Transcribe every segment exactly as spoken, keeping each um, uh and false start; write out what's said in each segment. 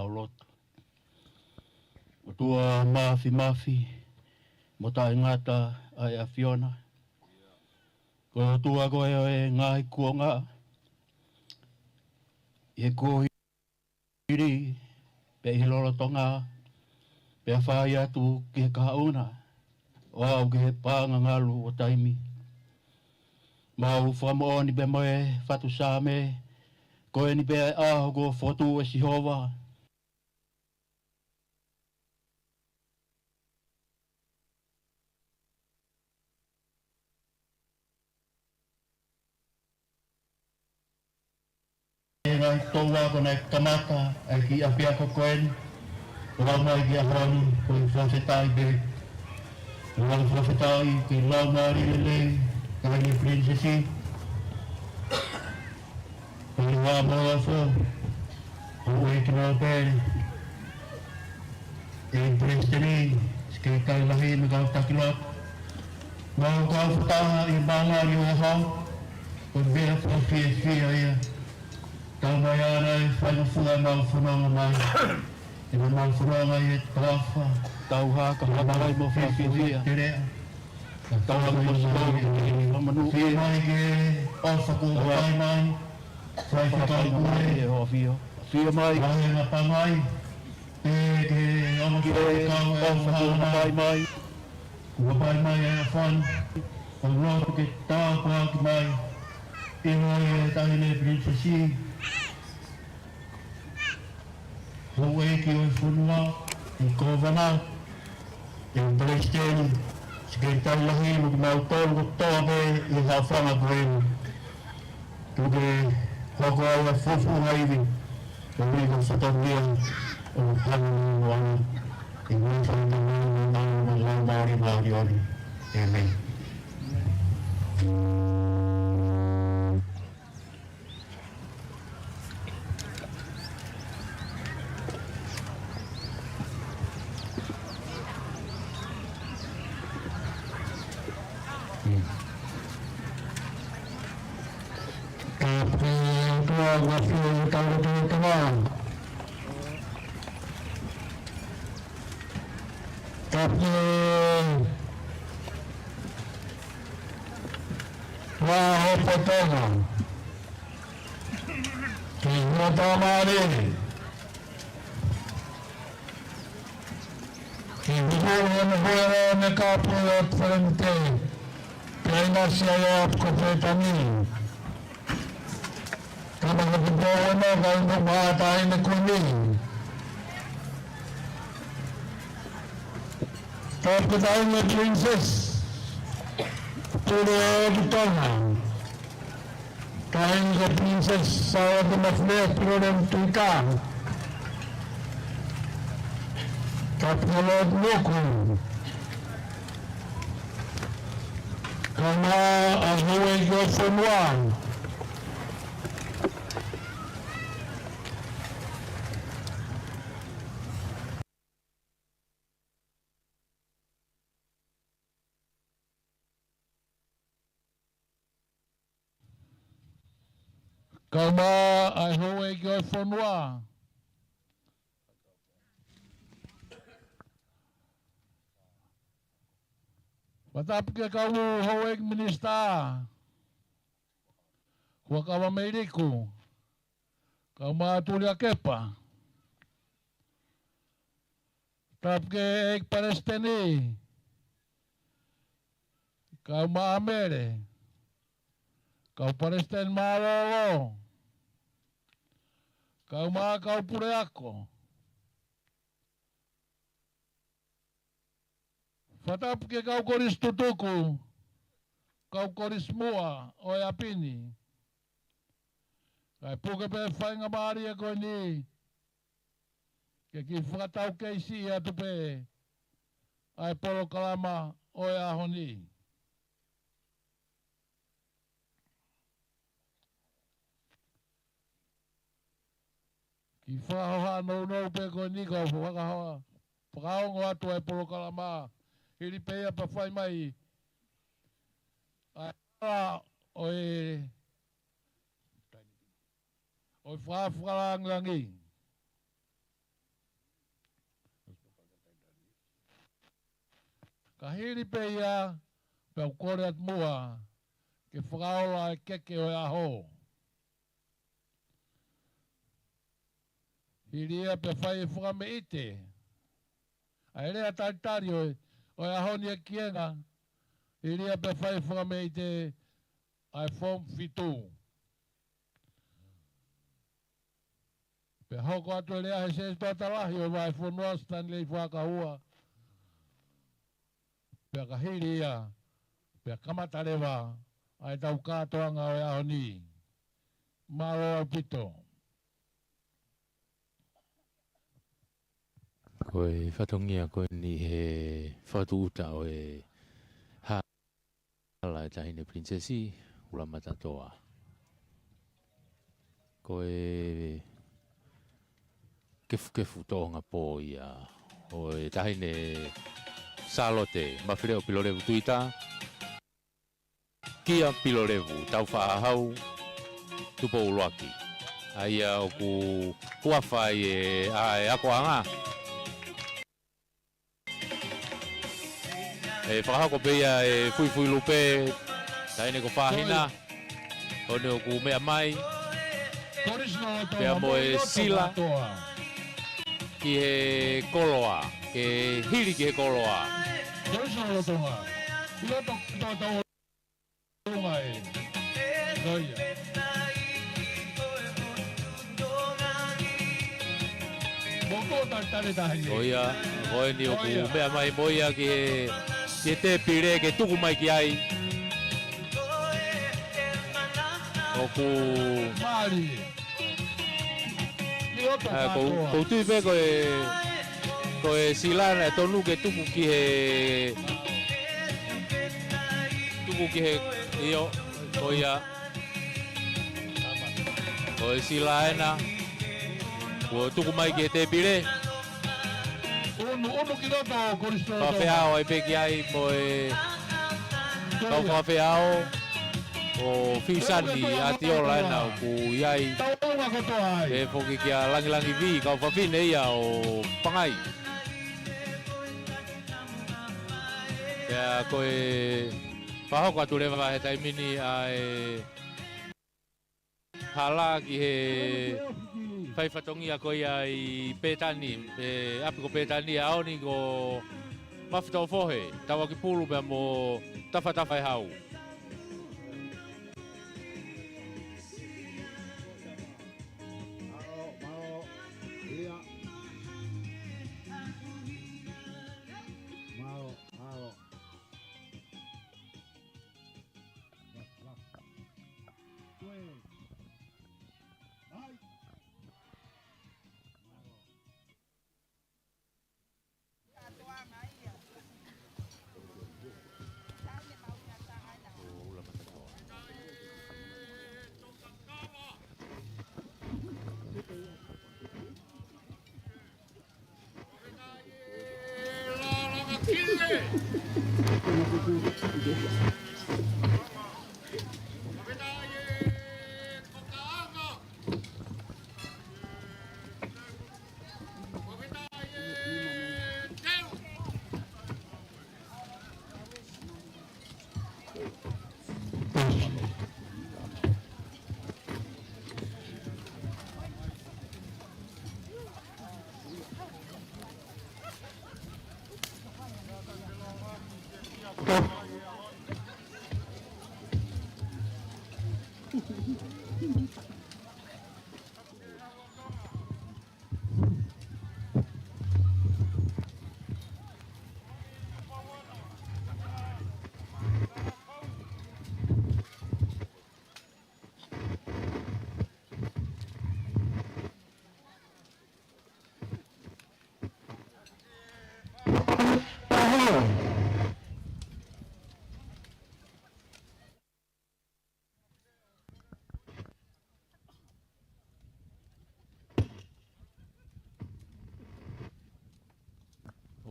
ʻo lotu. ʻOtua māfimafi mo taʻengata ʻa e ʻAfiona. Ko e ʻOtua koe ʻo e ngaahi kuonga, ʻi he kuohili, pea ʻi he lolotonga, pea fai atu ki he kahaʻu na, ʻo aʻu ki he paʻanga ngalu ʻo taimi. Mau fakamoʻoni pē mo e fatu Saame, ko eni pē ʻa e ʻaho kuo fokotuʻu ʻe Sihova. ʻE ngaahi toua ko ena ʻe kamata ʻa e kiʻi ʻapiako ko eni, ʻo lau mai ki he ʻaho ni, ko e fakafetaʻi pē. ʻO lau fakafetaʻi ki he laumālie lelei, ka ʻi he Pilinisesi, ko e Lehua Moheofo, Houʻeiki Nōpele, ʻEiki Palesiteni, Sekelitali Lahi mo e kau taki lotu. Mo e kau fakataha ʻi he māmani ʻo e ʻaho, ko e meʻa fakafiefia ia. Tau mai ana e faingofua ʻemau fononga mai. ʻEmau fononga ʻi he toafa. Tau hā ka hā mai mo fakafiefia. Teleʻa. Tau hā mo sikou ki he fakamanū. Fie mai ke ʻofa kuo fai mai. Fai fakafaingamālie ʻe ho ʻAfio. Fie mai. Mai e ngapa mai. Pea ke ongo ki he kau e ʻofa kuo fai mai. Kuo fai mai e ʻofa ni. ʻOku lotu ke tāpuaki mai. ʻI he taʻahine Pilinisesi. Houʻeiki ʻo e fonua, ʻEiki Kōvana, ʻEiki Palesiteni, Sekelitali Lahi, mo kimautolu kotoa pē ʻi he haʻofanga ko eni. Tuku ke hoko ai ʻa e fufuuʻi ivi, ko e ui ko e fatongia ʻo e hanga ni moana, ʻi he huafa ʻo e Tamai, mo e Laumālie Māʻoniʻoni. ʻĒmeni. Tapu ki he ʻOtua, ʻa e ʻAfio ʻi he tau lotu ʻo e tama. Tapu ki he Vahe ʻo Tonga, ki he Tamale, ki he Hū ʻo e Mohuʻa mo e Kapu ʻo e Palemia, pea ʻi he Siasi ʻo e Kōpetani. Tama ko Tupou ʻo e Moka ʻi he Maʻa Taʻahine Kuini. Tapu ki he Taʻahine Princess Tuʻitonga. Taʻahine Princess Sālote Mafileʻa Tuʻitonga. Tapu ki he Lord Nuku. Kae ʻumaʻā ʻa e houʻeiki ʻo e fonua. Kae ʻumaʻā ʻa e houʻeiki ʻo e fonua. Fakatapu ki he kau houʻeiki minisitā, Huʻakavameiliku, kae ʻumaʻā Tuʻilakepa. Tapu ki he ʻEiki Palesiteni, kae ʻumaʻā Mele, kau palesiteni mālōlō, kae ʻumaʻā kau puleako. Fakatapu ki he kau kolisi tutuku, kau kolisi muʻa ʻo e ʻapi ni. Kae puke pē faingamālie ko eni, ke kiʻi fakatau keisi atu pē ʻa e polokalama ʻo e ʻaho ni. Kiʻi fakahohaʻa nounou pē ko eni ka u fakahoha, fakaongo atu ʻa e polokalama, hili pē ia pea fai mai ʻa e hala ʻo e, ʻo e fakafakalāngilangi. Ka hili pē ia, pea u kole atu muʻa ke fakaola e keke ʻo e ʻaho. Hili ia pea fai e fakameʻite ʻa e lea talitali ʻo e, ʻo e ʻaho ni ʻa Kienga. Hili ia pea fai e fakameʻite ʻa e Form fitu. Pea hoko atu e lea he Sētuata Lahi ʻo e Vahefonua, Stanley Fuakava. Pea ka hili ia, pea kamata leva ʻa e tau kātoanga ʻo e ʻaho ni. Mālō ʻaupito. Ko e fatongia ko eni he fakatūʻuta ʻo e hala ʻa e Taʻahine Pilinisesi, Ulamatatoa. Ko e kefukefu toʻonga pō ia ʻo e Taʻahine Sālote Mafileʻo Pilolevu Tuita, kia Pilolevu Taufaʻahau Tupou ʻUluaki, ʻa ia ʻoku huafa ai e, ʻa e akoʻanga. ʻE fakahoko pē ia e fuifui lupe, Taʻahine ko Fahina, ʻo ne ʻoku meʻa mai, pea mo e sila ki he koloa, ke hili ki he koloa. Ko ia. Ko ia, ko eni ʻoku meʻa mai mo ia ki he, ki he tēpile ke tuku mai ki ai. ʻOku ʻA, ko, ko u tui pē ko e, ko e sila naʻe tonu ke tuku ki he, tuku ki he, ʻio, ko ia. Ko e sila ena, kuo tuku mai ki he tēpile. Fakafeʻao ai pē ki ai mo e kau fakafeʻao ʻo Fisani ʻAtiola ena ʻoku ʻi ai. Pea foki kia Langilangi Vī, kau fafine ia ʻo Pangai. Pea ko e fakahoko atu leva he taimi ni ʻa e hala ki he fai fatongia ko ia ʻi Pētani, ʻe ʻapi ko Pētani, ʻaho ni ko Mafitoʻofohe, Tauakipulu pea mo Tafatafaʻehau.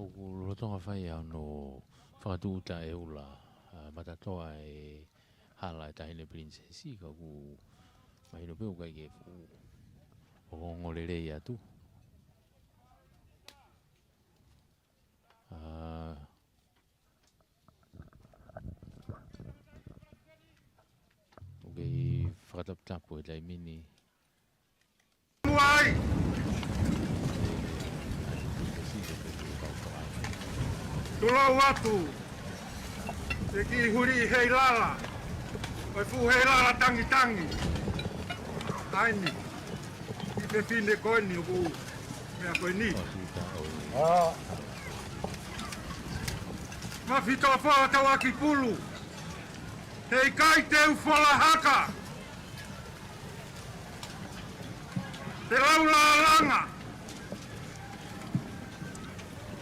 ʻOku lolotonga fai ʻa hono fakatūʻuta ʻe Ula, ʻa, Matatoa e hala ʻa e Taʻahine Pilinisesi, ka ʻoku mahino pē ʻoku ʻikai ke fuʻu ongoongo lelei atu. ʻA, Fakataputapu e taimi ni. Muʻa ai. Tulou atu. Te ki huli heilala. Ko e fuʻu heilala tangitangi. ʻAi ni. Ki he fefine ko eni ʻoku meʻa ko eni. Mafitoʻofoha Tauakipulu. Heʻikai te u fola haka. Te lau lālanga.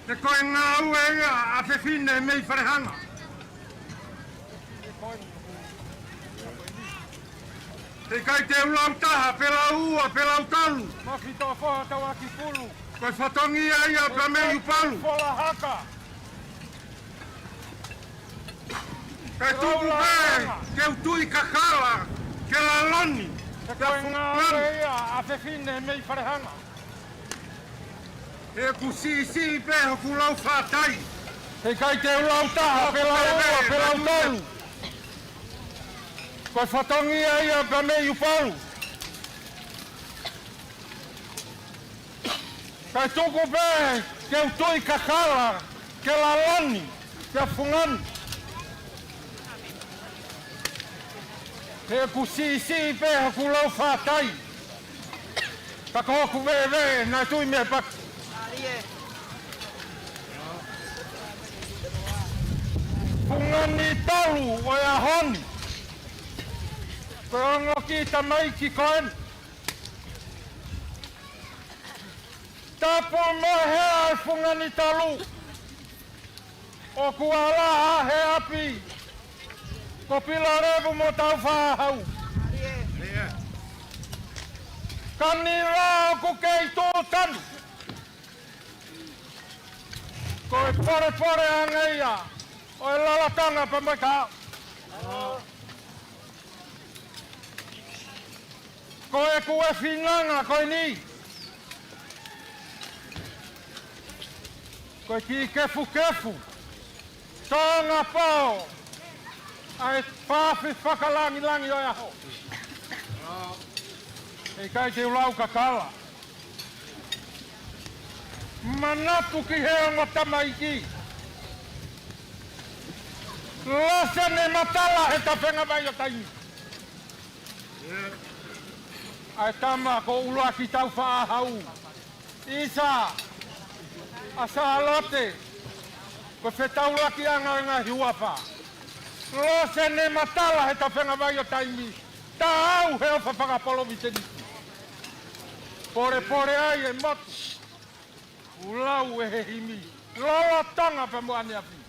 He ko e ngāue ia ʻa fefine mei Falehanga. Heʻikai te u lau taha, pe lau ua, pe lau tolu. Mafitoʻofoha Tauakipulu. Ko e fatongia ia pea mei Upalu. Fola haka. Kae tuku pē ke u tui kakala ke laloni. He ko e ngāue ia ʻa fefine mei Falehanga. He ʻoku siʻisiʻi pē hoku lau faʻatai. Heʻikai te u lau taha, pe lau ua, pe lau tolu. Ko e fatongia ia pea mei Upalu. Kae tuku pē ke u tui kakala ke laloni, ke fungani. He ʻoku siʻisiʻi pē hoku lau faʻatai. Ka ko hoku vēvē naʻe tui mei he paki. Fungani tolu ʻo e ʻaho ni. Ko e ongo kiʻi tamaiki ko eni. Tapu mo e hea e fungani tolu. ʻOku ala ʻa he ʻapi ko Pilolevu mo Taufaʻahau. Ka ni la ʻoku kei tuʻu tanu. Ko e polepole ange ia ʻo e lolotonga pea mo e kahaʻu. Ko ʻeku ʻefinanga ko eni. Ko e kiʻi kefukefu. Tonga pao. ʻA e fafine fakalangilangi ʻo e ʻaho. Heʻikai te u lau kakala. Manatu ki he ongo tamaiki. Lose ne matala he tafenga vai ʻo taimi. ʻA e tama ko ʻUluaki Taufaʻahau. ʻIsa, ʻa Sālote, ko e fetaulakiʻanga ʻo e ngaahi huafa. Lose ne matala he tafenga vai ʻo taimi. Taau he ʻofa fakapolovitenisi. Polepole ai e motu. ʻOku lau ʻe he himi. Lolotonga pea mo ʻaneafi.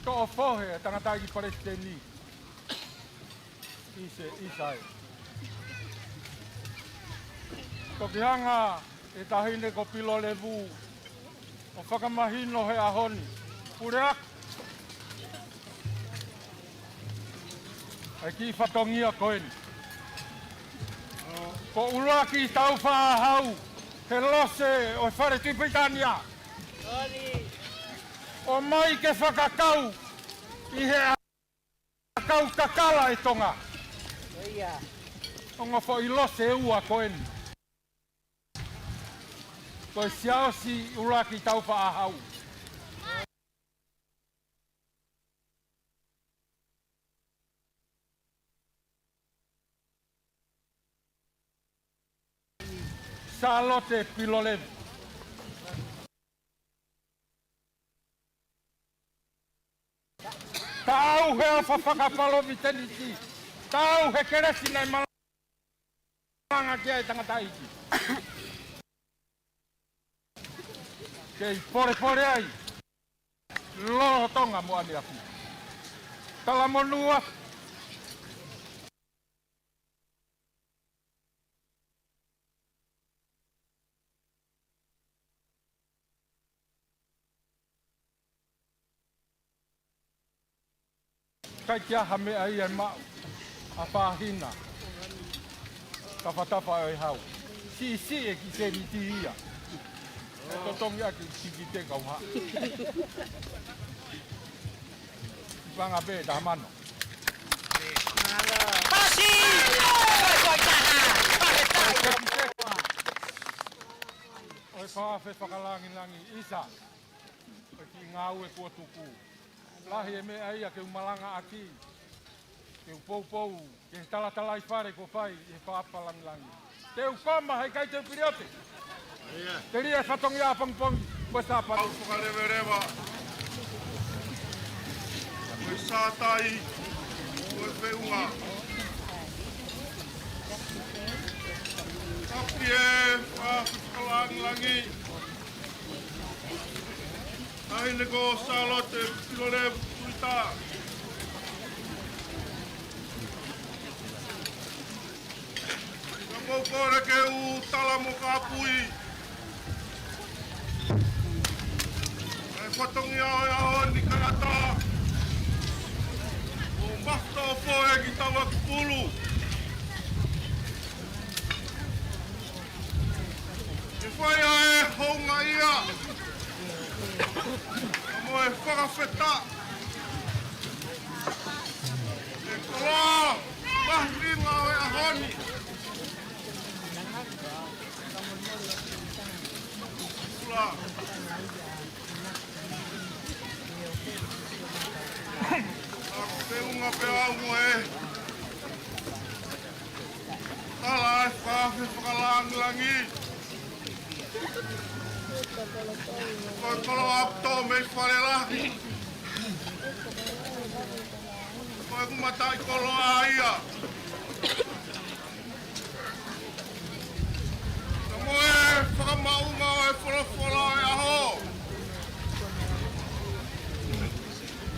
Toʻo fohe e tangataʻeiki palesiteni. ʻIsa, ʻIsa ē. Toki hanga ʻe he taʻahine ko Pilolevu ʻo fakamahino he ʻaho ni. Pule ʻaki ʻa e kiʻi fatongia ko eni. Ko ʻUluaki Taufaʻahau, he lose ʻo e fale Tuʻi Pilitānia. ʻOmai ke fakakau ʻi he ʻakau kakala ʻe Tonga. Ongo foʻi lose ʻe ua ko eni. Ko e siaosi ʻUluaki Taufaʻahau. Sālote Pilolevu. Taau he ʻofa fakapolovitenisi. Taau he kelesi naʻe malanga ki ai e tangataʻeiki. Kei polepole ai. Lolotonga mo ʻaneafi. Talamonū. ʻIkai ke ʻi ai ha meʻa ia ʻe maʻu ʻa Pāhina. Tafatafa ʻo e hau. Siʻisiʻi e kiʻi seniti ia. ʻE totongi ʻaki e tikite kau hā. Vanga pē taha mano. Fakafe fakalangilangi ʻisa, ʻo e kiʻi ngāue kuo tuku. Lahi e meʻa ia ke u malangaʻaki, ke u poupou, ke talatalai fale kuo fai ʻi he fakafe fakalangilangi. Te u koma, heʻikai te u piliote. Telia e fatongia ʻapongipongi, mo e Sāpate. Au fakaleveleva mo e sātai, mo e feʻunga. Kapi e fakafe fakalangilangi. Taʻahine ko Sālote Pilolevu Tuita. Ka mou kole ke u tala mo kāpui ʻa e fatongia ʻo e ʻaho ni, kae ʻatā ʻo Mafutofo e ki Tauakipulu. Ke fai ʻa e houngaʻia mo e fakafetaʻi. ʻE koloa, mahuʻinga ʻo e ʻaho ni. Kula. Ka ko e feʻunga pē au mo e tala e fakafe fakalangilangi. Ko e koloa ʻoku tō mei Falelahi. Ko ʻeku mataʻikoloa ia. Ka mo e fakamaʻunga ʻo e folofola ʻo e ʻaho.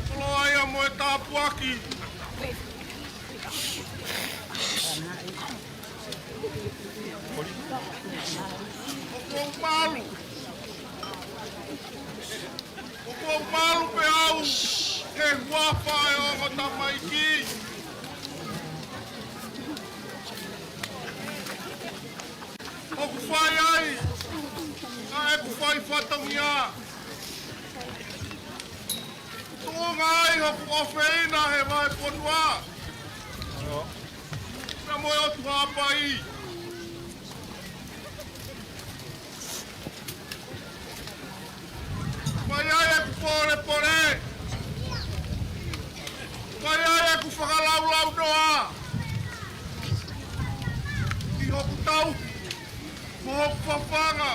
Koloa ia mo e tāpuaki. ʻOku ou malu. ʻOku ou malu pē au he huafa ʻo e ongo tamaiki. ʻOku fai ai ʻa ʻeku fai fatongia. Tuʻunga ai hoku ʻofeina he vahefonua. Pea mo e ʻOtu Haʻapai. Fai ai ʻeku pōlepole. Fai ai ʻeku fakalaulaunoa. ʻI hoku tau, mo hoku fafanga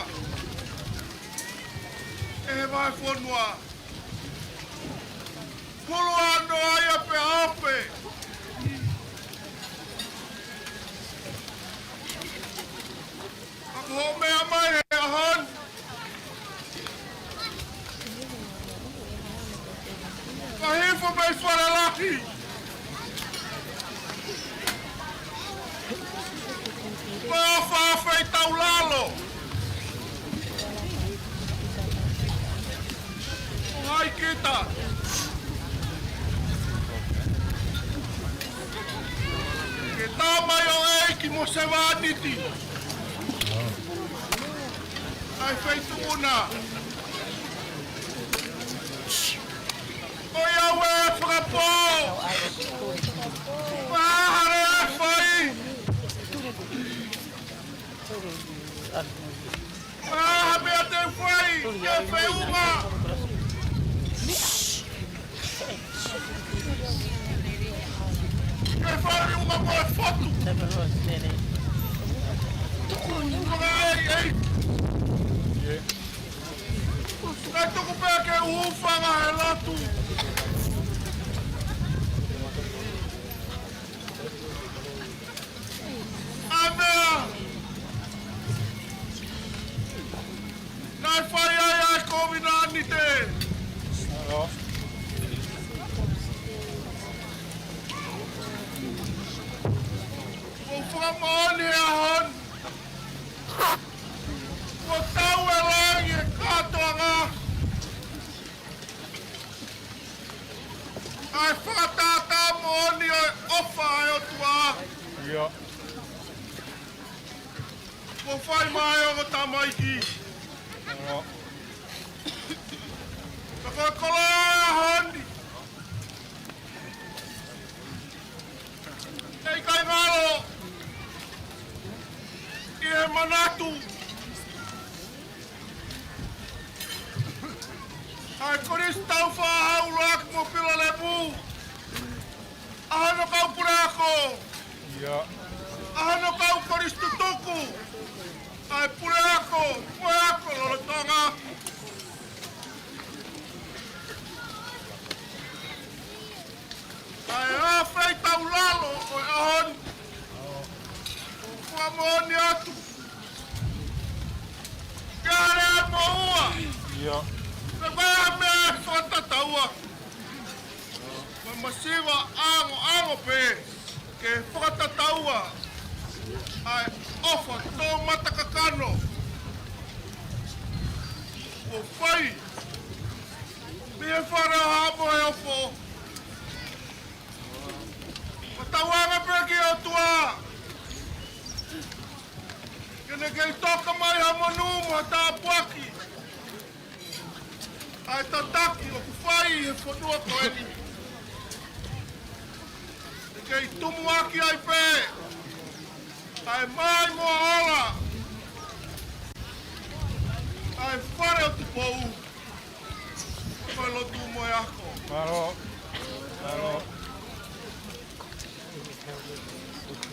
ʻe he vahefonua. Pulu ano ai a pe a ope. Ka ko hoʻo meʻa mai he ʻaho ni. Ka hifo mei Falelahi. Ko e ʻofa ʻa e feitaulalo. ʻO hai kita. Ke tā mai ʻo ʻEiki mo sevāniti. ʻA e feituʻu na. ʻOiauē fakapō. Mahare e fai. Maha meʻa te u fai, ke feʻunga. Ke feʻunga mo e fotu. Tuku ni. Tuku ni, ei, ei. Ka tuku pē ke u hūfanga he lotu. ʻA e meʻa naʻe fai ai ʻa e kovinānite. ʻOku ou fakamoʻoni he ʻaho ni. Kuo tau e langi e kātoanga. ʻA e fakatātā moʻoni ʻo e ʻofa ʻa e ʻOtua. ʻIo. Kuo fai mai ʻa e ongo tamaiki. ʻIo. Ka ko e koloa ʻo e ʻaho ni. ʻE ʻikai ngalo ʻi he manatu. Tau faʻa haʻu ʻaki mo Pilolevu. ʻA hono kau puleako. ʻA hono kau kolisi tutuku. ʻA e puleako, puleako lolotonga. ʻA e ʻofeina taulalo ʻo e ʻaho ni. ʻOku ou fakamoʻoni atu. Kale mo ua. Pea ko e meʻa fakatataua. Mo e masiva ʻangoʻango pē ke fakatataua ʻa e ʻofa toʻomatakakano ʻoku fai mei he fale ʻo Haʻa Moheofo. Fakatauange pē ki he ʻOtua ke ne kei toka mai ha monū mo ha tāpuaki ʻa e tataki ʻoku fai he fonua ko eni. Ke kei tumuʻaki ai pē ʻa e maʻimoa ola ʻa e fale ʻo Tupou. Ko e lotu mo e ako. Mālō. Mālō.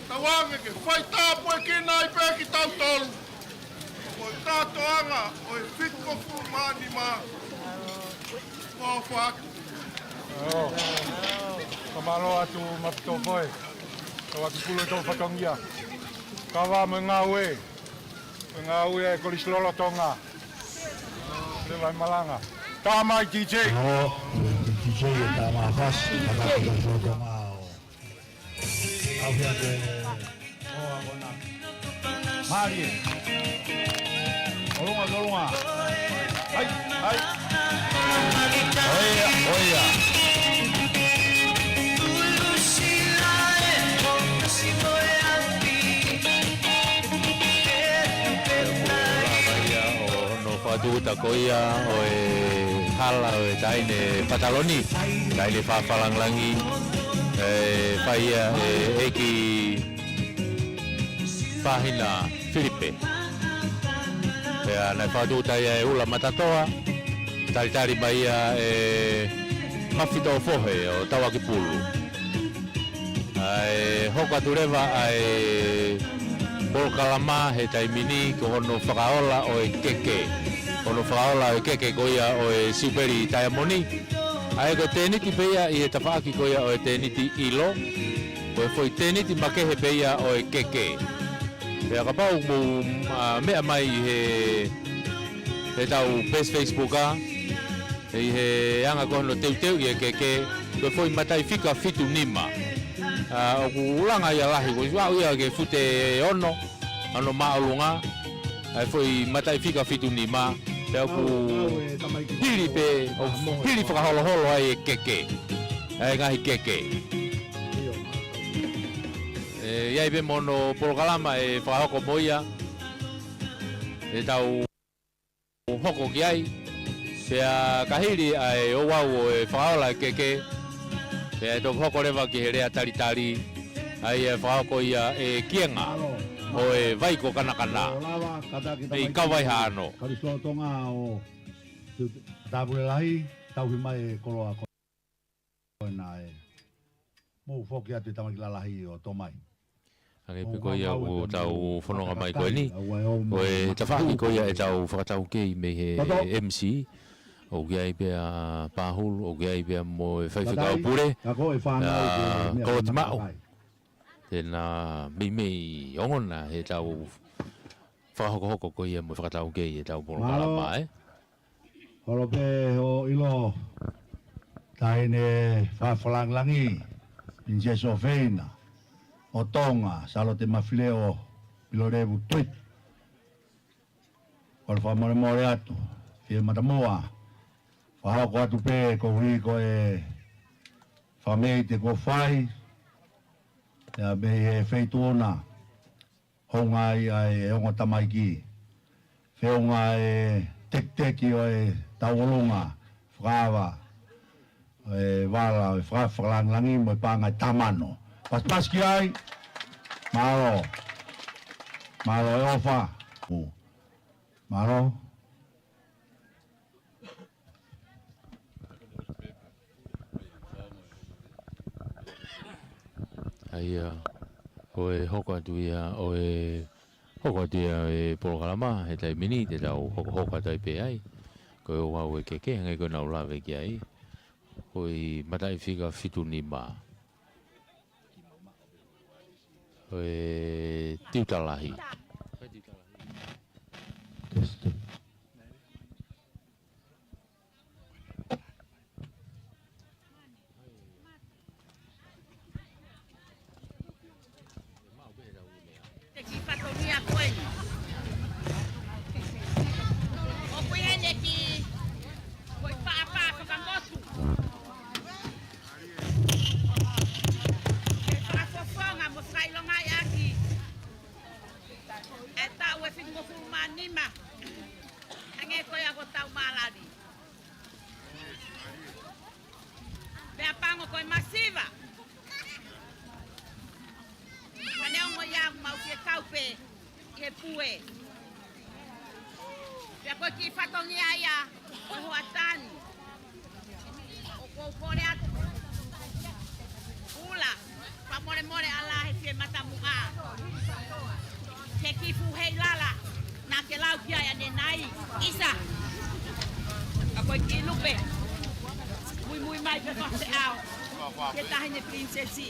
Tauange ke fai tāpuekina ai pē kitautolu. Ko e kātoanga ʻo e fitungofulu mā nima. Ko e ʻofa atu. Mālō. Ka mālō atu Mafitofoe. Tauʻaki pule tau fatongia. Kava mo e ngāue. Ko e ngāue ʻa e kolisi lolotonga. Leva e malanga. Tamai D J. Mālō, D J e tamai fasi, tamai kolisi lolotonga ʻo Mālie. ʻOlunga, ʻolunga. Hai, hai. ʻOia, ʻoia. Hono fakatūʻuta ko ia ʻo e hala ʻo e taʻahine Fataloni, taʻahine Fafalangilangi, ʻe fai ia ʻe ʻEiki Pāhina Filipe. Pea naʻe fakatūʻuta ia ʻe Ula Matatoa, talitali mai ia ʻe Mafitofohe ʻo Tauʻakipulu. ʻA e hoko atu leva ʻa e polokalama he taimi ni ko hono fakaola ʻo e keke. Hono fakaola ʻo e keke ko ia ʻo e Siupeli Taiamoni. ʻA ia ko e tēniti pē ia ʻi he tafaʻaki ko ia ʻo e tēniti ʻilo. Ko e foʻi tēniti makehe pē ia ʻo e keke. Pea kapau mou, ʻa, meʻa mai he, he tau peesi Facebook ʻa, ʻi he anga ko hono teuteu ʻi he keke, ko e foʻi mataʻi fika fitu nima. ʻA, ʻoku langa ia lahi, ko e ʻuhinga ia ke fute ono, hono māʻolunga, ʻa e foʻi mataʻi fika fitu nima, pea ʻoku pili pē, ʻoku pili fakaholoholo ai e keke, ʻa e ngaahi keke. ʻE, ʻi ai pē mo hono polokalama ʻe fakahoko mo ia, ʻe tau hoko ki ai, pea ka hili ʻa e ouau ʻo e fakaola e keke, pea ʻe toki hoko leva ki he lea talitali, ʻa ia ʻe fakahoko ia ʻe Kienga, ʻo e Vai ko Kanakana, mei Kavaihaʻano. Kolisi lolotonga ʻo Tāpule Lahi, tauhi mai e koloa ko ena ē. Mou foki atu e tamaiki lalahi ʻo tō mai. Hangē pē ko ia ʻoku tau fononga mai ko eni. Ko e tafaʻaki ko ia ʻetau fakataukei mei he M C. ʻOku ʻi ai pē ʻa Pahulu, ʻoku ʻi ai pē ʻa mo e faifekau pule. ʻA Kolotimaʻu. Te na meimei ongona heʻetau fakahokohoko ko ia mo e fakataukei ʻetau polokalama, ē. Holo pē hoʻo ʻilo, taʻahine Fafalangilangi, Pilinisesi ʻofeina ʻo Tonga, Sālote Mafileo Pilolevu Tuitu. Holo fakamolemole atu, fie matamuʻa, fakahoko atu pē koeʻuhi ko e fakameʻite kuo fai, ia mei he feituʻu na, hounga ai ʻa e ongo tamaiki. Feʻunga e tekiteki ʻo e tauʻolunga fakaava ʻo e vala ʻo e Fafalangilangi mo e paʻanga ʻe taha mano. Pasipasi ki ai. Mālō. Mālō e ʻofa. Mālō. ia, ʻo e hoko atu ia, ʻo e hoko atu ia e polokalama, he taimi ni te tau hokohoko atu ai pē ai. Ko e ouau e keke, hangē ko ʻenau lave ki ai. Ko e mataʻi fika fitu nima. Ko e tiuta lahi. Te ki fatongia ko eni. ʻOku ʻi heni ki, ko e pāpā fakamotu. Ke fakafofonga mo fakaʻilongaʻi ʻaki e taʻu ʻe fitungofulu mā nima. Hangē ko ia ko e tau mālali. Pea pango ko e masiva. Ka neongo ia mau fie kau pē ʻi he pue. Pea ko e kiʻi fatongia ia ʻo e hoʻatā ni. ʻOku ou kole atu. Ula. Fakamolemole ʻa La he fie matamuʻa. Ke kifu hei lala. Naʻa ke lau ki ai ʻanenai. ʻIsa. ʻA ko e kiʻi lupe. Muimui mai pē fakaʻao. Ke taʻahine pilinisesi.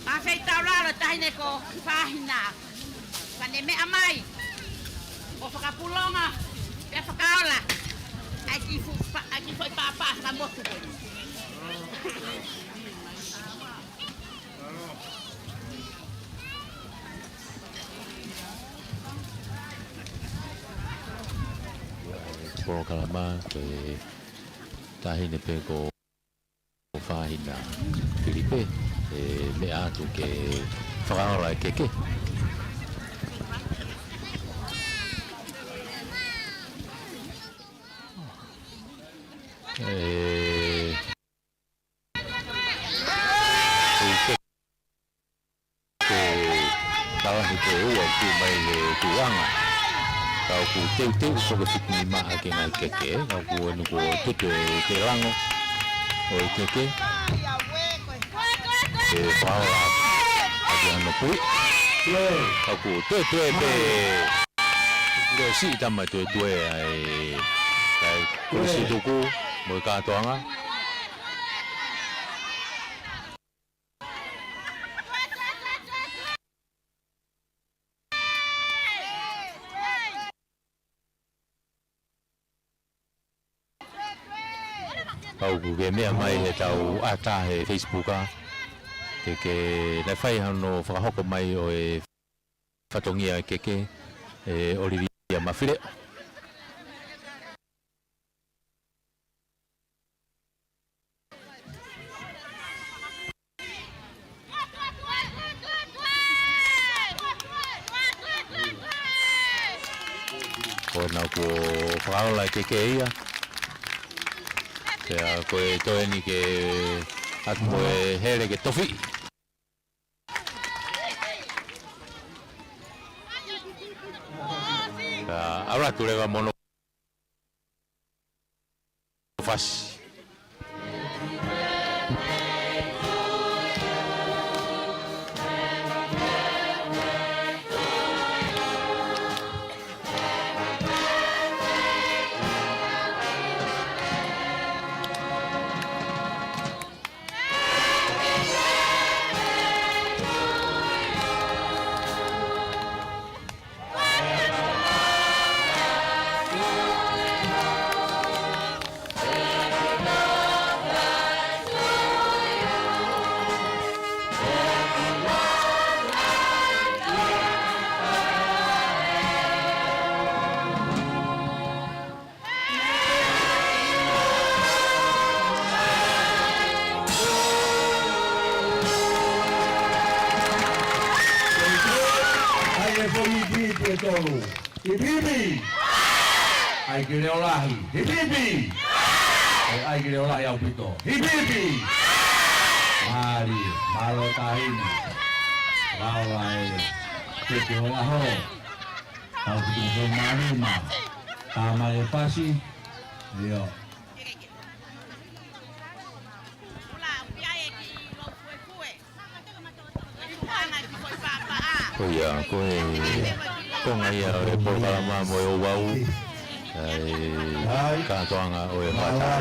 ʻA fei taulalo taʻahine ko Fahina. Ka ne meʻa mai. ʻO fakapulonga. Pea fakaola. ʻAi kifu pa-, ʻai kifu ʻi pāpā fakamotu. Polokalama, ko e taʻahine pē ko Fahina Filipe, ʻe meʻa atu ke fakaola e keke. ʻE, ʻe ke, ke talahi ke ua ku mai he tuʻanga. Ka ʻoku teuteu ko ke fitini maʻa ke ngai keke, ka ʻoku enu ko tutu e te lango ʻo e keke. Ke fao a, a ke ano pui. Ka ʻoku tuetue pē. Ko e siʻi tama tuetue ai, ai, ko e siʻi tuku, mo e kātoanga. Ka ʻoku ke meʻa mai he tau ʻatā he Facebook ā. Ke ke naʻe fai hano fakahoko mai ʻo e fatongia keke, ʻe ʻOlivia Mafileʻo. Ko ena kuo fakaola e keke ia. Pea ko e toe eni ke ʻatu mo e hele ke tofi. Ka ala tu leva mono fasi. ʻAi e komiti ʻe tolu. Hipihipi. ʻAi ke leʻo lahi. Hipihipi. ʻAi ke leʻo lahi ʻaupito. Hipihipi. Mālie, mālō taʻahine. Lao lahi. Ke ke ola ho. Tau ki tuku mālie ma. Tama e fasi. Io. Ko ia, ko e konga ia ʻo e polokalama mo e ouau. ʻA e kātoanga ʻo e fata.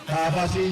Ka fasi.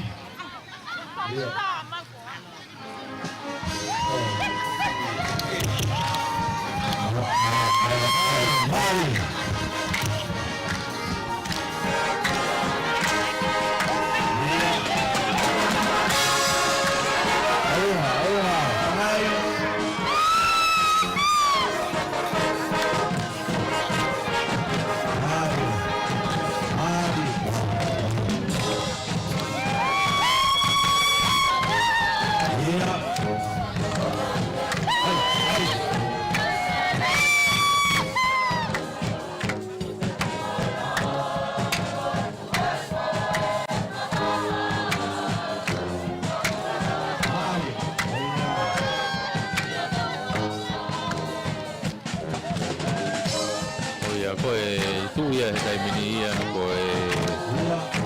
ʻO ia, ko e tuʻu ia he taimi ni ia, ko e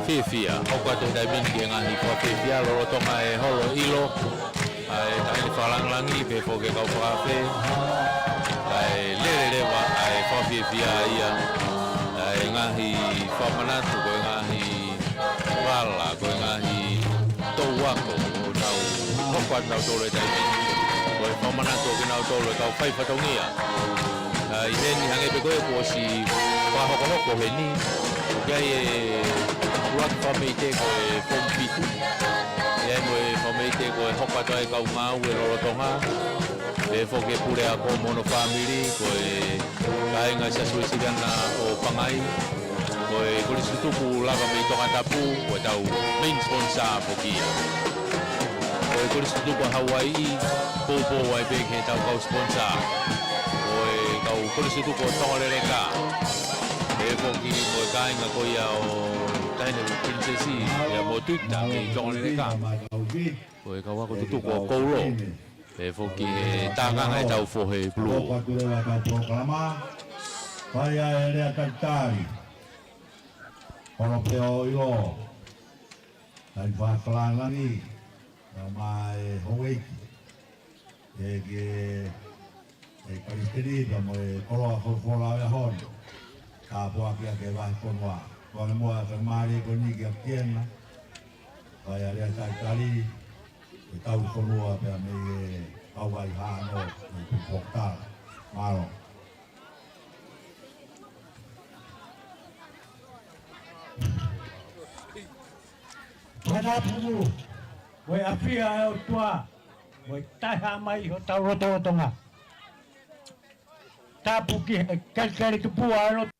fiefia. Hoko atu he taimi ni ki he ngaahi fakafiefia, lolotonga e holo ʻilo ʻa e taʻahine fakalāngilangi, pehē foki e kau fakaafe. Kae lele leva ʻa e fakafiefia ia, ʻa e ngaahi fakamanatu, ko e ngaahi vala, ko e ngaahi touako ʻo nau hoko atu nautolu he taimi ni. Ko e fakamanatu ʻo kinautolu e kau fai fatongia. ʻA, ʻi heni hangē pē ko e kuo ʻosi fakahokohoko heni. ʻOku ʻi ai e ʻuluaki fakameʻite ko e Form fitu. ʻI ai mo e fakameʻite ko e hoko atu ʻa e kau ngāue lolotonga. Pehē foki e puleako mo hono fāmili, ko e kāinga Siasi Uēsiliana ʻo Pangai, ko e Kolisi Tutuku laka mei Tongatapu, ko e tau main sponsor foki ia. Ko e Kolisi Tutuku ʻa Hauaiʻi, poupou ai pē ki he tau kau sponsor. Ko e kau Kolisi Tutuku ʻo Tonga Leleka. Pehē foki ko e kāinga ko ia ʻo Taʻahine Pilinisesi, ia mo Tuita mei Tonga Leleka. Ko e kau ako tutuku ʻo Koulo. Pehē foki he tākanga e tau fohe pulū. Hoko atu leva e kau polokalama. Fai ʻa e lea talitali. Hono pē ʻo ʻilo. Taʻahine fakalāngilangi. Pea mo e houʻeiki. ʻEiki e Palesiteni pea mo e koloa folofola ʻo e ʻaho ni. Tāpuaki ʻa e vahefonua. Ko e meʻa ʻoku mālie ko eni kia Kiena. Fai ʻa e lea talitali. ʻE tau fonua pea mei he kau ai hano, ʻe Pukepoketala. Mālō. Matapuku, ko e ʻafio ʻa e ʻOtua, ko e taʻehāmai hotau lotolotonga. Tapu ki he kelekele tupu ʻa e loto.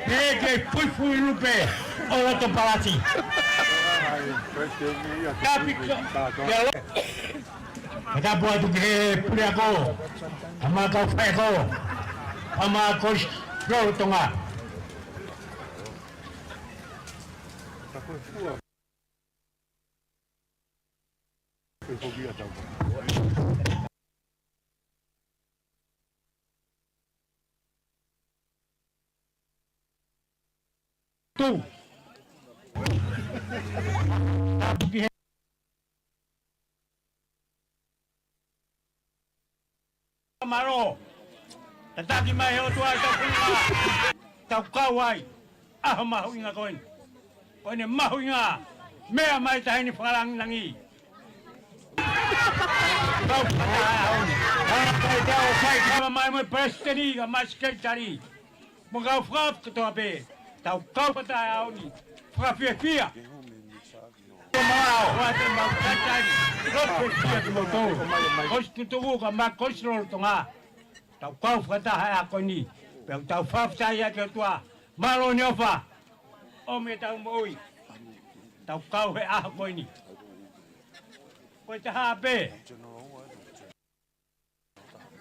Pehē ki he fuifui lupe ʻo loto palasi. Tapi ko, ia lo. Ka tapu atu ki he puleako, ʻa e kau faiako, ʻa e Kolisi lolotonga. Tu. Tapu ki he Mālō. Tataki mai he ʻOtua ʻetau fonua. Tau kau ai. ʻAho mahuʻinga ko eni. Ko ʻene mahuʻinga. Meʻa mai taʻahine fakalāngilangi. Kau. Tau fai kama mai mo e palesiteni, kae ʻumaʻā e sekelitali. Mo e kau fakafofonga kotoa pē. Tau kau fakataha he ʻaho ni. Fakafiefia. Ko e mao. Ko e te mau tatai. Loto fiefia kimoutolu. Kolisi Tutuku kae ʻumaʻā e Kolisi Lolotonga. Tau kau fakataha he ʻaho ko eni. Pea tau fakafetaʻi ʻa e ʻOtua. Mālō ʻene ʻofa. ʻOmi ʻetau moʻui. Tau kau he ʻaho ko eni. Ko e taha pē.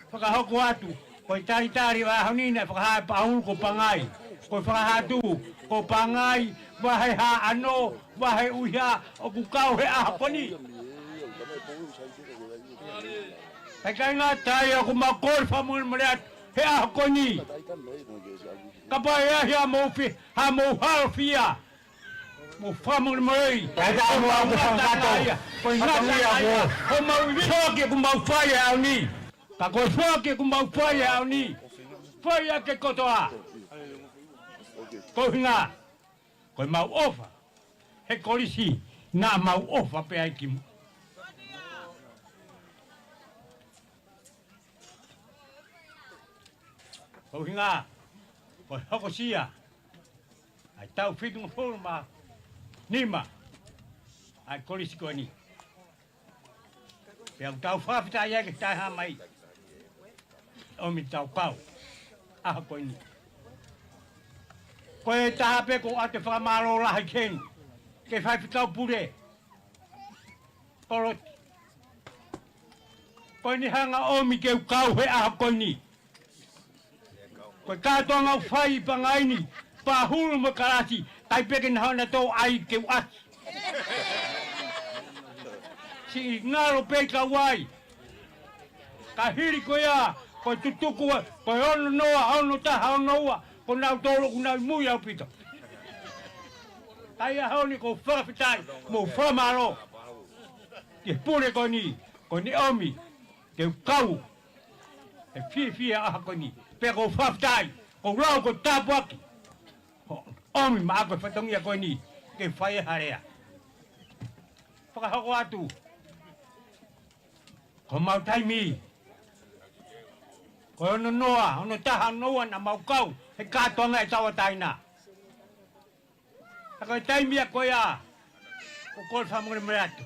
Fakahoko atu, ko e talitali ʻo e ʻaho ni naʻe fakahā ʻe Paulu ko Pangai. Ko e fakahā atu, ko Pangai, vahe haʻano, vahe ʻuhiā, ʻoku kau he ʻaho ko eni. Pea ʻikai ngata ai, ʻoku mau kole fakamolemole atu he ʻaho ko eni. Kapau ʻe ʻi ai haʻamou fi-, haʻamou halo fia. Mo fakamolemole. Kae tā mo au ko e fakakātoa. Ko e ngata ia ko homau ivi. Foki ʻoku mau fai he ʻaho ni. Ka ko e foki ʻoku mau fai he ʻaho ni. Fai ʻaki e kotoa. Ko e ʻuhinga. Ko e mau ʻofa. He kolisi. Naʻa mau ʻofa pē ai kimuʻa. Ko e ʻuhinga, ko e hokosia ʻa e taʻu fitungofulu mā nima ʻa e kolisi ko eni. Pea ʻoku tau fakafetaʻi ai ke tau hā mai. ʻOmi ʻetau kau ʻaho ko eni. Ko e taha pē ʻoku ou ʻoatu e fakamālō lahi ki he faifekau pule. Koloti. Ko eni hanga ʻomi ke u kau he ʻaho ko eni. Ko e kātoanga ʻoku fai ʻi Pangai ni, Pahulu mo Kalasi, ʻikai pē ke na hanga ʻo ʻai ke u ʻasi. Siʻi ngalo pē ʻi kau ai. Ka hili ko ia, ko e Tutuku, ko e ono noa, ono taha, ono ua, ko nautolu ʻoku nau ʻi mui ʻaupito. Ka ʻi he ʻaho ni ʻoku ou fakafetaʻi, mo fakamālō. Ki he pule ko eni, ko eni ʻomi, ke u kau, he fiefia ʻaho ko eni. Pea ʻoku ou fakafetaʻi, ʻoku ou lau ko e tāpuaki. ʻOmi maʻaku e fatongia ko eni, ke fai e halea. Fakahoko atu. Ko homau taimi. Ko e ono noa, ono taha, ono ua naʻa mau kau, he kātoanga ʻe tauʻatāina. Ka ko e taimi ia ko ia, ʻoku ou kole fakamolemole atu.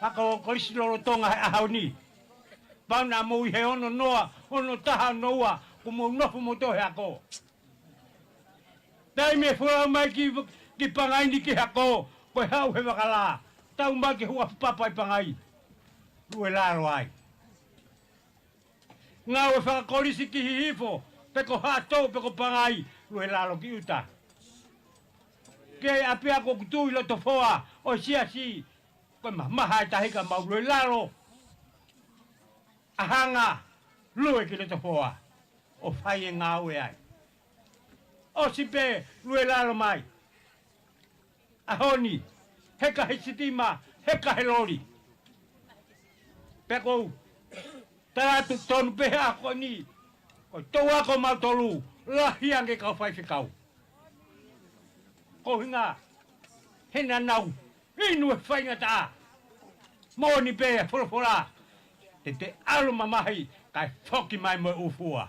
Ka ko e kolisi lolotonga he ʻaho ni. Pau naʻa mou ʻi he ono noa, ono taha, ono ua, ʻoku mou nofo moutolu he ako. Taimi ʻe folau mai ki, ki Pangai ni ki he ako, ko e haʻu he vakalā. Tau mai ki he huafa papa ʻi Pangai. Lue lalo ai. Ngāue fakakolisi ki Hihifo, pe ko Haʻatou, pe ko Pangai, lue lalo ki ʻuta. Ke ʻapia ko kutu ʻi loto foa, ʻo siasi, ko e mamaha e tahi ka mau lue lalo. ʻA hanga, lue ki loto foa, ʻo fai e ngāue ai. ʻOsi pē, lue lalo mai. ʻAho ni, heka he sitima, heka he loli. Pea ʻoku ou tala atu tonu pē he ʻaho ni, ko e tau ako mautolu, lahi ange kau faifekau. Ko e ʻuhinga, he naʻa nau inu e faingataʻa. Moʻoni pē folofola, te te ʻalu mamahi, kae foki mai mo e ʻū fua.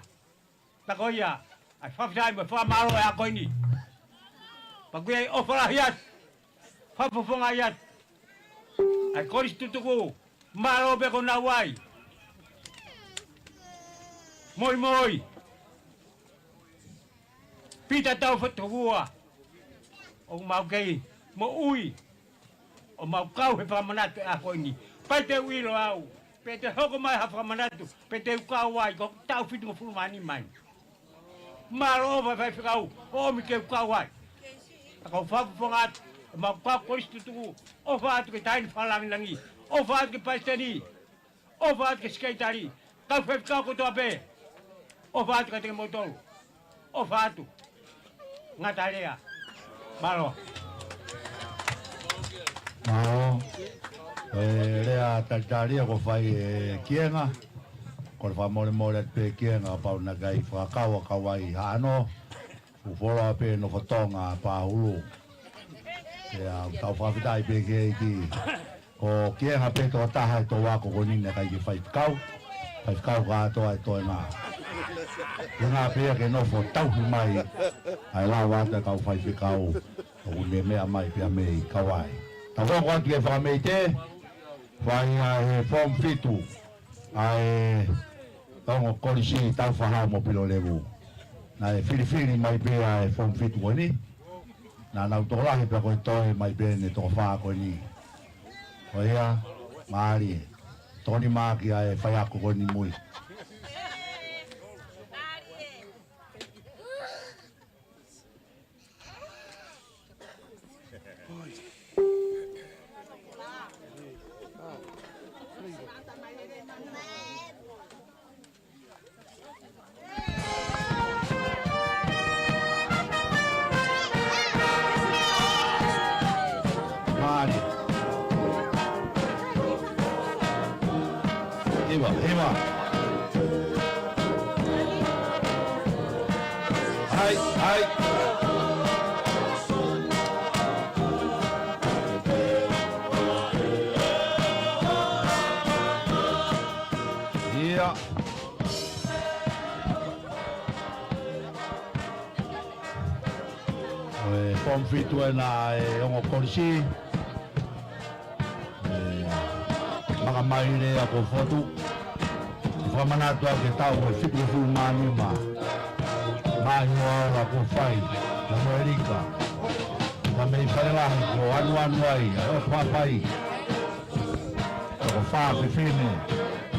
Pea ko ia, ʻa e fakafetaʻi mo e fakamālō he ʻaho ko eni. Pea ʻoku ʻi ai ʻofa lahi atu, fakafofongaʻi atu. ʻA e kolisi Tutuku, mālō pē ko naua ai. Moi moi. Pita Taufatukua. ʻOku mau kei moʻui. ʻO mau kau he fakamanatu ʻa ko eni. Pea te u ʻilo au. Pe te hoko mai ha fakamanatu. Pe te u kau ai ko e taʻu fitungofulu mā nima mai. Mālō ʻofa faifekau. ʻOmi ke u kau ai. Ka ko e fakafofonga atu. ʻO mau kau kolisi Tutuku. ʻOfa atu ki he taʻahine fakalangilangi. ʻOfa atu ki he palesiteni. ʻOfa atu ki he sekelitali. Kau faifekau kotoa pē. ʻOfa atu kiate kimoutolu. ʻOfa atu. Ngata lea. Mālō. Mālō. Ko e lea talitali ia kuo fai ʻe Kienga. Kole fakamolemole atu pē Kienga, pau naʻe ʻikai fakakau ʻa Kauai Haʻano. Fuʻu fuoloa pē nofo Tonga Pahulu. Pea tau fakafetaʻi pē ki he ʻEiki. Ko Kienga pē tokotaha he tau ako ko eni naʻe ʻikai ke faifekau. Faifekau kātoa e toenga. Ko e ngaahi pea ke nofo tauhi mai ʻa e lava atu e kau faifekau ʻoku ne meʻa mai pea mei Kauaʻi. Tau hoko atu ki he fakameite, fai ʻa e form fitu ʻa e ongo kolisi Taufaʻahau mo Pilolevu. Naʻe filifili mai pē ʻa e form fitu ko eni. Naʻa nau tokolahi pea ko e toe mai pē ʻene toko fā ko eni. Ko ia, mālie. Tokoni mai ki ai e faiako ko eni mui. Mālie. Hiva, hiva. Hai, hai. Ia. Ko e form fitu ena ʻa e ongo kolisi. ʻE, maka mai lea ko Fotu. Fakamanatu ʻa e taʻu ʻe fitungofulu mā nima. Māhi ʻo ola ko fai, na mo Elika. Na mei Falelahi ko anuanu ai, ʻa e ʻofa pai. Ko fā fefine,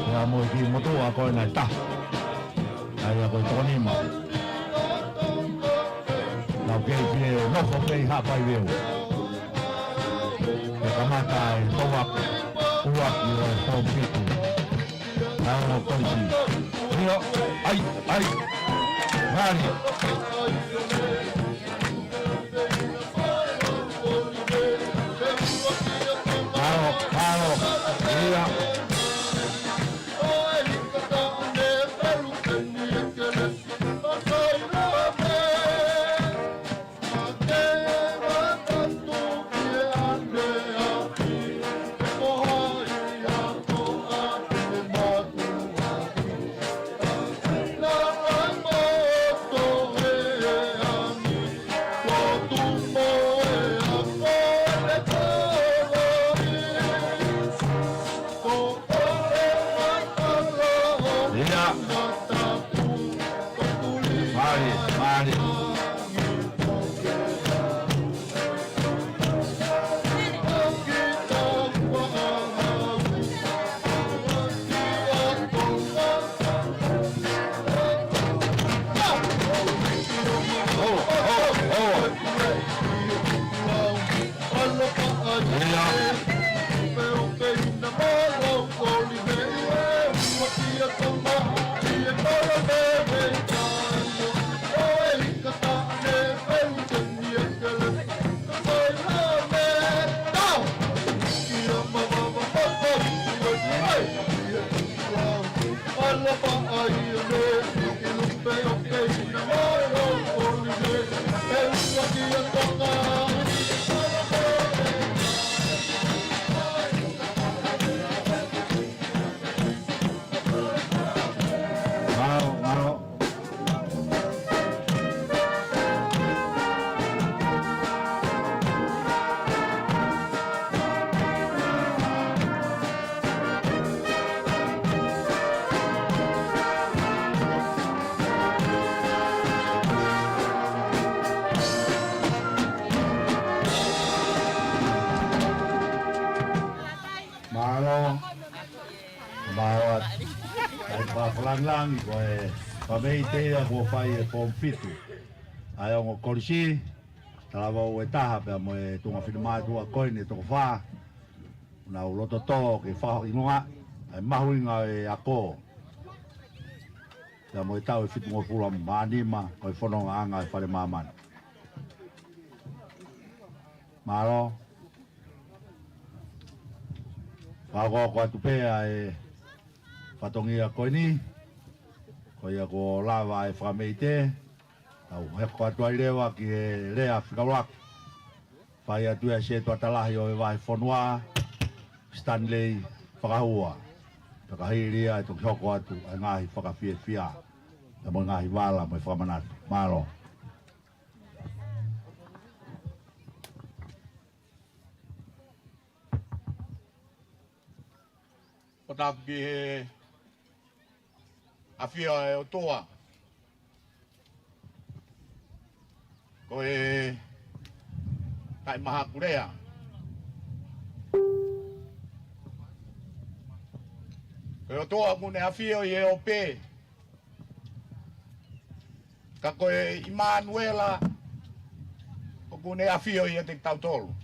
ia mo e kiʻi motuʻa ko ena ʻe taha. ʻA ia ko e toko nima. Nau kei fie nofo pē ʻi Haʻapai veu. ʻE kamata e tauʻaki, ʻuluaki ʻo e form fitu. ʻA e ongo kolisi. Ia, ai, ai. Mālie. Mālō, mālō. Ia. Ia. Mālie, mālie. Mālō, mālō. Mālō. Mālō atu. ʻAi pā fakalāngilangi ko e fakameite ia kuo fai e form fitu ʻa e ongo kolisi. Talavou ʻe taha pea mo e tuʻunga finemātuʻa ko eni ʻe toko fā. Nau loto tō ke fakaʻilonga ʻa e mahuʻinga ʻo e ako. Pea mo e taʻu ʻe fitungofulu mā nima ko e fonongaʻanga ʻo e fale māmani. Mālō. Fakaoko atu pē ʻa e fatongia ko eni. Ko ia kuo lava ʻa e fakameite. Tau hoko atu ai leva ki he lea fekauʻaki. Fai atu ʻe he sētuata lahi ʻo e vahefonua, Stanley Fakahua. Ka hili ia ʻe toki hoko atu ʻa e ngaahi fakafiefia, mo e ngaahi vala, mo e fakamanatu. Mālō. Ko tapu ki he ʻafio ʻa e ʻOtua. Ko e kai mahakulea. Ko e ʻOtua ʻoku ne ʻafio ʻi he ope. Ka ko e ʻImanuela ʻoku ne ʻafio ʻiate kitautolu.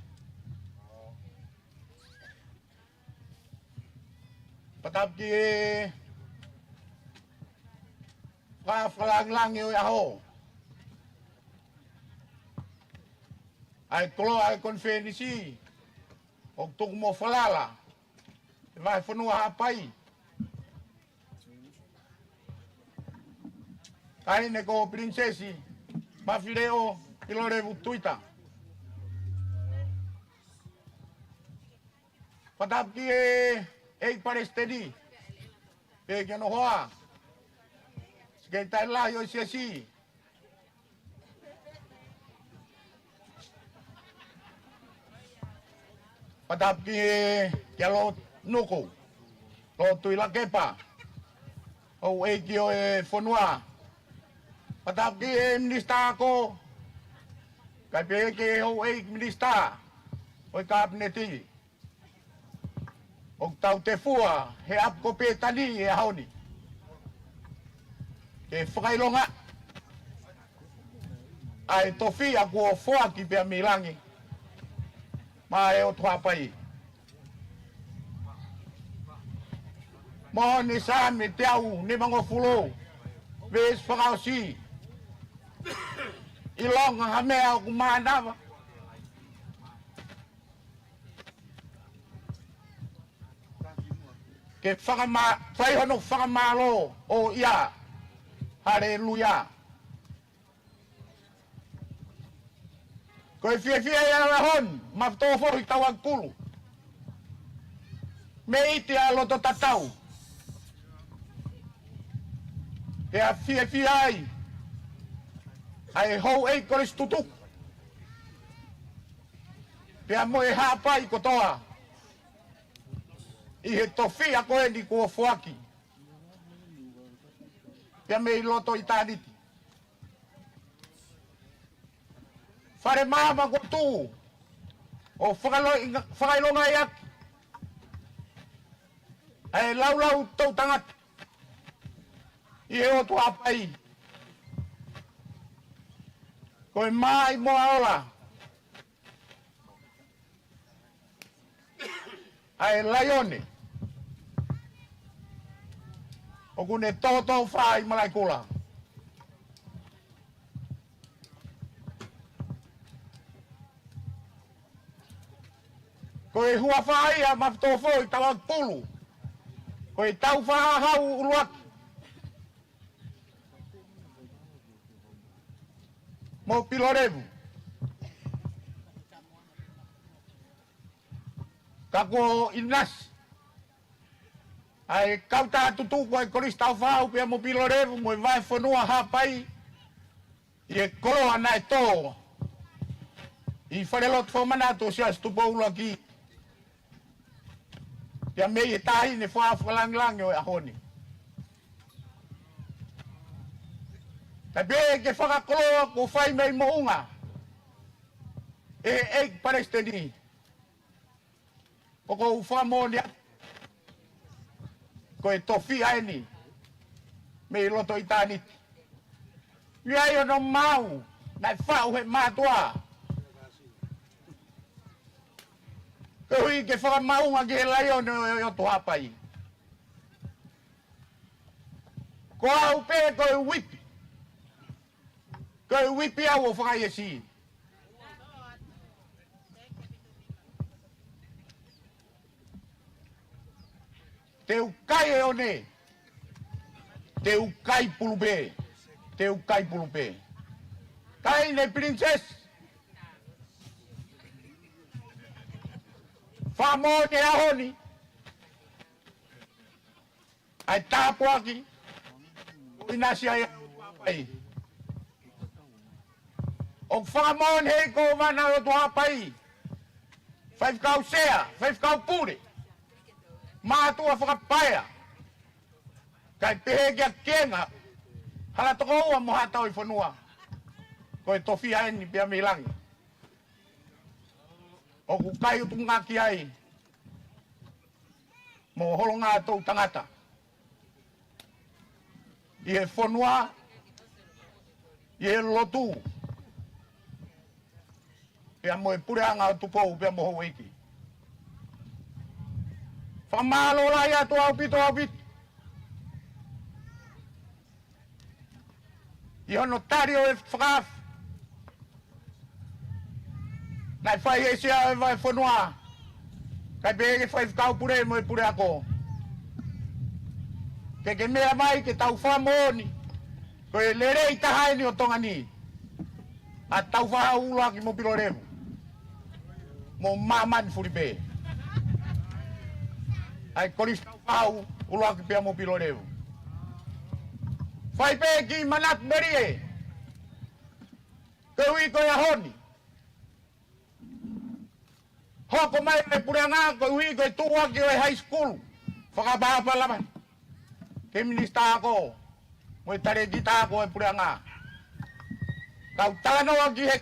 Pea tapu ki he fakalangilangi ʻo e ʻaho. ʻA e koloa ʻa e konifelenisi ʻoku tuku mo falala ʻi he vahefonua Haʻapai. Taʻahine ko Pilinisesi Mafileʻo Pilolevu Tuita. Pea tapu ki he ʻEiki Palesiteni, pea ki hono hoa, Sekelitali Lahi ʻo e Siasi. Pea tapu ki he, kia Lord Nuku, Lord Tuʻilakepa, houʻeiki ʻo e fonua. Pea tapu ki he Minisitā Ako, kae pehē ki he houʻeiki minisitā ʻo e Kapineti. ʻOku tau tefua he ʻapi ko Pētani he ʻaho ni ke fakaʻilonga ʻa e tofiʻa kuo foaki pea mei langi maʻa e ʻOtu Haʻapai. Moʻoni Saame teau nimangofulu, veesi fakaʻosi: ʻIlonga ha meʻa ʻoku mānava, ke fakamā-, fai hono fakamālō ʻo ia. Haleluia. Ko e fiefia ia ʻo e ʻaho ni, Mafotofohi Tauakipulu, mei ʻIti ʻa loto tatau, pea fiefia ai ʻa e houʻeiki kolisi tutuku, pea mo e Haʻapai kotoa, ʻi he tofiʻa ko eni kuo foaki pea mei loto ʻitāniti. Fale maama kuo tuʻu ʻo fakalo-, fakaʻilongaʻi ʻaki ʻa e laulau toʻutangata ʻi he ʻOtu Haʻapai. Ko e maʻimoa ola ʻa e laione ʻoku ne tōtōfā ʻi Malaʻekula. Ko e huafa ia ʻa Mafotofohi Tauakipulu, ko e Taufaʻāhau ʻUluaki mo Pilolevu. Ka kuo ʻinasi ʻa e kau tā tutuku ʻa e Kolisi Taufaʻāhau pea mo Pilolevu mo e vahefonua Haʻapai ʻi he koloa naʻe tō ʻi Falelotu Fakamanatu ʻo Siaosi Tupou ʻUluaki, pea mei he Taʻahine Fua Fakalangilangi ʻo e ʻaho ni. Kae pehē ke fakakoloa kuo fai mei moʻunga ʻe he ʻEiki Palesiteni. ʻOku ou fakamoʻoni atu, ko e tofiʻa eni mei loto ʻitāniti. ʻI ai hono maau naʻe faʻu he mātuʻa koeʻuhi ke fakamaʻunga ki he laione ʻo e ʻOtu Haʻapai. Ko au pē ko e uipi. Ko e uipi au ʻo Faka-ʻIesi. Te u kai e one. Te u kai pulu pē. Te u kai pulu pē. Taʻahine Pilinisesi, fakamoʻoni he ʻaho ni, ʻa e tāpuaki ʻo ʻInasi ai ʻa e ʻOtu Haʻapai. ʻOku fakamoʻoni he ʻEiki Kōvana ʻo e ʻOtu Haʻapai, faifekau sea, faifekau pule, mātuʻa fakapaea, kae pehē kia Kenga Halatokoua mo Haʻa Tauʻifonua, ko e tofiʻa eni pea mei langi ʻoku kai ʻutunga ki ai mo holonga toʻutangata ʻi he fonua, ʻi he lotu, pea mo e puleʻanga ʻo Tupou pea mo houʻeiki. Fakamālō lahi atu ʻaupito, ʻaupito ʻi hono tali ʻo e fakaafe naʻe fai ʻe he sea ʻo e vahefonua, kae pehē ki he faifekau pule mo e puleako, ke ke meʻa mai ke tau fakamoʻoni ko e lelei taha eni ʻo Tonga ni, ʻa Taufaʻāhau ʻUluaki mo Pilolevu mo Māmani Fulipē, ʻa e Kolisi Taufaʻāhau ʻUluaki pea mo Pilolevu. Fai pē ki manatu melie, koeʻuhi ko e ʻaho ni hoko mai e puleʻanga, koeʻuhi ko e tuʻuaki ʻo e high school, fakaʻapaʻapa lava ki he minisitā ako mo e talēkita ako ʻo e puleʻanga. Kau talanoa ki he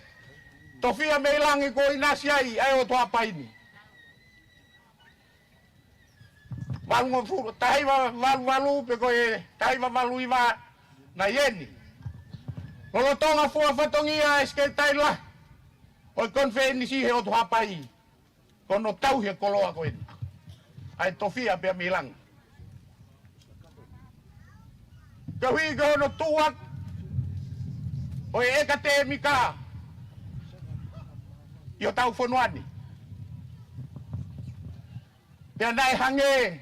tofiʻa mei langi kuo ʻinasi ai ʻa e ʻOtu Haʻapai ni. Valungofulu, taha hiva valu valu pe ko e taha hiva valu hiva, naʻe ʻi heni lolotonga fua fatongia e Sekelitali Lahi ʻo e konifelenisi he ʻOtu Haʻapai, ko hono tauhi e koloa ko eni, ʻa e tofiʻa pea mei langi, koeʻuhi ko hono tuʻuaki ʻo e ʻekatēmika ʻi hotau fonua ni. Pea naʻe hangē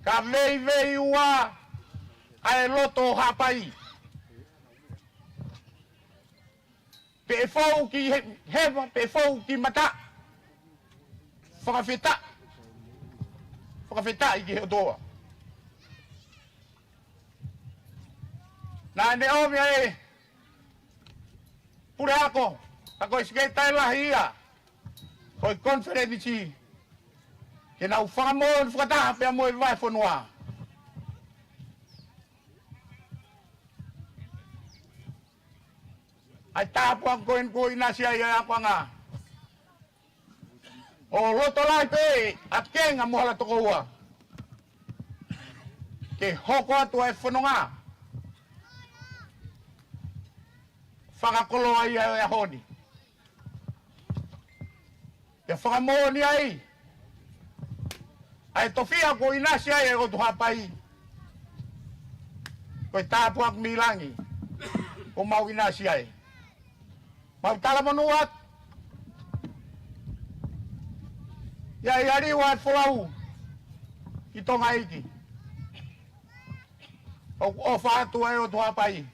ka veiveiua ʻa e loto ʻo Haʻapai, pe ʻe fou ki he-, heva, pe ʻe fou ki mata. Fakafetaʻi, fakafetaʻi ki he ʻOtua. Naʻa ne ʻomi ʻa e puleako, ka ko e Sekelitali Lahi ia ʻo e konifelenisi, ke nau fakamoʻoni fakataha pea mo e vahefonua ʻa e tāpuaki ko eni kuo ʻinasi ai ʻa e akoʻanga. ʻO loto lahi pē ʻa Kenga mo Halatokoua ke hoko atu ʻa e fononga fakakoloa ia ʻo e ʻaho ni, ke fakamoʻoni ai ʻa e tofiʻa kuo ʻinasi ai ʻa e ʻOtu Haʻapai, ko e tāpuaki mei langi kuo mau ʻinasi ai. Mau talamonū atu ia ʻi he liliu ʻa e folau ʻi Tonga ʻeiki. ʻOku ʻofa atu ʻa e ʻOtu Haʻapai,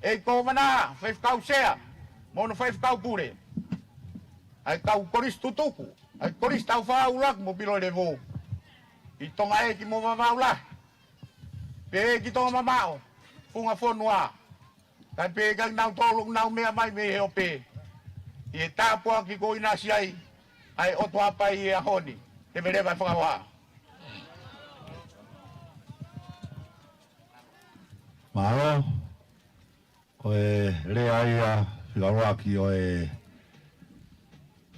ʻEiki Kōvana, faifekau sea mo hono faifekau pule, ʻa e kau kolisi tutuku, ʻa e Kolisi Taufaʻāhau ʻUluaki mo Pilolevu, ʻi Tonga ʻeiki mo Vavaʻu Lahi, pehē ki Tonga mamaʻo, funga fonua, kae pehē kia kinautolu ʻoku nau meʻa mai mei he ope ʻi he tāpuaki kuo ʻinasi ai ʻa e ʻOtu Haʻapai he ʻaho ni. Ke veleva e fakahoha. Mālō. Ko e lea ia fika ʻuluaki ʻo e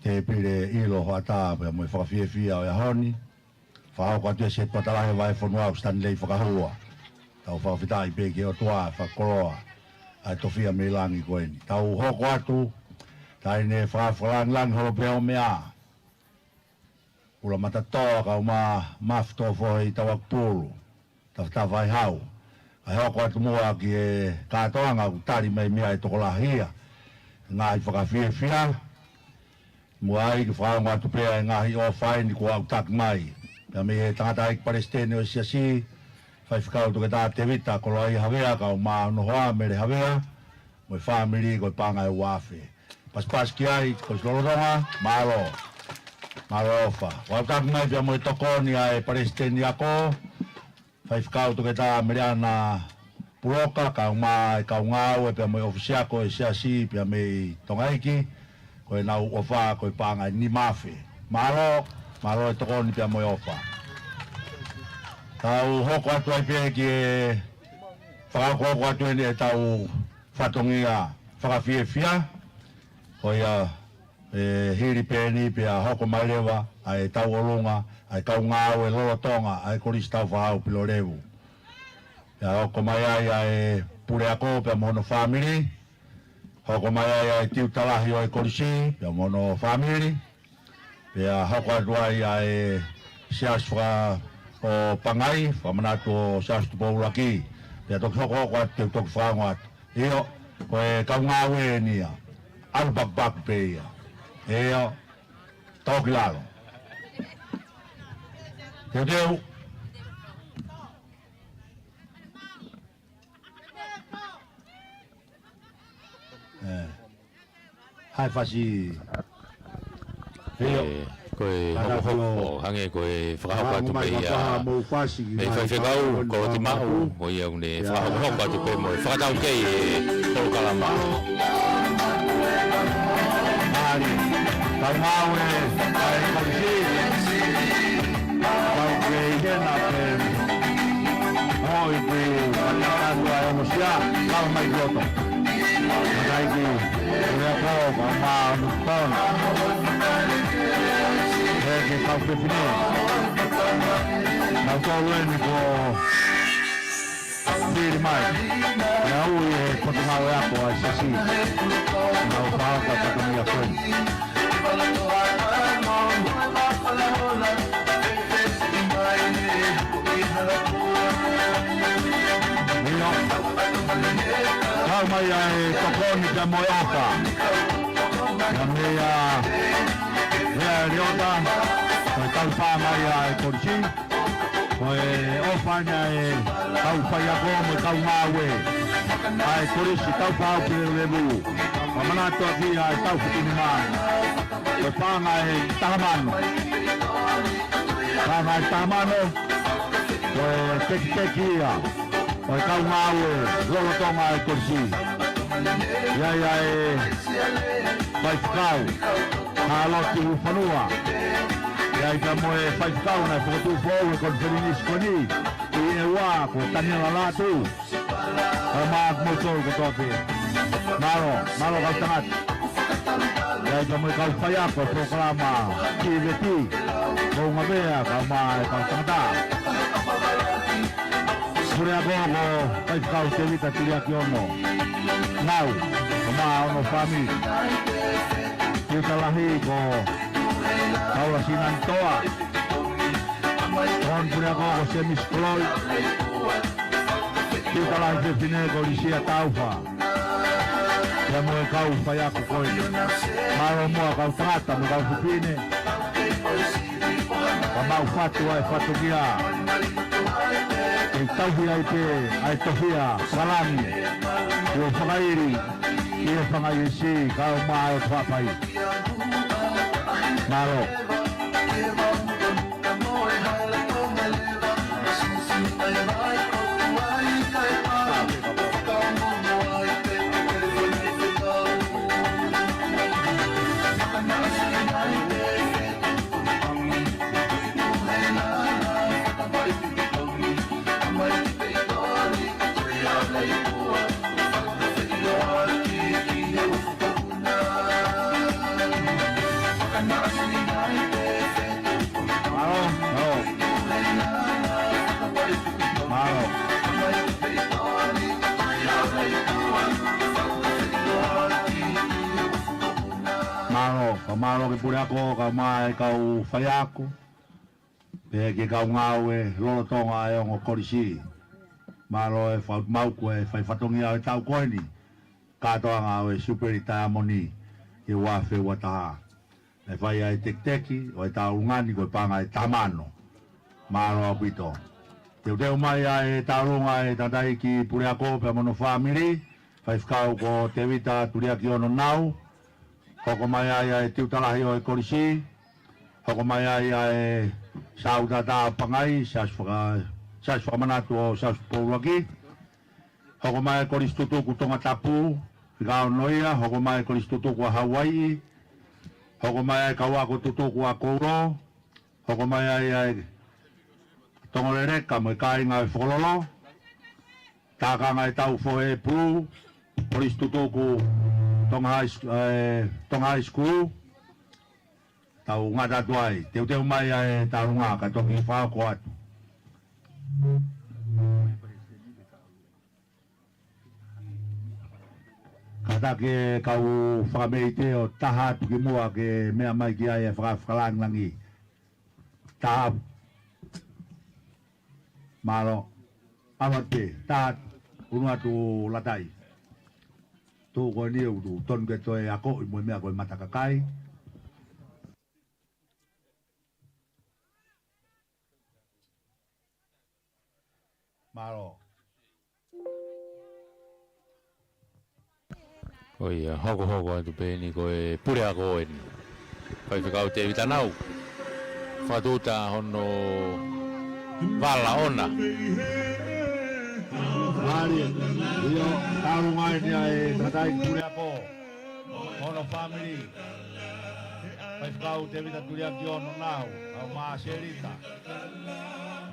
tēpile ʻilo hoʻatā pea mo e fakafiefia ʻo e ʻaho ni. Fakahoko atu ia ʻe he Setuata Lahi ʻo e Vahefonua, ʻa Stanley Fakahua. Tau fakafetaʻi pē ki he ʻOtua, fakakoloa ʻa e tofiʻa mei langi ko eni. Tau hoko atu, taʻahine Fakalangilangi Holopeaumeʻa, Ula Matatoa, kae ʻumaʻā Mafi Tofohe ʻi Tauakupulu, Tafatafa ʻi Hau. Kae hoko atu muʻa ki he kātoanga ʻoku tali mai mei ai e tokolahi ia, ngaahi fakafiefia. Muʻa ai ke fakaongo atu pē ʻa e ngaahi ʻofa eni kuo aʻutaki mai, pea mei he tangataʻeiki palesiteni ʻo e Siasi, Faifekau Toketā Tevita Koloaʻia Havea, kae ʻumaʻā hono hoa Mele Havea, mo e fāmili ko e paʻanga ʻe uaafe. Pasipasi ki ai, ko e lolotonga, mālō. Mālō ʻofa. Kuo aʻutaki mai pea mo e tokoni ʻa e palesiteni ako, Faifekau Toketā Meleana Puloka, kae ʻumaʻā e kau ngāue pea mo e ʻofisiako e Siasi pea mei Tongaiki, ko ʻenau ʻofa ko e paʻanga ʻe nima afe. Mālō, mālō e tokoni pea mo e ʻofa. Tau hoko atu ai pē ki he fakahokohoko atu eni ʻetau fatongia fakafiefia, ko ia ʻe hili pē eni pea hoko mai leva ʻa e tauʻolunga ʻa e kau ngāue lolotonga ʻa e Kolisi Taufahau Pilolevu. Pea hoko mai ai ʻa e puleako pea mo hono fāmili, hoko mai ai ʻa e tiuta lahi ʻo e kolisi pea mo hono fāmili, pea hoko atu ai ʻa e Siasi faka-, ʻo Pangai, fakamanatu ʻo Siaosi Tupou ʻUluaki, pea toki hokohoko atu, toki fakaongo atu. ʻIo, ko e kau ngāue eni ia, ʻalu pakupaku pē ia. ʻIo, toki lalo. Teuteu. ʻE, hai fasi. ʻIo. ʻE, ko e hokohoko, hangē ko e fakahoko atu pē ia mei he faifekau, ko Timaʻu, ko ia ʻoku ne fakahokohoko atu pē mo e fakataukei e polokalama. Mālie. Kau ngāue ʻa e kolisi. Kau kei hena pē. Hoi pē, kau ngāue ʻa e ongosia, kau mai ki loto. Mataiki, ʻo lea ko, kau mā, ʻo nukon. He ke kau fefine. Nau tolu eni ko fili mai. Nau ui e Potungāue Ako ʻa e Siasi. Nau pau ka fatongia ko eni. ʻIo. Kau mai ʻa e tokoni pea mo e ʻofa. Ia meia, meia Leota, ko e kau pā mai ʻa e kolisi. Ko e ʻofa eni ʻa e kau faiako mo e kau ngāue ʻa e Kolisi Taufahau Pilolevu. Fakamanatu ʻaki ʻa e taʻu fitu nima. Ko e paʻanga ʻe taha mano. Paʻanga ʻe taha mano. Ko e tekiteki ia ʻo e kau ngāue lolotonga e kolisi. ʻI ai ʻa e faifekau Kaloti Hufanua. ʻI ai pea mo e faifekau naʻe fokotuʻu foʻou e konifelenisi ko eni ʻi ʻEua ko Taniela Lātū. Kau mā kimoutolu kotoa pē. Mālō, mālō kau tangata. ʻI ai pea mo e kau faiako e polokalama ki Veti. Ko Ngavea, kau mā e kau tangata. Puleako ko Faifekau Tevita Tuliakiono Nau, kau mā hono fāmili. Tiuta lahi ko Paula Sinanitoa. Ko hono puleako ko Semisi Koloi. Tiuta lahi fefine ko Lisia Taufa. Pea mo e kau faiako ko ē. Mālō muʻa kau tangata mo e kau fefine. Ka mau fatu ʻa e fatongia. Ke tauhi ai pē ʻa e tofiʻa fakalangi. Kuo fakaili ʻi he fanga isi kau mā e fapai. Mālō. Mālō, mālō. Mālō. Mālō, ka mālō ki he puleako, kau mā e kau faiako. Pea ki he kau ngāue lolotonga e ongo kolisi. Mālō e fau-, mau ko e fai fatongia ʻo e taʻu ko eni. Kātoanga ʻo e Siupeli Taiamoni ʻi he ua afe ua taha. Naʻe fai ai e tekiteki ʻo e tauʻolunga ni ko e paʻanga ʻe taha mano. Mālō ʻaupito. Teuteu mai ʻa e tauʻolunga ʻa e tangataʻeiki puleako pea mo hono fāmili, faifekau ko Tevita Tuliakiono Nau, hoko mai ai ʻa e tiuta lahi ʻo e kolisi, hoko mai ai ʻa e Sautata Pangai, Siasi faka-, Siasi Fakamanatu ʻo Siaosi Tupou ʻUluaki. Hoko mai e Kolisi Tutuku Tongatapu, fika ono ia, hoko mai e Kolisi Tutuku ʻa Hauaiʻi, hoko mai e kau ako tutuku ʻa Koulo, hoko mai ai ʻa e Tongoleleka mo e kāinga ʻo e Fokololo, tākanga e tau fohe pulu, Kolisi Tutuku Tonga High Sch-, ē, Tonga High School, tau ngata atu ai, teuteu mai ʻa e tau ngā ka toki fakahoko atu. Kātaki e kau fakameʻite ʻo taha atu ki muʻa ke meʻa mai ki ai e faka-, fakalāngilangi. Taha. Mālō. ʻAlu atu pē. Taha. Unu atu Latai. Tuʻu ko eni ʻoku tonu ke toe akoʻi mo e meʻa ko e mata kakai. Mālō. ʻOia, hokohoko atu pē eni ko e puleako eni. Faifekau Tēvita Nau. Fakatūta hono vala ʻona. Mālie, ʻio, tau ngai ni ai, katai puleako. Hono fāmili. Faifekau Tēvita Tuliaki ʻOnonau, ʻa Māselita.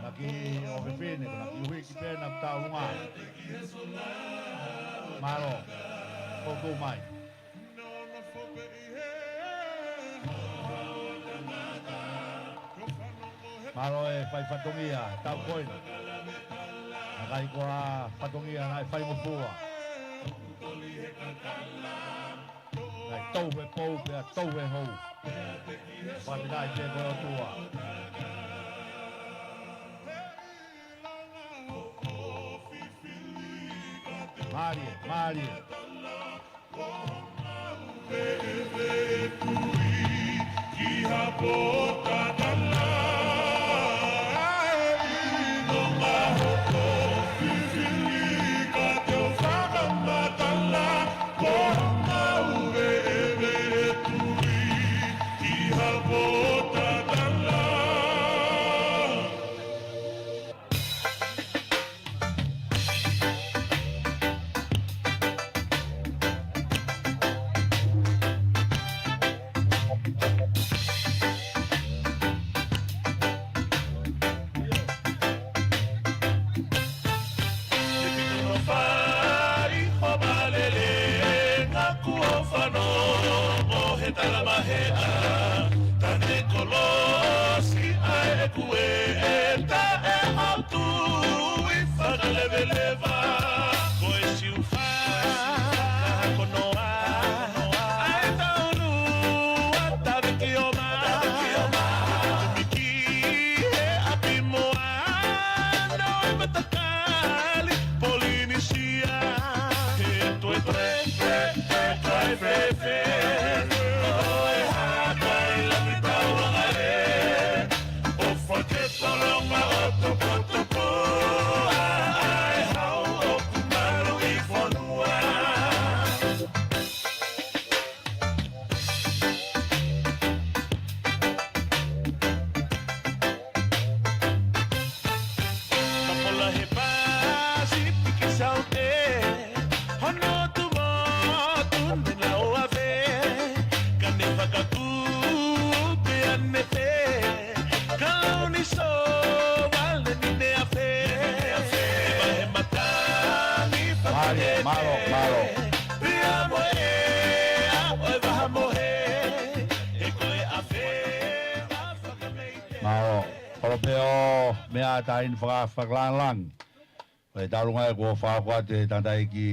Maki ʻo fefine, ko na ki uhi ki pena tau ngai. Mālō, koutou mai. Mālō e fai fatongia, tau koina. Naʻe ʻikai ko ha fatongia, naʻe fai mo fua. Naʻe tau he pou, pea tau he hou. Fakafetaʻi pē ko e ʻOtua. Mālie, mālie. Kuo fanongo he talamaheʻa, tane kolosi ʻa e kueta ʻe hautu i fakaleveleva. Ko e siufa, ko noa, ʻa e taunu, ʻa taviki o ma, taviki o ma, tumi ki he ʻapi moa, no e mata Kali, Polinisia, he toe toe, toe, toe, toe fēfē, ʻo e hā kai lapi tau anga ē, ʻo fake tolonga ʻo tuputupu, ʻa, ʻa e hau ʻoku malu ʻi fonua. Kapola he Pasifiki Saute, hono tuʻu motu ne lau ave, ka ne fakakū pē ʻanefē, ka lau ni sōvale ni ne afe, ʻe vahe matangi. Mālō, mālō, mālō. Pea mo e ʻea ʻo e vaha mohe, he ko e afe, a fakameite. Mālō. Kolo pē ʻo meʻa taini faka-, fakalāngilangi. ʻE taulunga ē kuo fakahoko atu ʻe he tangataʻeiki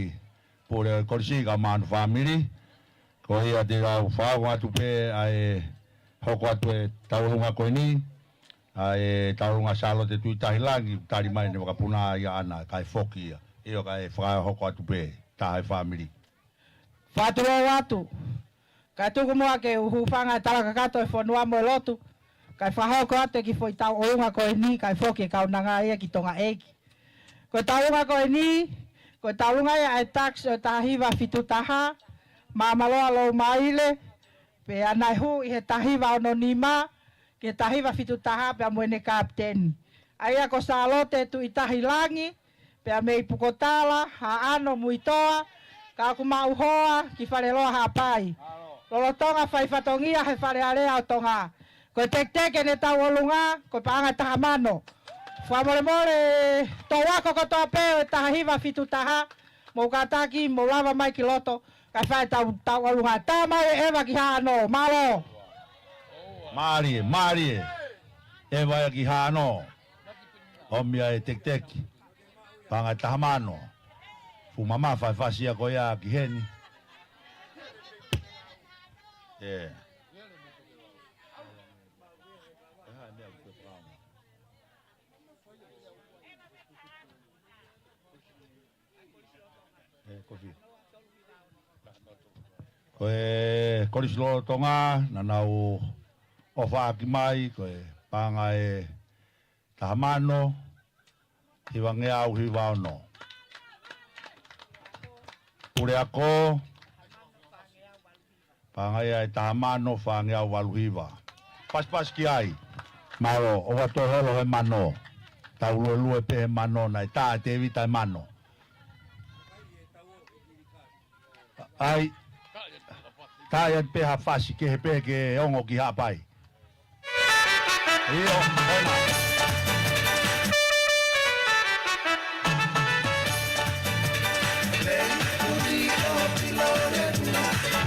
pule ʻo e kolisi kae ʻumaʻā hono fāmili. Ko ia te u fakahoko atu pē ʻa e hoko atu e taulunga ko eni. ʻA e taulunga Sālote Tuʻitahilangi, tali mai ne fakapuna ia ʻana, kae foki ia. ʻIo kae fakahoko atu pē, taha e fāmili. Fakatulou atu. Kae tuku muʻa ke u hūfanga he talakakato e fonua mo e lotu. Kae fakahoko atu e kiʻi foʻi taulunga ko eni, kae foki e kaunanga ia ki Tonga ʻEiki. Ko e taulunga ko eni, ko e taulunga ia ʻa e tax ʻo e taha hiva fitu taha, Maamaloa Loumaile, pea naʻe hū ʻi he taha hiva ono nima, ki he taha hiva fitu taha, pea mo ʻene kapiteni. ʻa ia ko Sālote Tuʻitahilangi, pea mei Pukotala, Haʻano, Muitoa, ka ʻoku maʻu hoa ki Faleloa, Haʻapai. Lolotonga fai fatongia he Fale Alea ʻo Tonga. Ko e teketeke ʻene tauʻolunga, ko e paʻanga ʻe taha mano. Fakamolemole, tau ako kotoa pē ʻo e taha hiva fitu taha, mou kātaki, mou lava mai ki loto, kae fai ʻetau tauʻolunga. Tā mai e ʻeva ki Haʻano, mālō. Mālie, mālie. ʻEva ia ki Haʻano. ʻOmi ʻa e teketeke. Paʻanga ʻe taha mano. Fuʻu mamafa e fasi ia ko ia ki heni. ʻE. ʻE, kofi. Ko e Kolisi Lolotonga, naʻa nau ʻofaʻaki mai, ko e paʻanga ʻe taha mano, hivangeau hiva ono. Puleako, paʻanga ia ʻe taha mano, fāngeau valu hiva. Pasipasi ki ai. Mālō, ʻoua toe holo he mano. Tau luelue pē he mano, naʻe tā ʻe Tēvita e mano. ʻAi. Tā ia pē ha fasi kehe pē ke ongo ki Haʻapai. ʻIo, ona.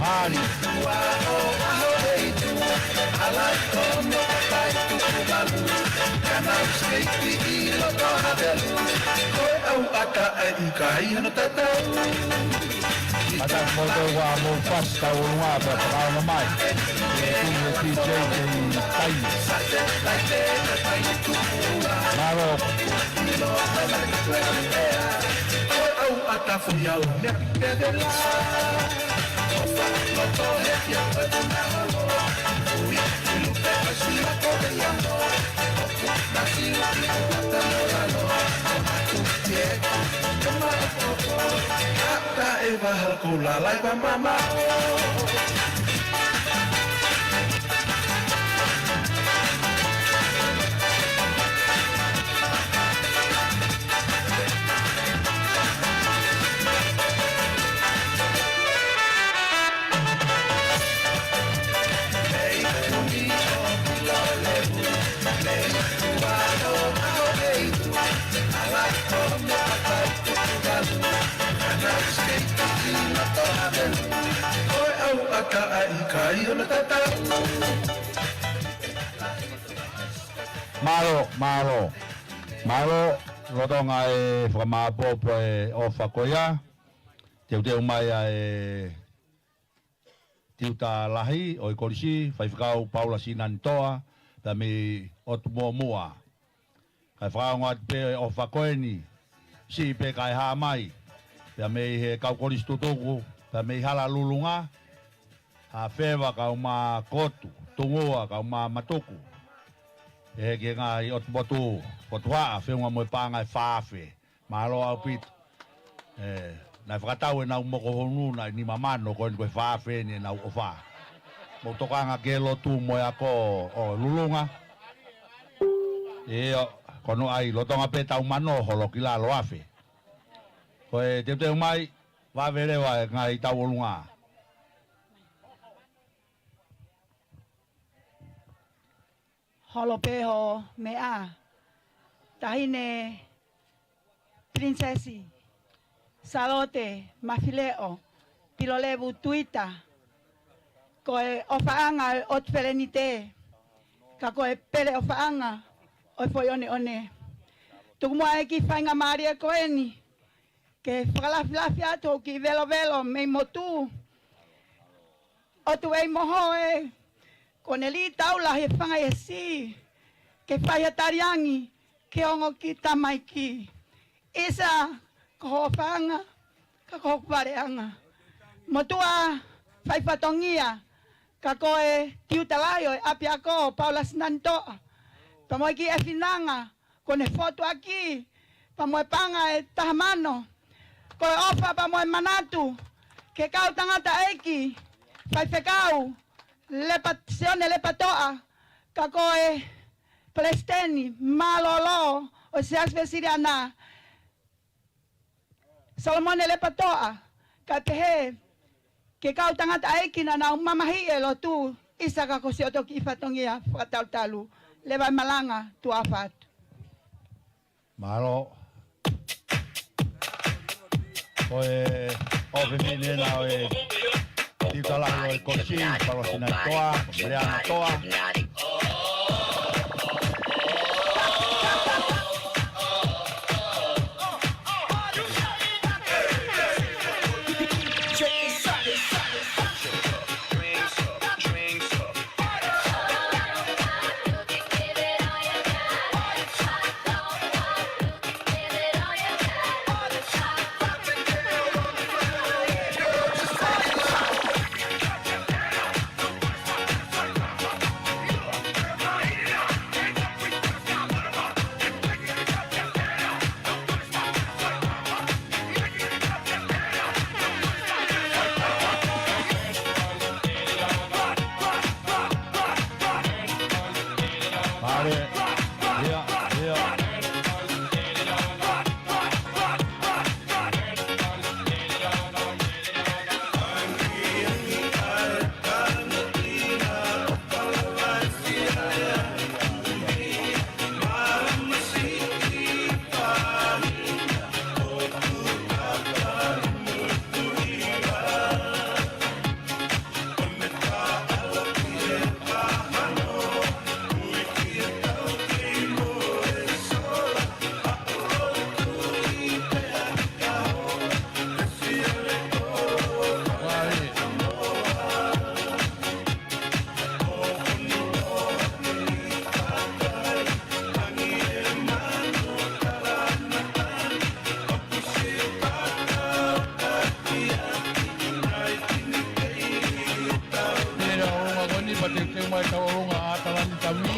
Mālie. Mata moto wa mo pas tauʻolunga pea fakaongo mai. E tui e P J kei tai. Mālō. Mālō, mālō. Mālō, lolotonga e fakamāʻopoʻopo e ʻofa ko ia. Teuteu mai ʻa e tiuta lahi ʻo e kolisi, Faifekau Paula Sinanitoa, pea mei ʻOtu Muʻomuʻa. Kae fakaongo atu pē ʻofa ko eni, siʻi pē kae hā mai, pea mei he kau kolisi tutuku, pea mei Hala Lulunga, Hafeva kae ʻumaʻā Kotu, Tungua kae ʻumaʻā Matuku. ʻE he ki he ngaahi ʻotu motu, Potuhaʻa, feʻunga mo e paʻanga ʻe fā afe. Mālō ʻaupito. ʻE, naʻe fakatau ʻenau moko honu, naʻe nima mano, ko eni ko e fā afe eni ʻenau ʻofa. Mou tokanga ki he lotu mo e ako ʻo Lulunga. ʻIo, ko hono ʻai, lolotonga pē taʻu mano, holo ki lalo afe. Ko e teuteu mai, vave leva e ngaahi tauʻolunga. Holo pē hoʻo meʻa. Taʻahine Pilinisesi Sālote Mafileʻo Pilolevu Tuita. Ko e ʻofaʻanga ʻo e ʻOtu Felenite, ka ko e pele ʻofaʻanga ʻo e Foʻi ʻOneʻone. Tuku muʻa e kiʻi faingamālie ko eni ke fakalafilafi atu hoku kiʻi velovelo mei motu. ʻOtu ʻEi Mohoe, ko ʻene lī taula he fanga ʻi he siʻi, ke fai ha taliangi ke ongo ki tamaiki. ʻIsa, ko ho ʻofaʻanga, ka ko hoku valeʻanga. Motuʻa fai fatongia, ka ko e tiuta lahi ʻo e ʻapiako, Paula Sinanitoa, pea mo e kiʻi ʻefinanga, ko ʻene fotuaki, pea mo e paʻanga ʻe taha mano. Ko e ʻofa pea mo e manatu ki he kau tangataʻeiki, Faifekau Lepa-, Sione Lepatoʻa, ka ko e Palesiteni mālōlō ʻo e Siasi Uēsiliana, Solomone Lepatoa, kae pehē ki he kau tangataʻeiki naʻa nau mamahiʻi e lotu, ʻIsaka ko Siotoki ʻi fatongia fakatalutalu, leva e malanga, tuʻa ʻofa atu. Mālō. Ko e ʻofefine ena ʻo e tiuta lahi ʻo e Kosi, Palosina Toa, Leana Toa. Pea ʻolunga ko eni pea teuteu mai tauʻolunga ʻa ʻAtalani Tavi.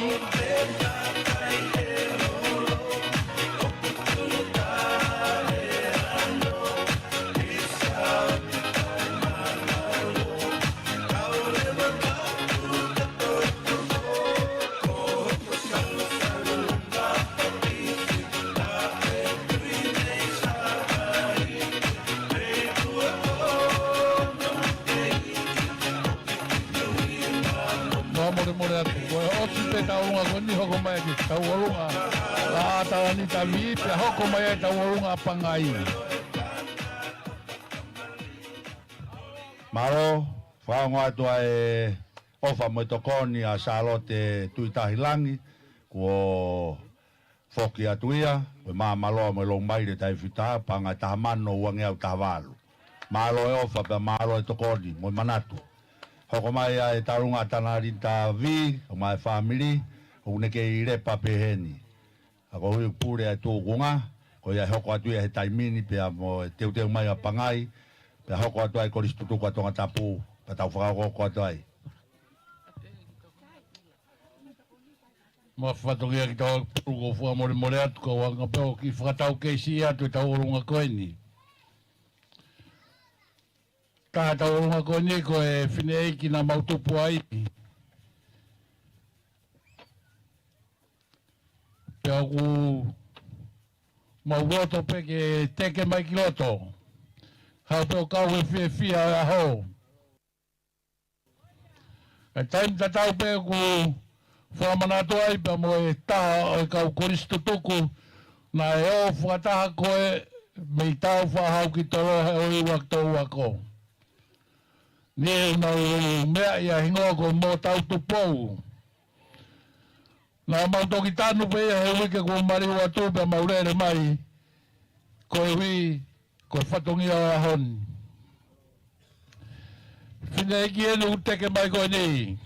Fakamolemole atu, ko e ʻosi pē tauʻolunga ko eni hoko mai ki he tauʻolunga ʻa ʻAtalani Tavi, pea hoko mai ai tauʻolunga ʻa Pangai. Mālō, fakaongo atu ʻa e ʻofa mo e tokoni ʻa Sālote Tuʻitahilangi, kuo foki atu ia, ko e Maamaloa mo e Loumaile Taifi Taha, paʻanga ʻe taha mano uangeau taha valu. Mālō e ʻofa pea mālō e tokoni mo e manatu. Hoko mai ʻa e tauʻolunga ʻa ʻAtalani Tavi, ʻo mai fāmili, ʻoku ne kei lepa pē heni. ʻA ko hui pule ʻa e tūkunga, ko ia ʻe hoko atu ia he taimi ni pea mo e teuteu mai ʻa Pangai, pea hoko atu ai Kolisi Tutuku ʻa Tongatapu, pea tau fakahoko atu ai. Mo e fatongia ki he Tohapulu, ko e fakamolemole atu, ka ʻoku ou anga pē ʻo kiʻi fakatau keisi atu e tauʻolunga ko eni. Ka tauʻolunga ko eni ko e fineʻeiki naʻa mau tupu ai. Pea ʻoku mau loto pē ke teke mai ki loto. Haʻu pē ʻo kau he fiefia ʻo e ʻaho. Ka e taimi tatau pē ʻoku fakamanatu ai pea mo e taha ʻo e kau Kolisi Tutuku, naʻe ō fakataha ko ē mei Taufaʻāhau ki Toloa he ʻoua ke tau ako. Ni ʻe nau meaʻi ʻa e hingoa ko Mōtau Tupou. Naʻa mau toki tanu pē ia he uike kuo maliu atu pea mau lele mai, koeʻuhi ko e fatongia ʻo e ʻaho ni. Fineʻeiki eni ʻoku teke mai ko eni.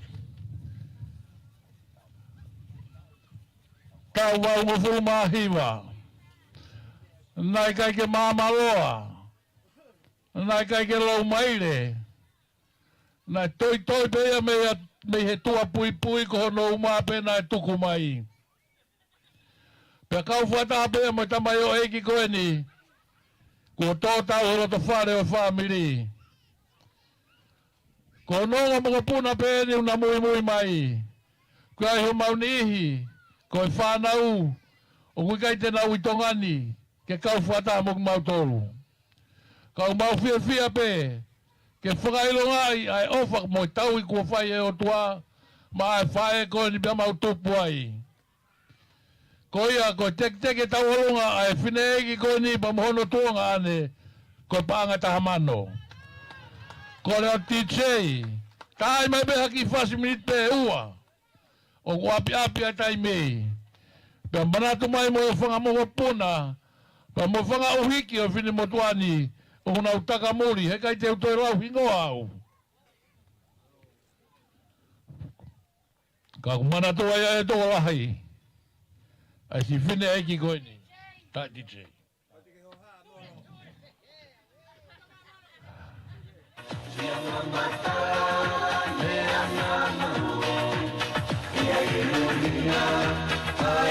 Taʻu valungofulu mā hiva. Naʻe ʻikai ke Maamaloa. Naʻe ʻikai ke Loumaile. Naʻe toitoi pē ia mei, mei he tuʻa puipui ko hono uma pē naʻe tuku mai. Pea kau fakataha pē ia mo e tamaioʻeiki ko eni, kuo tō tau he loto fale ʻo e fāmili. Ko hono ongo mokopuna pē eni ʻoku na muimui mai. Ko ia ai homau niʻihi, Ko e fānau ʻoku ʻikai te nau ʻi Tonga ni ke kau fakataha mo kimautolu. Ka ʻoku mau fiefia pē ke fakaʻilongaʻi ʻa e ʻofa mo e tauhi kuo fai ʻe he ʻOtua maʻa e faʻē ko eni pea mau tupu ai. Ko ia, ko e tekiteki ʻe tauʻolunga ʻa e fineʻeiki ko eni pea mo hono tuongaʻane, ko e paʻanga ʻe taha mano. Kole atu D J, tā mai pē ha kiʻi fasi miniti pē ʻe ua. ʻOku ʻapiʻapi ʻa e taimi. Pea manatu mai mo e fanga mokopuna, pea mo e fanga ʻuhiki ʻo e finemotuʻa ni, ʻoku nau takamuli, heʻikai te u toe lau hingoa au. Ka ʻoku manatu ai ʻa e tokolahi ʻa e siʻi fineʻeiki ko eni. Tā D J.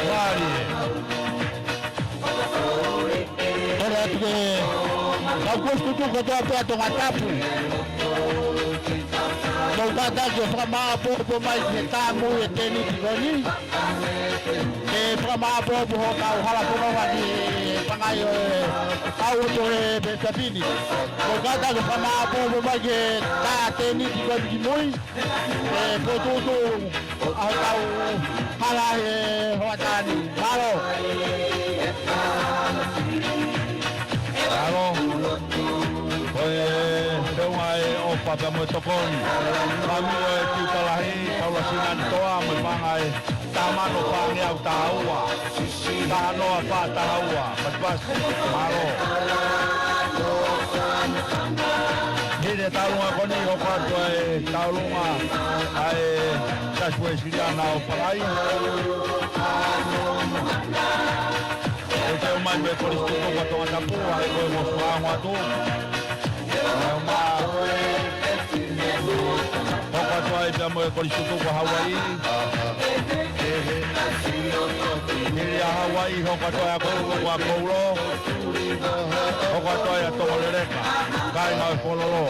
Mālie. Kole atu ki he kau kolisi tutuku kotoa pē ʻa Tongatapu. Mou kātaki ʻo fakamāʻopoʻopo mai ki he tāmui ʻo e tēniti ko eni. Ke fakamāʻopoʻopo hotau hala fononga ki Pangai ʻo e kau ʻotu ʻo e Pētapini. Mou kātaki ʻo fakamāʻopoʻopo mai ki he tā tēniti ko eni ki mui. ʻE, ko e tuʻutuʻu ʻa hotau hala he hoʻatā ni. Mālō. Mālō. Ko e feʻunga e ʻofa pea mo e tokoni. Fāmili ʻo e Tiuta Lahi, Paula Sinanitoa, mo e paʻanga ʻe taha mano fāngeau taha ua. Taha noa fā taha ua, pasipasi, mālō. Hili e tauʻolunga ko eni hoko atu ʻa e tauʻolunga ʻa e Siasi Uēsiliana ʻo Pangai. Teuteu mai mei he kolisi tutuku ʻa Tongatapu, ʻa e ko e mo fakaongo atu. ʻA e ma Hoko atu ai pea mo e kolisi tutuku ʻa Hauaiʻi. Hili ʻa Hauaiʻi, hoko atu ai ʻa Koulo, ʻa Koulo. Hoko atu ai ʻa Tongoleleka. Kāinga ʻo e Pololo.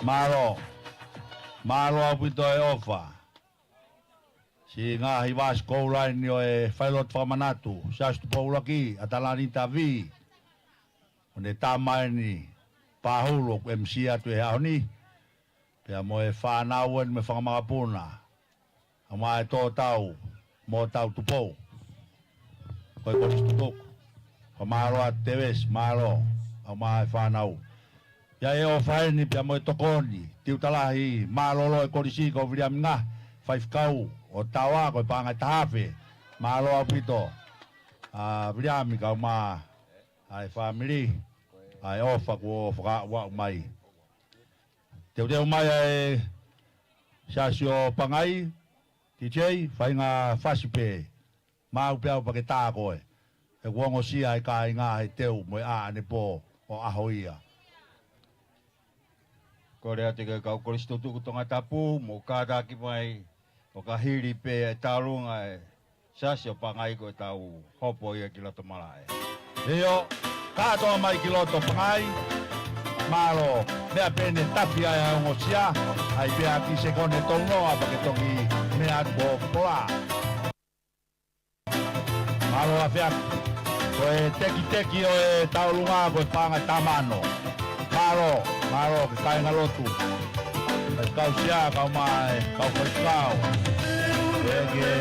Mālō. Mālō ʻaupito e ʻofa. Siʻi ngaahi vāsi koula eni ʻo e failotu fakamanatu, Siaosi Tupou ʻUluaki, ʻAtalani Tavi, mo ʻene tama eni Pahulu ʻoku M C atu he ʻaho ni, pea mo e fānau eni mo e fanga makapuna, ʻa e tō tau, mo tau Tupou. Ko e kolisi tutuku. Fakamālō atu Tevesi, mālō, ʻa e fānau. ʻI ai e ʻofa eni pea mo e tokoni, Tiuta Lahi, mālōlō e kolisi ko Viliami Ngahe, faifekau ʻo Taua, ko e paʻanga ʻe taha afe, mālō ʻaupito, ʻa Viliami kae ʻumaʻā e fāmili, ʻa e ʻofa kuo fakaaʻu mai. Teuteu mai ʻa e Siasi ʻo Pangai, D J, fai ha fasi pē. Maʻu pē au pea ke tā koe. He kuo ongosia e kāinga he teu mo e ʻā ʻanepō ʻo ʻaho ia. Kole atu ki he kau kolisi tutuku Tongatapu, mou kātaki mai, ʻo ka hili pē e tauʻolunga e Siasi ʻo Pangai ko e tau hopo ia ki loto malaʻe. ʻIo, kātoa mai ki loto Pangai, mālō, meʻa pē ʻene tafi ai ʻa e ongosia, ʻai pē ha kiʻi sekone tolu noa pea ke toki meʻa atu ʻo pola. Mālō ʻaupito. Ko e tekiteki ʻo e tauʻolunga ko e paʻanga ʻe taha mano. Mālō, mālō ki he kāingalotu. ʻA e kau sia, kau mai, kau faifekau. ʻE ki he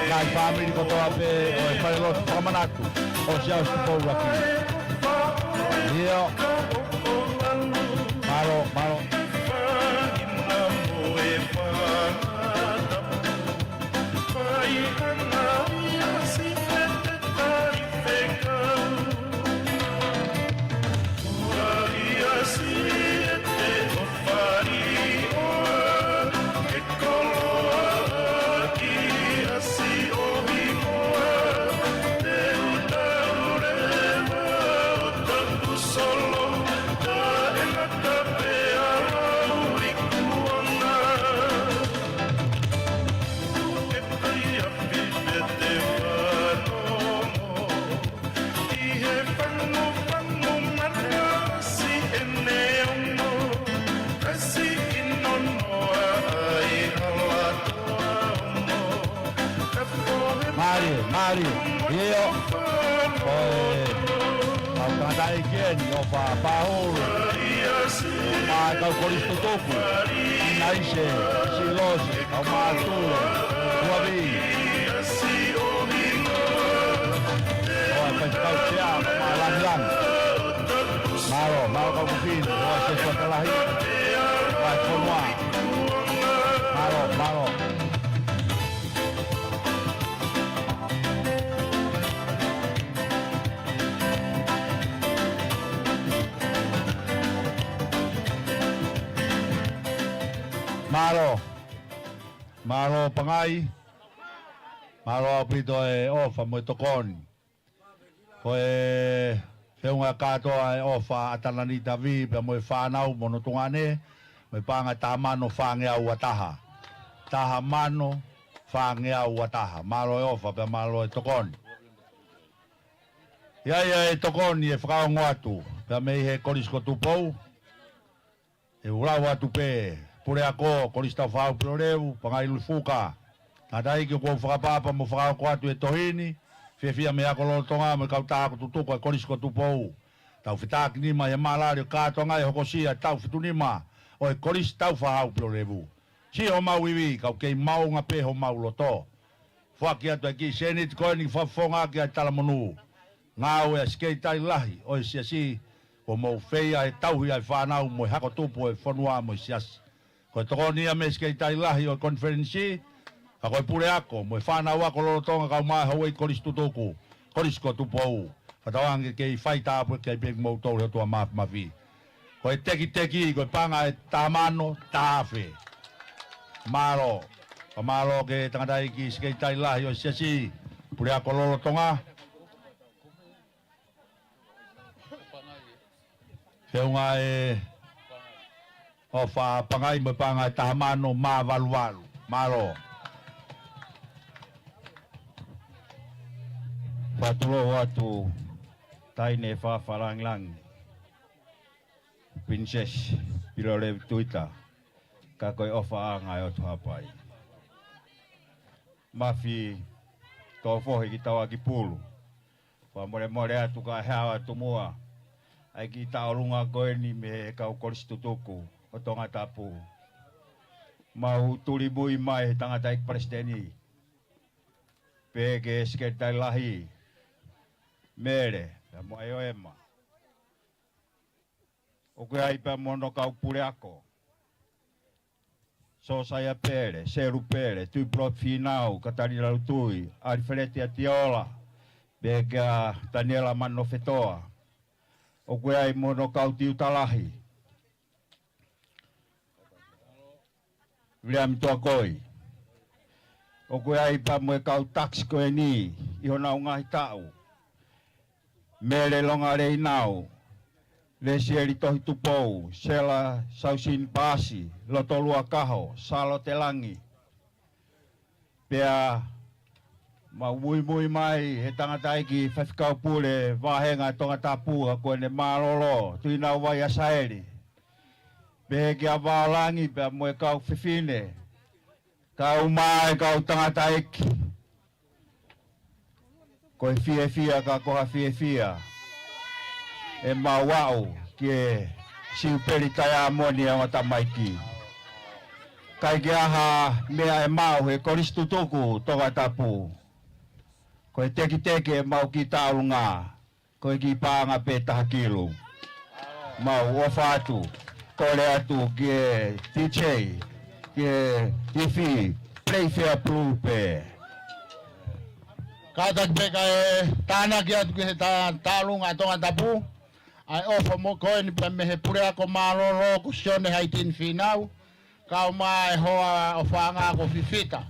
ngaahi fāmili kotoa pē ʻo e failotu fakamanatu ʻo Siaosi Tupou ʻUluaki. ʻIo. Mālō, mālō. Mālie, ʻio. Ko e kau tangataʻeiki eni, ʻOfa Pahulu. Mo e kau kolisi tutuku. ʻInaise, Silose, kau mātuʻa, Tuavi. Ko e faifekau sea, Malangilangi. Mālō, mālō kau kufini, ko e setuata lahi. Ko e fonua. Mālō, mālō. Mālō. Mālō Pangai. Mālō ʻaupito e ʻofa mo e tokoni. Ko e feʻunga kātoa e ʻofa ʻa Tananita Vī pea mo e fānau mo hono tuongaʻane, mo e paʻanga taha mano fāngeau ua taha. Taha mano fāngeau ua taha. Mālō e ʻofa pea mālō e tokoni. ʻI ai e tokoni ʻe fakaongo atu pea mei he Kolisi ko Tupou. ʻE u lau atu pē, Puleako Kolisi Tau Fakahau Pilolevu, Pangai Luifuka. Tangataʻeiki, ʻoku ou fakaʻapaʻapa mo fakahoko atu e tohi ni, fiefia mei he ako lolotonga mo e kau tā ako tutuku ʻa e Kolisi ko Tupou. Tau fetākinima he mālali ʻo e kātoanga ʻe hokosia ʻa e taʻu fitu nima ʻo e Kolisi Tau Fakahau Pilolevu. Siʻi homau ivi, ka ʻoku kei maʻunga pē homau loto. Foaki atu e kiʻi sēniti ko eni ke fakafofongaʻaki ʻa e talamonū. Ngāue ʻa e Sekelitali Lahi ʻo e Siasi, kuo mou feia he tauhi ʻa e fānau mo e hako tupu ʻo e fonua mo e Siasi. Ko e tokoni ia mei he Sekelitali Lahi ʻo e Konifelenisi, ka ko e Puleako mo e fānau ako lolotonga kae ʻumaʻā e houʻeiki kolisi tutuku, Kolisi ko Tupou. Fakatauange ke kei fai tāpuaki ai pē kimoutolu ʻe he ʻOtua Māfimafi. Ko e tekiteki, ko e paʻanga ʻe taha mano taha afe. Mālō. Fakamālō ki he tangataʻeiki Sekelitali Lahi ʻo e Siasi, Puleako lolotonga. Feʻunga e ʻofa Pangai mo e paʻanga ʻe taha mano mā valu valu. Mālō. Fakatulou atu Taʻahine Fafalangilangi, Princess Pilolevu Tuita, ka ko e ʻofaʻanga ʻo e ʻOtu Haʻapai. Mafi tō fohi ki tauʻaki pulu. Fakamolemole atu kae hao atu muʻa ʻa e kiʻi tauʻolunga ko eni mei he kau kolisi tutuku ʻo Tongatapu. Mau tuli mui mai he tangataʻeiki palesiteni, pehē ki he Sekelitali Lahi, Mele, pea mo ʻAioema. ʻOku ʻi ai pea mo hono kau puleako, Sosaia Pele, Selu Pele, Tuʻipulotu Fīnau, Katalina Lutui, ʻAlifeleti ʻAtiola, pehē kia Taniela Manofetoa. ʻOku ʻi ai mo hono kau tiuta lahi, Viliami Tuakoi. ʻOku ʻi ai pea mo e kau takisi ko eni ʻi honau ngaahi taʻu, Mele Longaleinau, Lesieli Tohitupou, Sela Sausini Paasi, Lotolua Kaho, Salote Langi. Pea mau muimui mai he tangataʻeiki faifekau pule vāhenga Tongatapu, ʻa ko ʻene mālōlō, Tuʻinau Vaiasaeli. Pehē kia Vaolangi pea mo e kau fefine, kae ʻumaʻā e kau tangataʻeiki. Ko e fiefia ka ko ha fiefia ʻemau aʻu ki he Siupeli Taiamoni ʻa e ongo tamaiki. ʻIkai ke ʻi ai ha meʻa ʻe maʻu he kolisi tutuku Tongatapu. Ko e tekiteki ʻemau kiʻi tauʻolunga, ko e kiʻi paʻanga pē taha kilu. Mau ʻofa atu, kole atu ki he DJ, ki he ifi, Playfair Blue pē. Kātaki pē kae tānaki atu ki he ta-, tauʻolunga Tongatapu, ʻa e ʻofa mo ko eni pē mei he puleako mālōlō ko Sione Haitini Fīnau, kae ʻumaʻā e hoa ʻofaʻanga ko Fifita.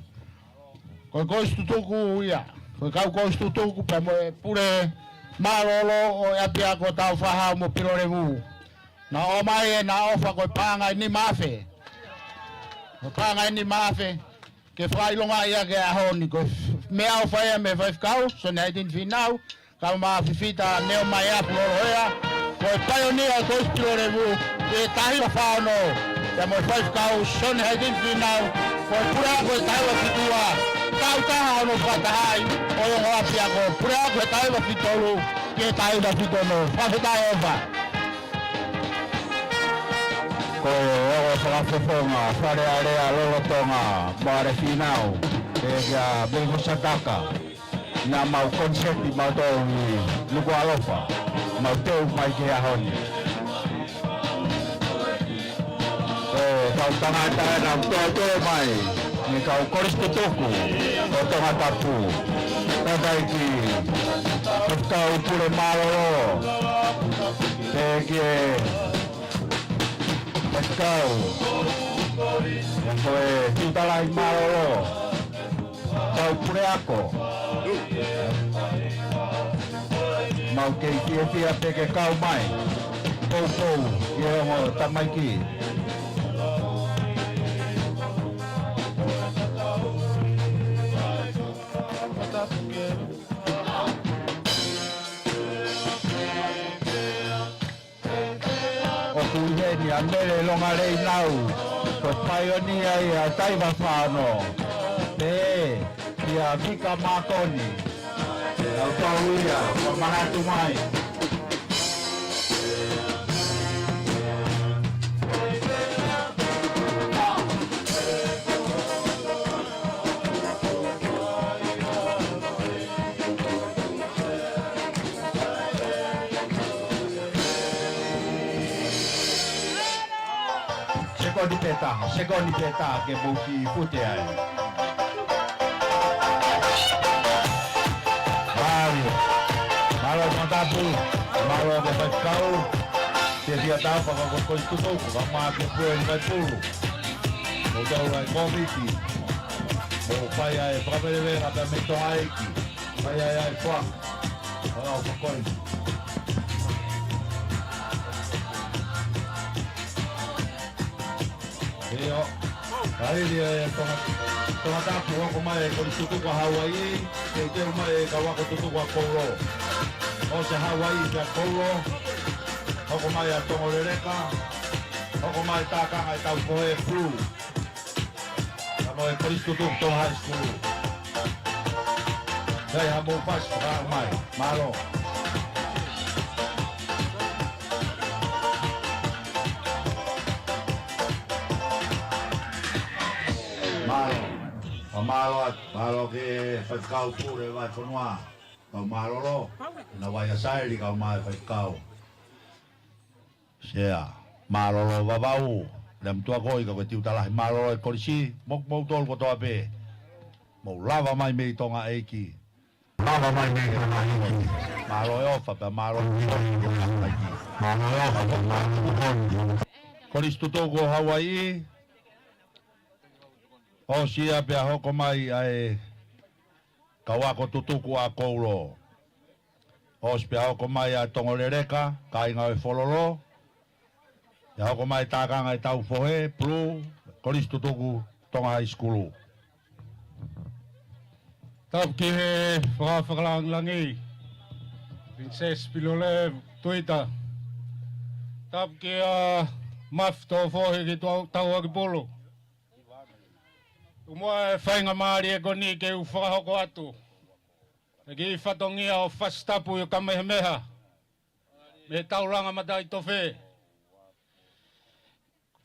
Ko e kolisi tutuku ia, ko e kau kolisi tutuku pea mo e pule mālōlō ʻo e ʻapiako Tau Fakahau mo Pilolevu. Naʻa ʻomai ʻena ʻofa ko e paʻanga ʻe nima afe. Ko e paʻanga ʻe nima afe, ke fakaʻilongaʻi ʻaki e ʻaho ni, ko e meʻaʻofa ia mei he faifekau, Sione Haitini Fīnau, kae ʻumaʻā Fifita Neomai ʻa Pulolo ia, ko e paionia ʻo e kolisi Pilolevu, ʻi he taha hiva fā ono, pea mo e faifekau Sione Haitini Fīnau, ko e puleako ʻo e taha hiva fitu ua, Tautaha hono fakatahaʻi ʻo e ongo ʻapiako, Puleako he taʻu hivangofulu mā tolu ki he taʻu hivangofulu mā ono. Fakafetaʻi ʻofa. Ko e ongo fakafofonga Fale Alea lolotonga mo ʻAlefīnau, ʻe kia Miko Sataka, naʻa mau koniseti mautolu ʻi Nukuʻalofa, mau teu mai ki he ʻaho ni. Ko e kau tangata ena ʻoku tōtō mai mei he kau kolisi tutuku ʻo Tongatapu. Tangataʻeiki, kau pule mālōlō, pehē ki he kau, ʻa ia ko e Tuʻutalahi mālōlō, kau puleako. Mau kei fiefia pē ke kau mai, poupou ʻi he ongo tamaiki. ʻOku ʻi heni ʻa Mele Longaleinau, ko e paionia ia ʻa e taʻu hivangofulu mā ono. Pehē kia Vika Makoni. Kau tau ia, ʻo manatu mai. Sekoni pē taha, sekoni pē taha ke mou kiʻi fute ai. Mālō, mālō Tongatapu, mālō ki he faifekau, ke fia tau fakakokoi tutuku, ka mā ke pue ni kai pulu. Mo tau ai komiti, mo fai ai fakavelevela pea mei Tonga ʻEiki, fai ai ai fua, fakaʻofa koe. ʻIo. Ka hili e Tonga, Tongatapu, hoko mai e kolisi tutuku ʻa Hauaiʻi, teuteu mai e kau ako tutuku ʻa Koulo. ʻOsi ʻa Hauaiʻi pea Koulo, hoko mai ʻa Tongoleleka, hoko mai tākanga e tau fohe pulu. Ka mo e kolisi tutuku Tonga High School. Sai ha mou pasi fakaaʻu mai. Mālō. Mālō. Mālō atu. Mālō ki he faifekau pule vahefonua. Kau mālōlō. Naʻa ʻi ai ʻa Saeli kau mai faifekau. Sea, mālōlō Vavau, Lea Motuʻa Koi, ka ko e Tuʻutalahi mālōlō e kolisi, mo, moutolu kotoa pē. Mou lava mai mei Tonga ʻEiki. Lava mai mei Tonga ʻEiki. Mālō e ʻofa pea mālō e ʻofa. Mālō e ʻofa pea mālō e ʻofa. Kolisi tutuku ʻo Hauaiʻi, ʻosi ia pea hoko mai ʻa e kau ako tutuku ʻa Koulo. ʻOsi pea hoko mai ʻa Tongoleleka, kāinga ʻo e Fololo. Pea hoko mai tākanga e tau fohe, pulu, kolisi tutuku, Tonga High School. Tapu ki he faka-, fakalāngilangi, Princess Pilolevu Tuita. Tapu kia Mafi Tofohi ki Tau-, Tauhakipulu. Tuku muʻa e faingamālie ko eni ke u fakahoko atu e kiʻi fatongia ʻo Fasi Tapu ʻi Kamehameha mei he taulanga Mataʻitofe.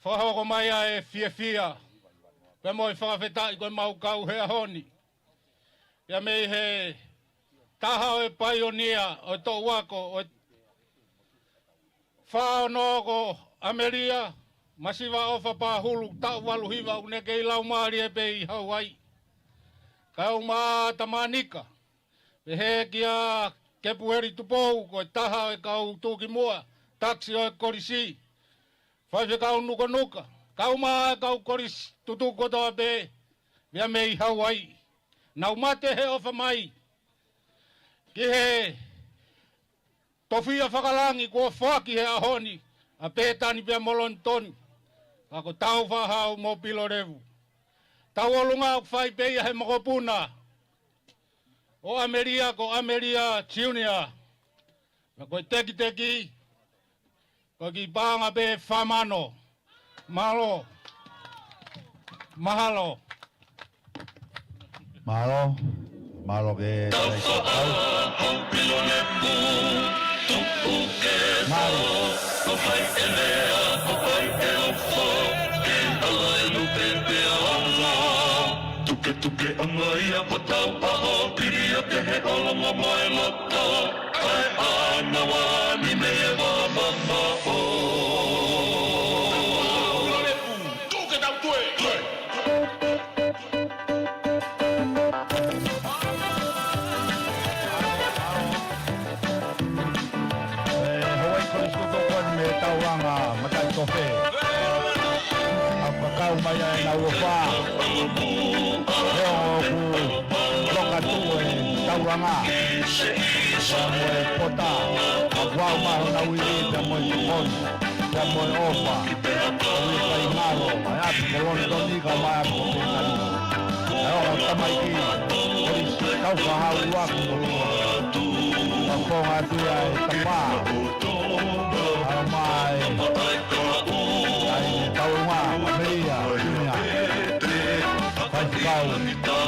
Fakahoko mai ʻa e fiefia pea mo e fakafetaʻi ko e mau kau he ʻaho ni. Pea mei he taha ʻo e paionia ʻo e toʻu ako ʻo e fā ono ko ʻAmelia Masiva ʻOfa Pahulu, taʻu valu hiva, ʻoku ne kei laumālie pē ʻi Hauaiʻi. Kae ʻumaʻā Tamanika, pehē kia Kepueli Tupou, ko e taha ʻo e kau tuʻukimuʻa takisi ʻo e kolisi. Faifekau Nukanuka, kae ʻumaʻā e kau kolisi tutuku kotoa pē, meʻa mei Hauaiʻi. Naʻa ku mate he ʻofa mai ki he tofiʻa fakalangi kuo foaki he ʻaho ni ʻa Pētani pea mo Lonitoni. Ka ko Tāufaʻāhau mo Pilolevu. Tauʻolunga ʻoku fai pē ia he mokopuna ʻo ʻAmelia, ko ʻAmelia Junior. Ka ko e tekiteki, ko e kiʻi paʻanga pē fā mano. Mālō. Mahalo. Mālō, mālō ke tau faʻa hau pilo ne pū, tuʻu ke mālō. Tuke tuke anga ia ko tau ʻaho, pili ʻa te he ʻolonga mai loto, ʻae ʻana wani me e vavama o. Tuke tau tue. ʻE, Hawaii Kolisi Tutuku ko eni mei Tauranga, Mataʻitofe. ʻA kakau mai ai ʻenau ʻofa. He ʻoku loka tuʻu e Tauranga. Pea mo e pota. ʻA kuau maho nau ili pea mo e tokoni. Pea mo e ʻofa. Ko e kai ngalo. ʻAi atu ko Lonitoni ka mai atu ko Pētani. ʻAi ʻo tamaiki. Kolisi Taufaʻahau Luaku. Ka fonga atu ia e tapa. ʻAi mai. ʻAi e Tauranga. Melia. Junior. Faifekau.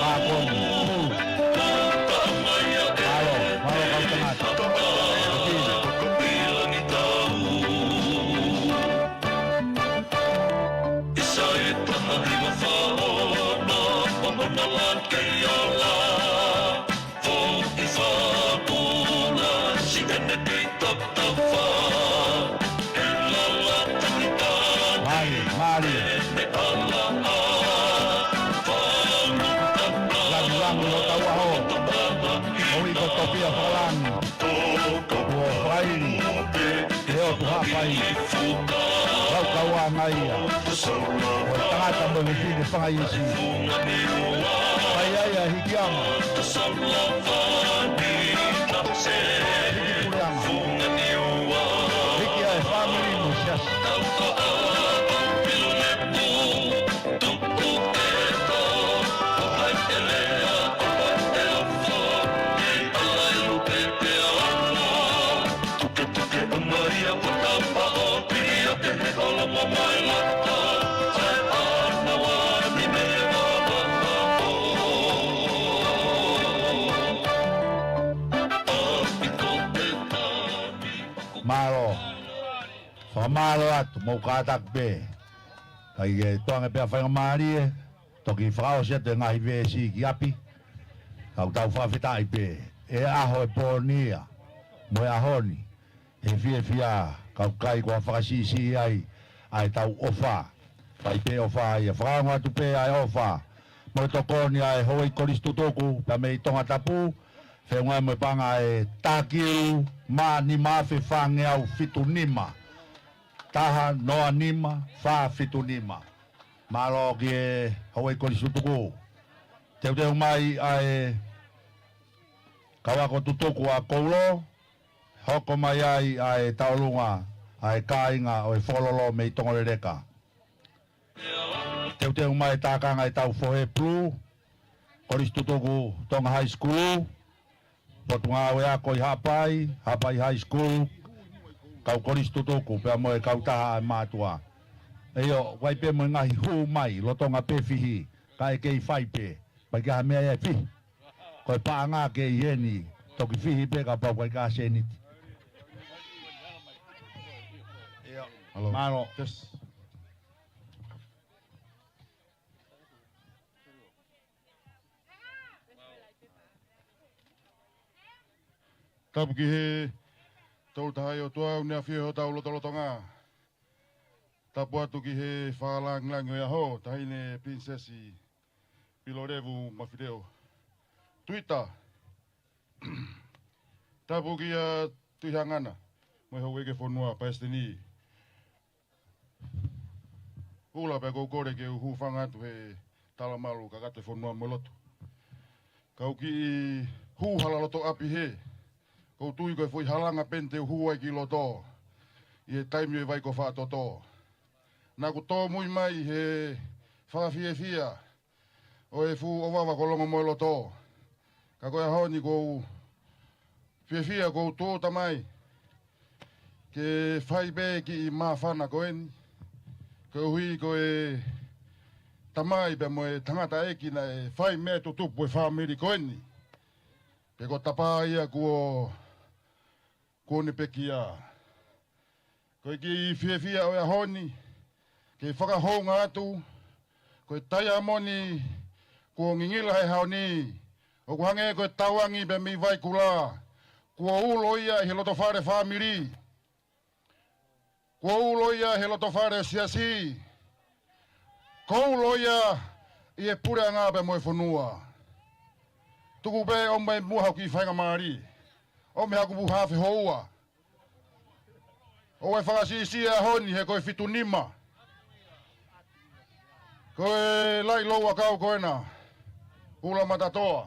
Mākoni. Mālō. Mālō kau tangata. Isa e taha hiva fā ono, ʻo hona lake i ola, fō i fā pula, si ene kei tap tap fā, e lala tangitā. Mali, mali. E ala a, fā, langilangi ʻo tau ʻaho. ʻOi ko Topia Fakalangi. Kuo fakaili ʻe he ʻOtua Haʻapai. Laukau anga ia. Ko e tangata mo e fefine fanga isi. Fai ai ʻa e hikiʻanga. Hiki puleʻanga. Hiki ʻa e fāmili mo e siasi. Mālō. Fakamālō atu, mou kātaki pē. Kae ke toange pē ʻa e faingamālie, toki fakaʻosi atu e ngaahi veesi ki ʻapi. Ka ʻoku tau fakafetaʻi pē, ʻe ʻaho e pō ni ia, mo e ʻaho ni, he fiefia, kau kai ko e fakasiʻisiʻi ai, ʻa e tau ʻofa. Fai pē ʻofa ia, fakaongo atu pē ʻa e ʻofa. Mo e tokoni ʻa e Hawaii Kolisi Tutuku, pea mei Tongatapu, feʻunga mo e paʻanga ʻe taha kilu mā nima afe fāngeau fitu nima. Taha noa nima fā fitu nima. Mālō ki he Hawaii Kolisi Tutuku. Teuteu mai ʻa e kau ako tutuku ʻa Koulo, hoko mai ai ʻa e tauʻolunga ʻa e kāinga ʻo e Fokololo mei Tongoleleka. Teuteu mai e tākanga e tau fohe pulu, Kolisi Tutuku Tonga High School, Potungāue Ako ʻi Haʻapai, Haʻapai High School, kau Kolisi Tutuku, pea mo e kautaha ʻa e mātuʻa. ʻIo, ʻoku ʻi ai pē mo e ngaahi hū mai, lolotonga pē fihi, ka ʻe kei fai pē, ʻikai ke ʻi ai ha meʻa ia ʻe fihi. Ko e paʻanga ke ʻi heni, toki fihi pē kapau ʻoku ʻikai ke ʻi ai ha sēniti. ʻIo, Hello. Mālō. Yes. Tapu ki he Tolu Tahaʻi ʻOtua ʻoku ne ʻafio ʻi hotau lotolotonga. Tapu atu ki he fakalāngilangi ʻo e ʻaho, Taʻahine Pilinisesi Pilolevu Mafileo Tuita. Tapu kia Tuʻihangana, mo e houʻeiki ʻo e fonua, Palesiteni Ula, pea ʻoku ou kole ke u hūfanga atu he talamalu kakato e fonua mo e lotu. Kau kiʻi hū hala loto ʻapi hē. ʻOku ou tui ko e foʻi halanga pē eni te u hū ai ki loto. ʻI he taimi ʻo e vai ko Faʻatoto. Naʻa ku tōmui mai he fakafiefia ʻo e fuʻu ʻovava ko Longomoeloto. Ka ko e ʻaho ni ʻoku ou fiefia ʻoku ou tūʻuta mai ke fai pē kiʻi māfana ko eni. Koeʻuhi ko e tamai pea mo e tangataʻeiki naʻe fai meʻa tutupu e fāmili ko eni. Pea ko Tapa ia kuo, kuo ne pekia. Ko e kiʻi fiefia ʻo e ʻaho ni, ke fakahounga atu, ko e taiamoni kuo ngingila he ʻaho ni, ʻoku hangē ko e tauangi pē mei Vaikula, kuo ulo ia ʻi he loto fale fāmili, kuo ulo ia he loto fale siasi, kuo ulo ia ʻi he puleʻanga pea mo e fonua. Tuku pē ʻo mai muʻa haku kiʻi faingamālie, ʻo mai haku puha fehoua. ʻO e fakasiʻisiʻi ʻaho ni he ko e fitu nima. Ko e laʻi lou ʻakau ko ena, ʻUla Matatoa.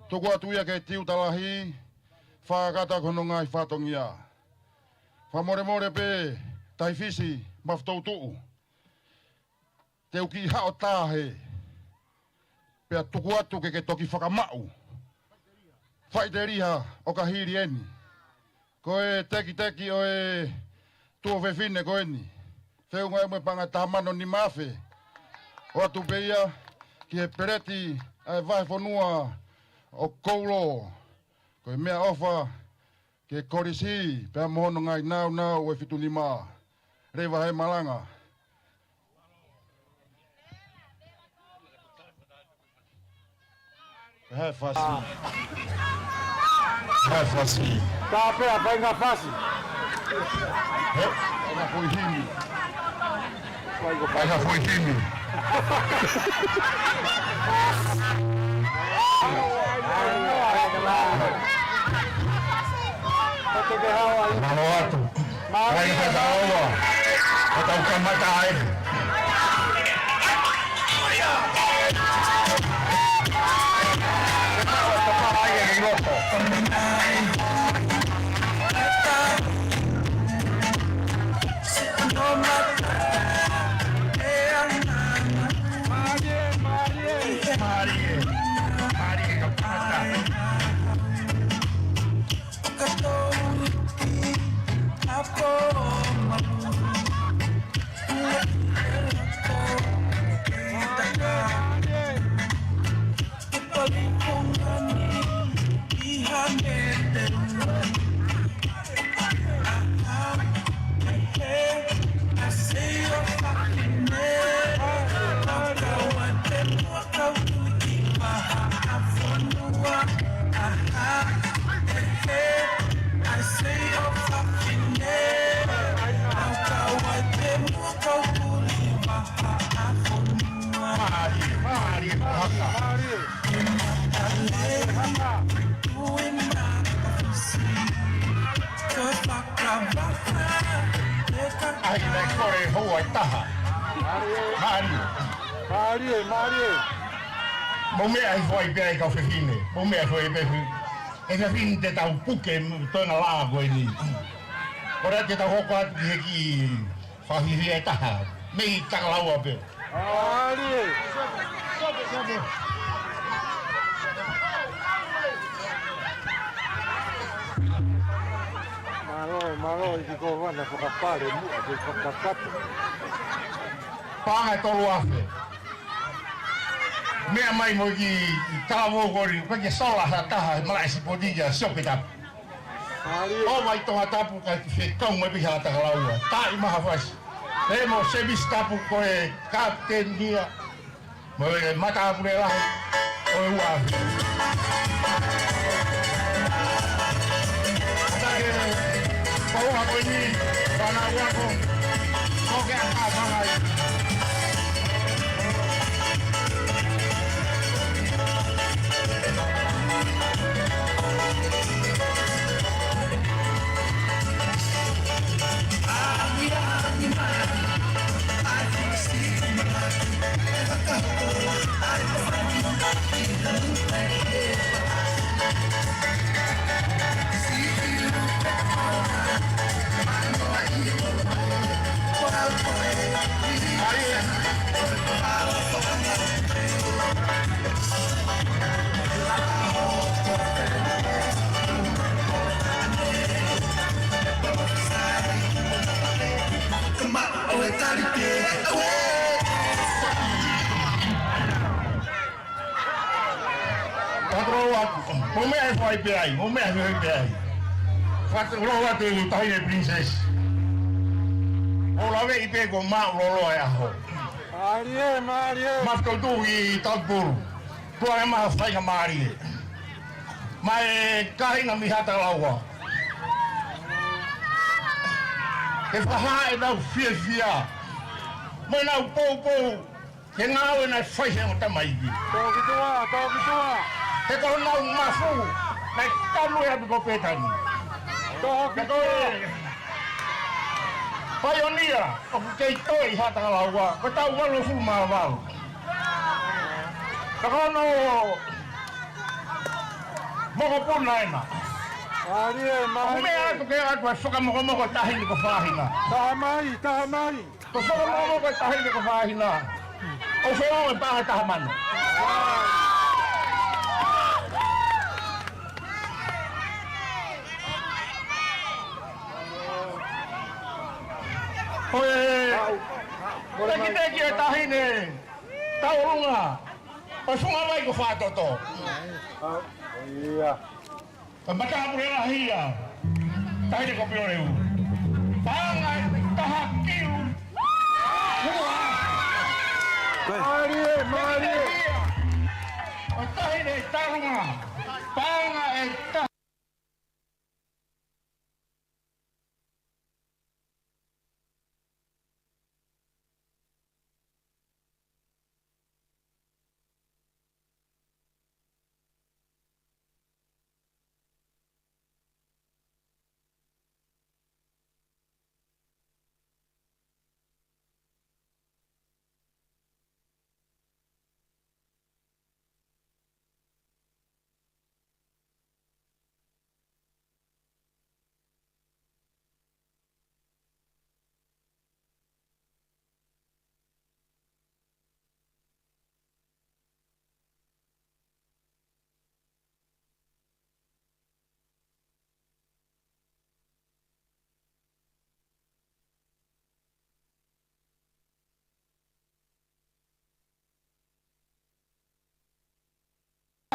Tuku atu ia ke tiuta lahi, fakakata ko hono ngaahi fatongia. Fakamolemole pē, Taifisi, Mafu Toutuʻu. Te u kiʻi haʻo tahe, pea tuku atu ke ke toki fakamaʻu. Faʻiteliha ʻo ka hili eni. Ko e tekiteki ʻo e tuofefine ko eni, feʻunga mo e paʻanga ʻe taha mano nima afe. ʻOatu pē ia ki he peleti ʻa e vahefonua ʻo Koulo. Ko e meʻaʻofa ki he kolisi, pea mo hono ngaahi nāunau ʻo e fitu nima. Leva he malanga. He fasi. He fasi. Tā pea, fai ngā fasi. He, ngā foʻi himi. Fai ko fai ngā foʻi himi. Mālō atu. Mālō atu. Mālō atu. Ua, ʻo tau kamata ai. Mālie, mālie, mālie, mālie, kamata. Mālie, mālie, haka. ʻAi, naʻe kole houa ʻe taha. Mālie. Mālie, mālie. Mou meʻa hifo ai pē ʻa e kau fefine. Mou meʻa hifo ai pē. ʻE fefine, te tau puke toenga laʻā ko eni. Kole te tau hoko atu ki he kiʻi fakahihia ʻe taha. Mei Takalaua pē. Mālie. Mālō, mālō, ʻEiki Kōvana, fakapale muʻa ke fakakakato. Paʻanga ʻe tolu afe. Meʻa mai mo e kiʻi talavou ko eni, ko e kiʻi sola ha taha, malaʻe sipoti kia Siope Tapu. Mālie. ʻO mai Tongatapu kae fekau mai pē ki Haʻatakalaua. Taaʻi mai ha fasi. Pea mo Semisi Tapu ko e kapiteni ia. Mo e matāpule lahi ʻo e ua. Atake, paua ko eni, pana uako, koke a ka mangai. Fakatulou atu, mo e meʻa ʻe fai pē ai, mo e meʻa ʻe fai pē ai. Fakatulou atu e Taʻahine Princess. Mo laveʻi pē ko maʻu loloa e ʻaho. Mālie, mālie. Mafutoutuʻu ʻi Tautupulu. Tuʻa e maha faingamālie. Maʻa e kāinga mei Haʻatakalaua. Ke fakahā ʻenau fiefia. Mo ʻenau poupou. He ngāue naʻe fai he ongo tamaiki. Tō ki tuʻa, tō ki tuʻa. He ko honau mafu, naʻe tanu ʻe ʻapi ko Pētani. Tō ki tuʻa. He ko e paionia, ʻoku kei toe ʻi Haʻatakalaua, ko e taʻu valungofulu mā valu. He ko hono mokopuna ena. Mālie, mālie. ʻOku meʻa atu ke atu ʻa e fakamokomoko ʻa e Taʻahine ko Fāhina. Taha mai, taha mai. Ko e fakamokomoko ʻa e Taʻahine ko Fāhina. ʻOku feʻunga e paʻanga ʻe taha mano. Ko e tekiteki ʻo e Taʻahine Taulunga, ʻo e funga vai ko Fatoto. Ia. Ko e matāpule lahi ia, Taʻahine ko Pioleu. Paʻanga ʻe taha kilu. Mālie, mālie. Ko e Taʻahine Taulunga. Paʻanga ʻe taha.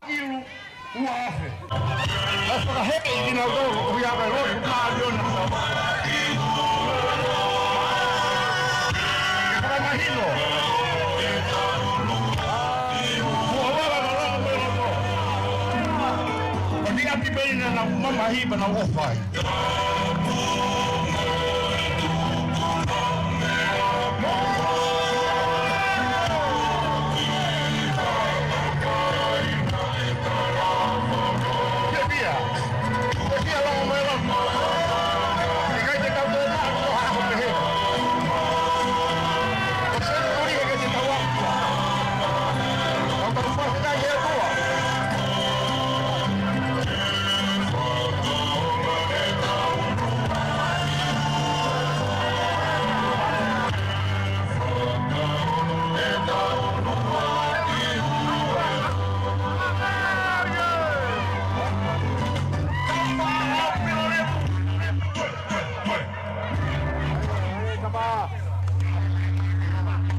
Kilu ua afe. Naʻe fakaheeʻi kinautolu ʻo ia ka loi ku māliona. Ke fakamahino. Ua vala na lao me loko. Ko e niʻihi pē ena naʻa nau mamahi pea nau ʻofa ai.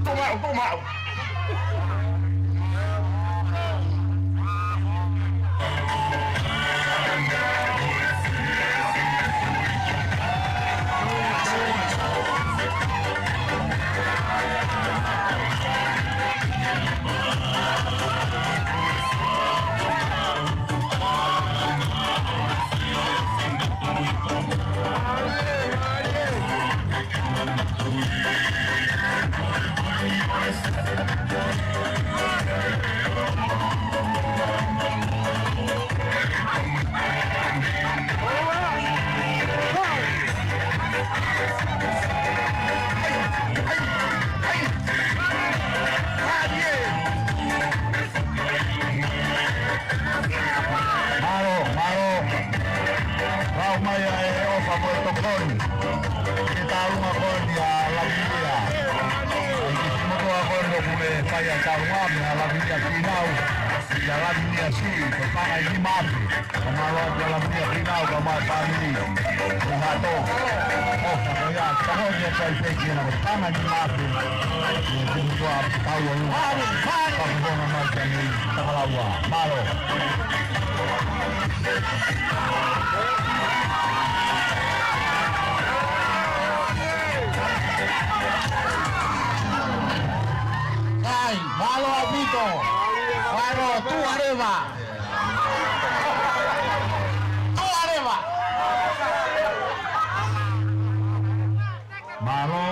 Tuʻu maʻu, tuʻu maʻu. Mālō, mālō. Lau mai ʻa e ʻofa mo e tokoni ki he taulunga ko eni ʻa Lavinia. ʻI he kiʻi motuʻa ko eni ʻoku ne fai ʻa e taulunga meia Lavinia Kinau. Ia Lamia si, ko e paʻanga ʻe nima afe. Ka mālō atu ʻa Lamia Finau, ka mai fāmili. Ko Mato. ʻOfa ko ia, tokoni atu ai pē ki heʻena ko e paʻanga ʻe nima afe. Ko e kumu tua, tau o lua. Ka kuponga mai kia nei, Takalaua. Mālō. Kai, mālō ʻaupito. Mālō, tuʻa leva. Tuʻa leva. Mālō,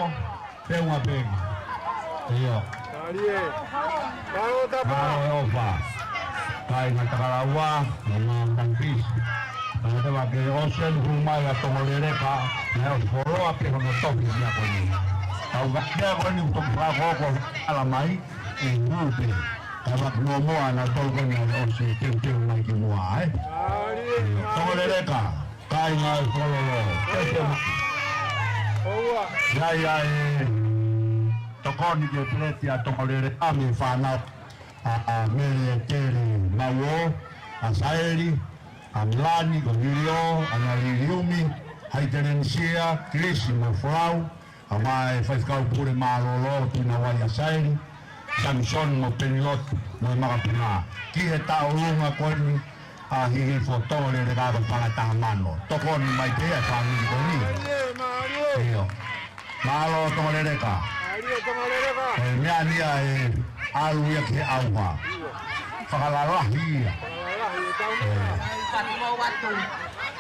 teunga pē. ʻIo. Mālō, tapa. Mālō e ʻofa. Kāinga Takalaua, mo e ngaahi One Piece. Ka te vake Ocean, hū mai ʻa Tongoleleka, naʻe ʻosi foloa pē hono tohi ia ko eni. Kau ka pea ko eni ʻoku toki fakahoko hala mai, ʻe hū pē. Ka vake muʻomuʻa naʻa tau ko eni ʻosi teuteu mai ki muʻa, ē? Tongoleleka, kāinga ʻo Kololo. Pese ma. ʻIo, ʻio, ʻe tokoni ki he peleti ʻa Tongoleleka mo e fānau. ʻA, ʻa Mele Tele Mauo, ʻa Saeli, ʻa Milani, ko Lilio, ʻa Liliumi, Haitelenisia, Kilisi mo Folau, ʻa mai Faifekau Pule Mālōlō, Pina Wai ʻa Saeli, Samson mo Penilotu, mo e makapuna. Ki he tauʻolunga ko eni, ʻa Hihifo Tongoleleka ko e paʻanga ʻe taha mano. Tokoni mai pē ia e fāmili ko eni. ʻIo. Mālō Tongoleleka. Mālō Tongoleleka. Ko e meʻa ni ia ʻe ʻalu ia ki he ʻauha. Fakalalahi ia. Fakalalahi, ʻe tau meʻa. Fakamau atu.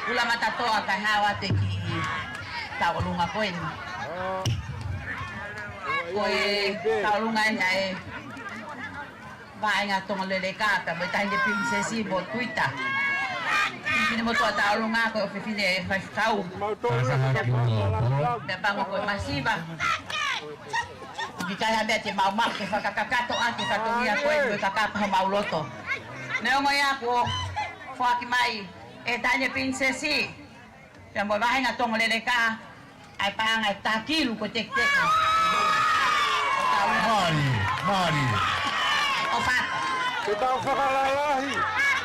Kula Matatoa kae hao atu ki he tauʻolunga ko eni. Ko e tauʻolunga eni ʻa e Vaʻinga Tongoleleka, pea mo e Taʻahine Pilinisesi mo Tuita. Fefine motuʻa tauʻolunga ko e ʻofefine Faifekau. Pea pango ko e masiva. ʻIkai ha meʻa te mau maʻu ke fakakakato ʻaki e fatongia ko ē mo e kakapa homau loto. Neongo ia kuo foaki mai ʻe he Taʻahine Pilinisesi pea mo e Vaʻinga Tongoleleka, ʻa e paʻanga ʻe taha kilu ko e teketeke. Mālie, mālie. ʻOfa atu. Ke tau fakalalahi.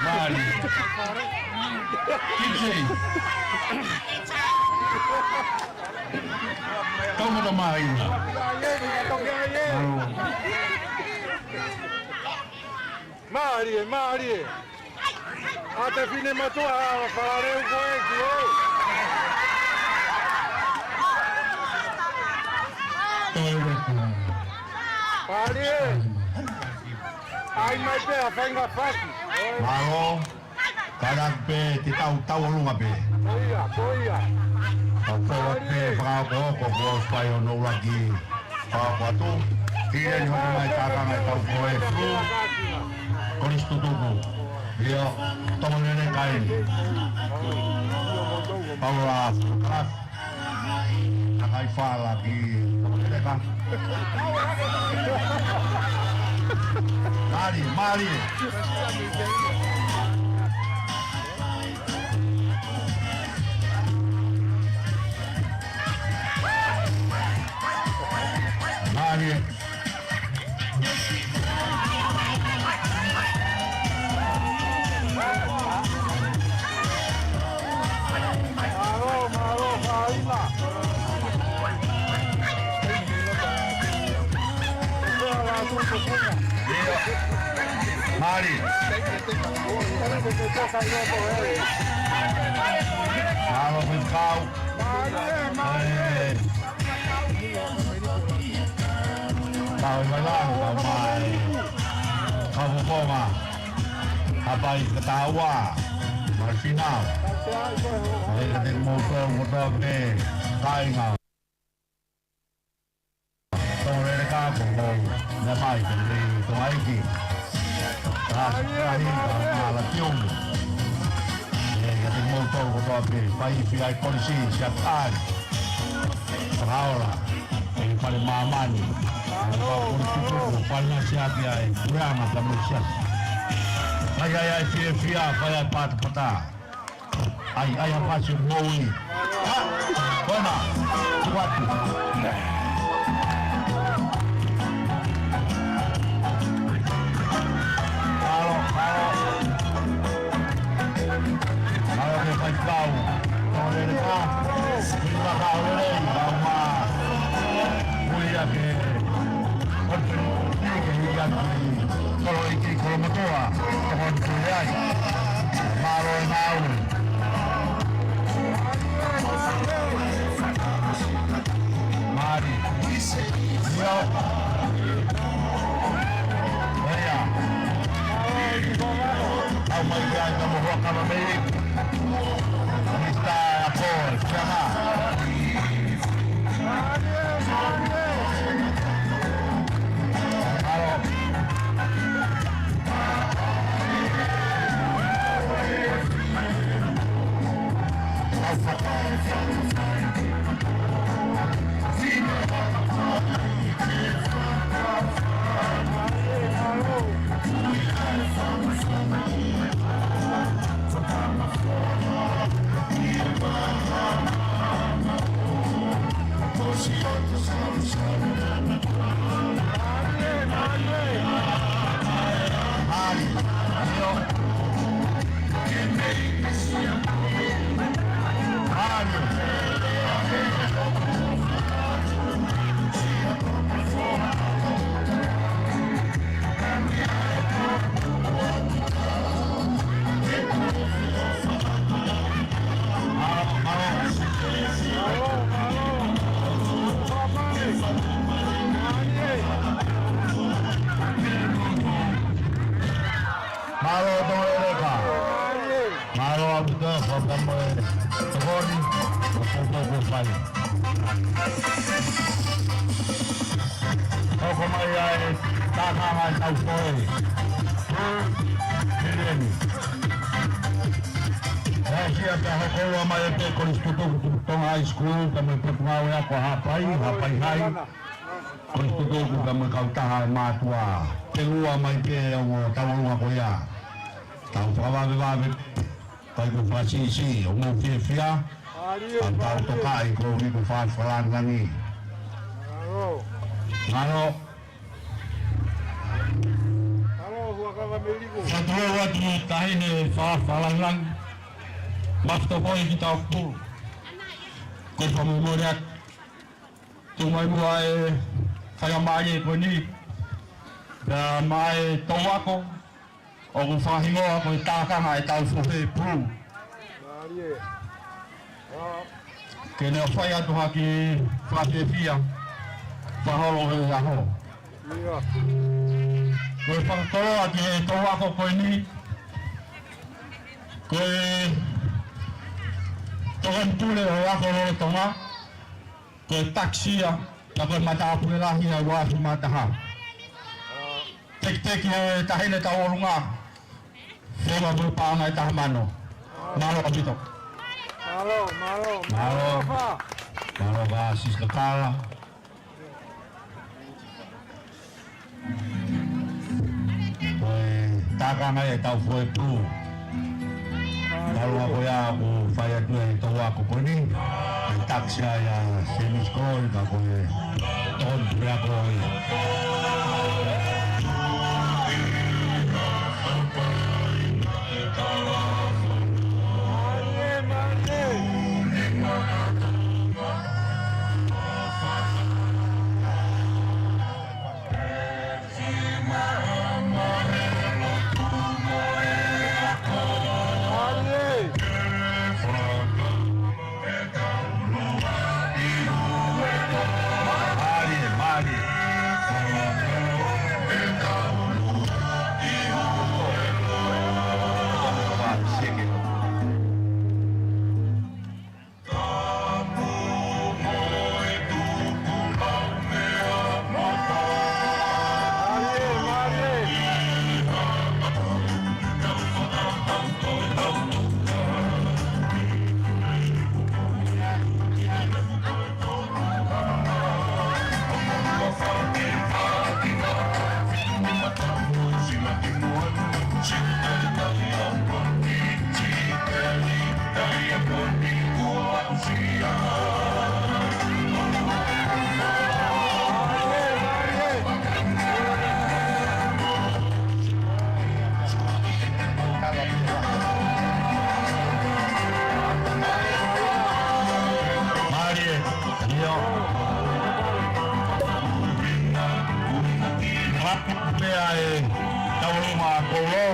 Mālie. Kiki. Tau mata maina. Mālie, mālie. ʻA e fefine motuʻa fakaleu ko ē ki ē. Mālie. ʻAi mai pē ʻa e faʻahinga fasi. Mālō. Kātaki pē te tau tauʻolunga pē. Ko ia, ko ia. Tau tauʻolunga pē, fakaokohoko, kuo ʻosi fai hono ʻuluaki. Pau atu, hili ni hono mai tākanga e kau ko e flu. Kolisi tutuku. ʻIo, Tongoleleka eni. Paula, Kalas. Takai fala ki Tongoleleka. Mālie, mālie. Mālie. Mālō, mālō, Faima. Mālie. Mālō, Faifekau. Mālie, mālie. Tau mai la, tau mai. Kau fofonga. Hapai ka taua. Mai finau. Mai ka te mou tau mo tau pē. Kāinga. Tongoleleka ko mo. Nā mai ka te mou tau aiki. Ka, ka, ka, ka, la kiumu. ʻE, ka te mou tau mo tau pē. Fai fi ai kolisi, siakai. Fakaola, ʻe fale māmani. Fale tutuku, fale nasiaki ai, puleʻanga pea mo e siasi. Fai ai ai fiefia, fai ai patapata. ʻAi, ʻai ha pasi moʻui. Ha, kona, tuku atu. Mālō, mālō. ʻIo. Tau mai ki ai, tau mo hoa kama mei. Mister Apoi, kia ma. Alo. Mālō Tongoleleka. Mālō ʻaupito, fakamoe tokoni, ʻo poupou ko fai. Hoko mai ai, tākanga ʻetau foʻi. Mileni. Asia pea hoko ua mai ʻe pē Kolisi Tutuku Tonga High School, pea mo e Potungāue Ako Haʻapai, Haʻapai High. Kolisi Tutuku pea mo e kautaha ʻe mātuʻa. Pea ua mai pē ʻo tauʻolunga ko ia. Tau fakavavevave. Kai ko fakasiʻisiʻi, ʻo mou fiefia. Tau tau tokaʻi ko ʻiku fai fakalāngilangi. Mālō. Mālō, huakava mei Liku. Fatu atu taʻahine fai fakalāngilangi. Mafito poi ki tau pulu. Ko e fakamolemole atu. Tuʻu mai muʻa e faiʻamālie ko eni. Pea mo e tau ako. ʻOku fakahingoa ko e tākanga ʻetau foʻi pulu. Ke ne fai atu ha kiʻi fakafiefia. Fakaholo he ʻaho. Ko e fakakoloa ki he tau ako ko eni. Ko e tokoni pule ʻo e ako lolotonga. Ko e takisia, pea ko e matāpule lahi ʻa e ua afe mā taha. Tekiteki ʻo e taʻahine tauʻolunga. Fema ko e paʻanga ʻe taha mano. Mālō ʻaupito. Mālō, mālō, mālō. Mālō. Mālō, Sister Kala. Ko e tākanga ʻetau foʻi pulu. Tau ako ia ʻoku fai atu e tau ako ko eni. ʻE takisia ia Semis Koi, ka ko e tokoni pule ako ia. Mālie, ʻio. Pea ʻe tauʻolunga kolo,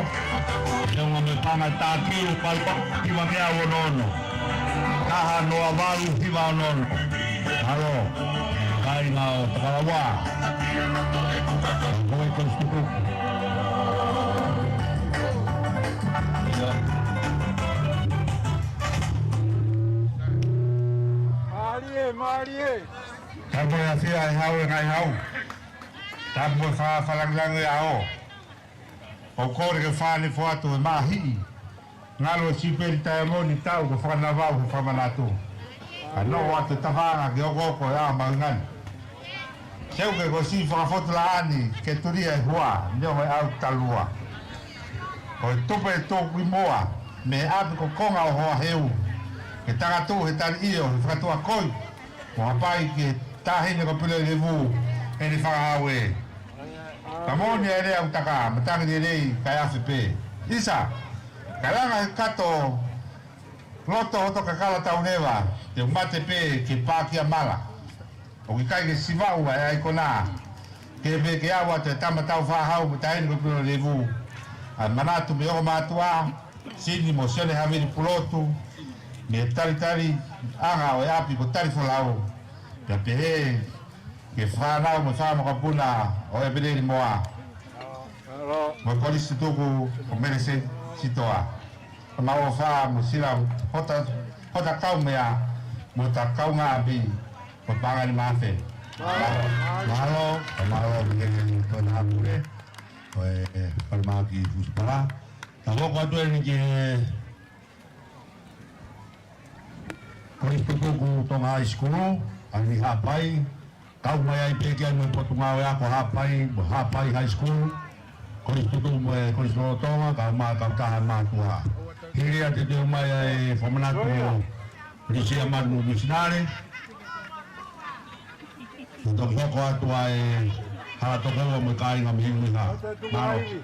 ʻe unga me panga tākiu, pau pau, hiva mea ono ono. Taha noa valu, hiva ono ono. Mālō. Ka Ai, ngā o Takalaua. Ngoi Kolisi Tukuku. Mālie, mālie. Tapu e afia e hau e ngaahi hau. Tapu e fā falangilangi e ao. ʻOku ou kole ke fānifo atu e mahiʻi. Ngalo e sipeli taiamoni tau ko Fakanavau he fakamanatu. Ka noʻo atu e tafaʻanga ke okooko e ʻā maungani. Seuke ko si fakafotu laʻani ke tulia e hua, neongo e ʻau talua. Ko e tupe e tuku i mua, mei he ʻapi ko Konga ʻo Hoaheu. Ke takatu he tali ʻio, he fakatuʻakoi. Mo hapai ki he taʻahine ko Piloilevu, ʻene fakahau ē. Ka moʻoni e lea ʻa Utaka, matangi lelei, kae afe pē. ʻIsa, kae langa he kato, loto hoto kakala tau neva, te u mate pē ke pākia mala. ʻOku ʻikai ke siva ua e ʻaikona. Ke pē ke ʻaua te tama tau fāhau mo taʻahine ko Piloilevu. ʻA e manatu mei ʻOkamātuʻa, Sini mo Sione Havili Pulotu, mei he talitali ʻanga ʻo e ʻapi ko Talifolau. Pea pehē, ki he fānau mo e fāmokapuna ʻo ʻEpeleli Moa. Mo e Kolisi Tukuku ko Melese Sitoa. Ko Nau ʻOfa mo Sila hota, hota kaumea mo hota kaungāʻapi ko Pangani Mafe. Mālō, mālō, mālō, mei he Tona Pule, ko e Palemaki Fusipala. Ka hoko atu eni ki he Kolisi Tukuku Tonga High School, ʻa eni Haʻapai, kau mai ai pē ki ai mo e Potungāue Ako Haʻapai, mo Haʻapai High School, Kolisi Tukuku mo e Kolisi Lolotonga, kau mai kautaha mātuʻa. Hili ia te teu mai ai fakamanatu ʻo Lisia Manu Misinale. Kuo toki hoko atu ʻa e hala tokoua mo e kāinga mei Muiha. Mālō.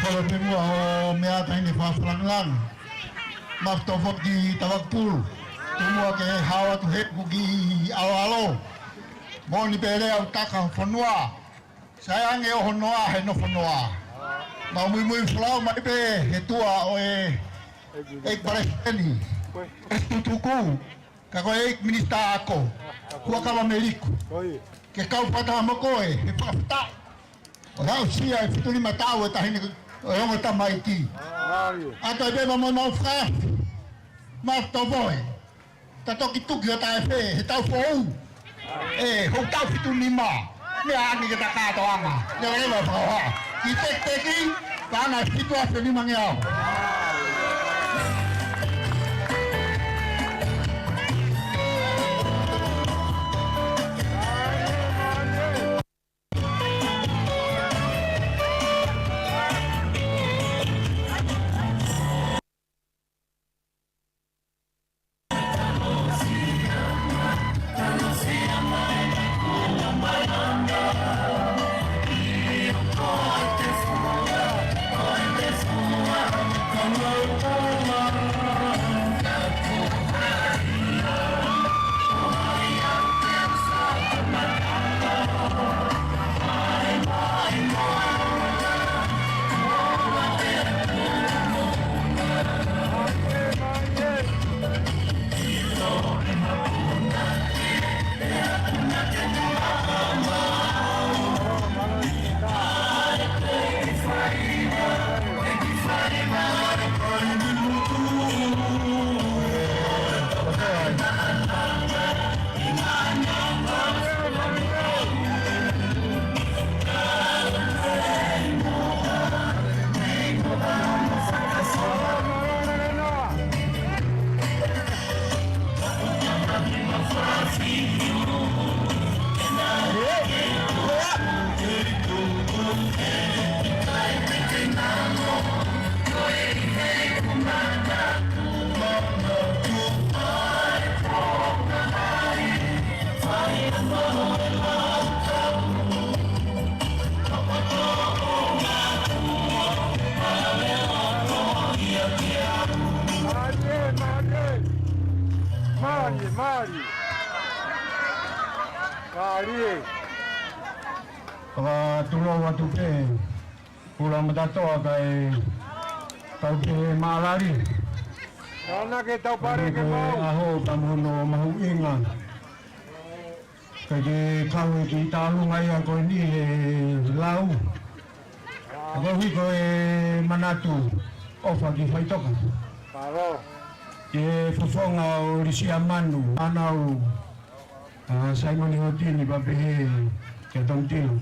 Kole pē muʻa ʻo meʻa taʻahine fakafalangilangi. Mafi tō foki Tavakupulu. Tuku muʻa ke hao atu he kuki ʻaloʻalo. Moʻoni pē lea ʻa Utaka fonua. Sai ange ʻo hono ʻā he nofo noa. Mau muimui folau mai pē he tuʻa ʻo e ʻEiki Palesiteni. Kolisi Tukuku. Ka ko e ʻEiki Minisitā Ako, Huʻakavameiliku. Ke kau fakataha mo koe, he fakafetaʻi. ʻO aʻusia e fitu nima taʻu e taʻahine ʻo e ongo tamaiki. ʻAto ai pē mo mau fakaefi. Mau tovoe. Ta toki tuki ʻo taʻefe, he taʻu foʻou. ʻE, hou taʻu fitu nima. Meʻa ange ke ta kātoanga. Leveleva fakahoha. Ki tekiteki, ka anga e fitu afe nima ngeau. Mālie, mālie. Mālie, mālie. Mālie. Fakatulou atu pē, Pula Matatoa kae kau pē Malali. Ana ke tau pare ke mau. ʻAho pea mo hono mahuʻinga. Ke kau e kiʻi tālunga ia ko eni he lau. Ko e hiko e manatu ʻofa ki Faitoka. Ke fofonga ʻo Lisia Manu, ʻanau, ʻa Saimoni Hotini, pea pehē kia Tom Tilo.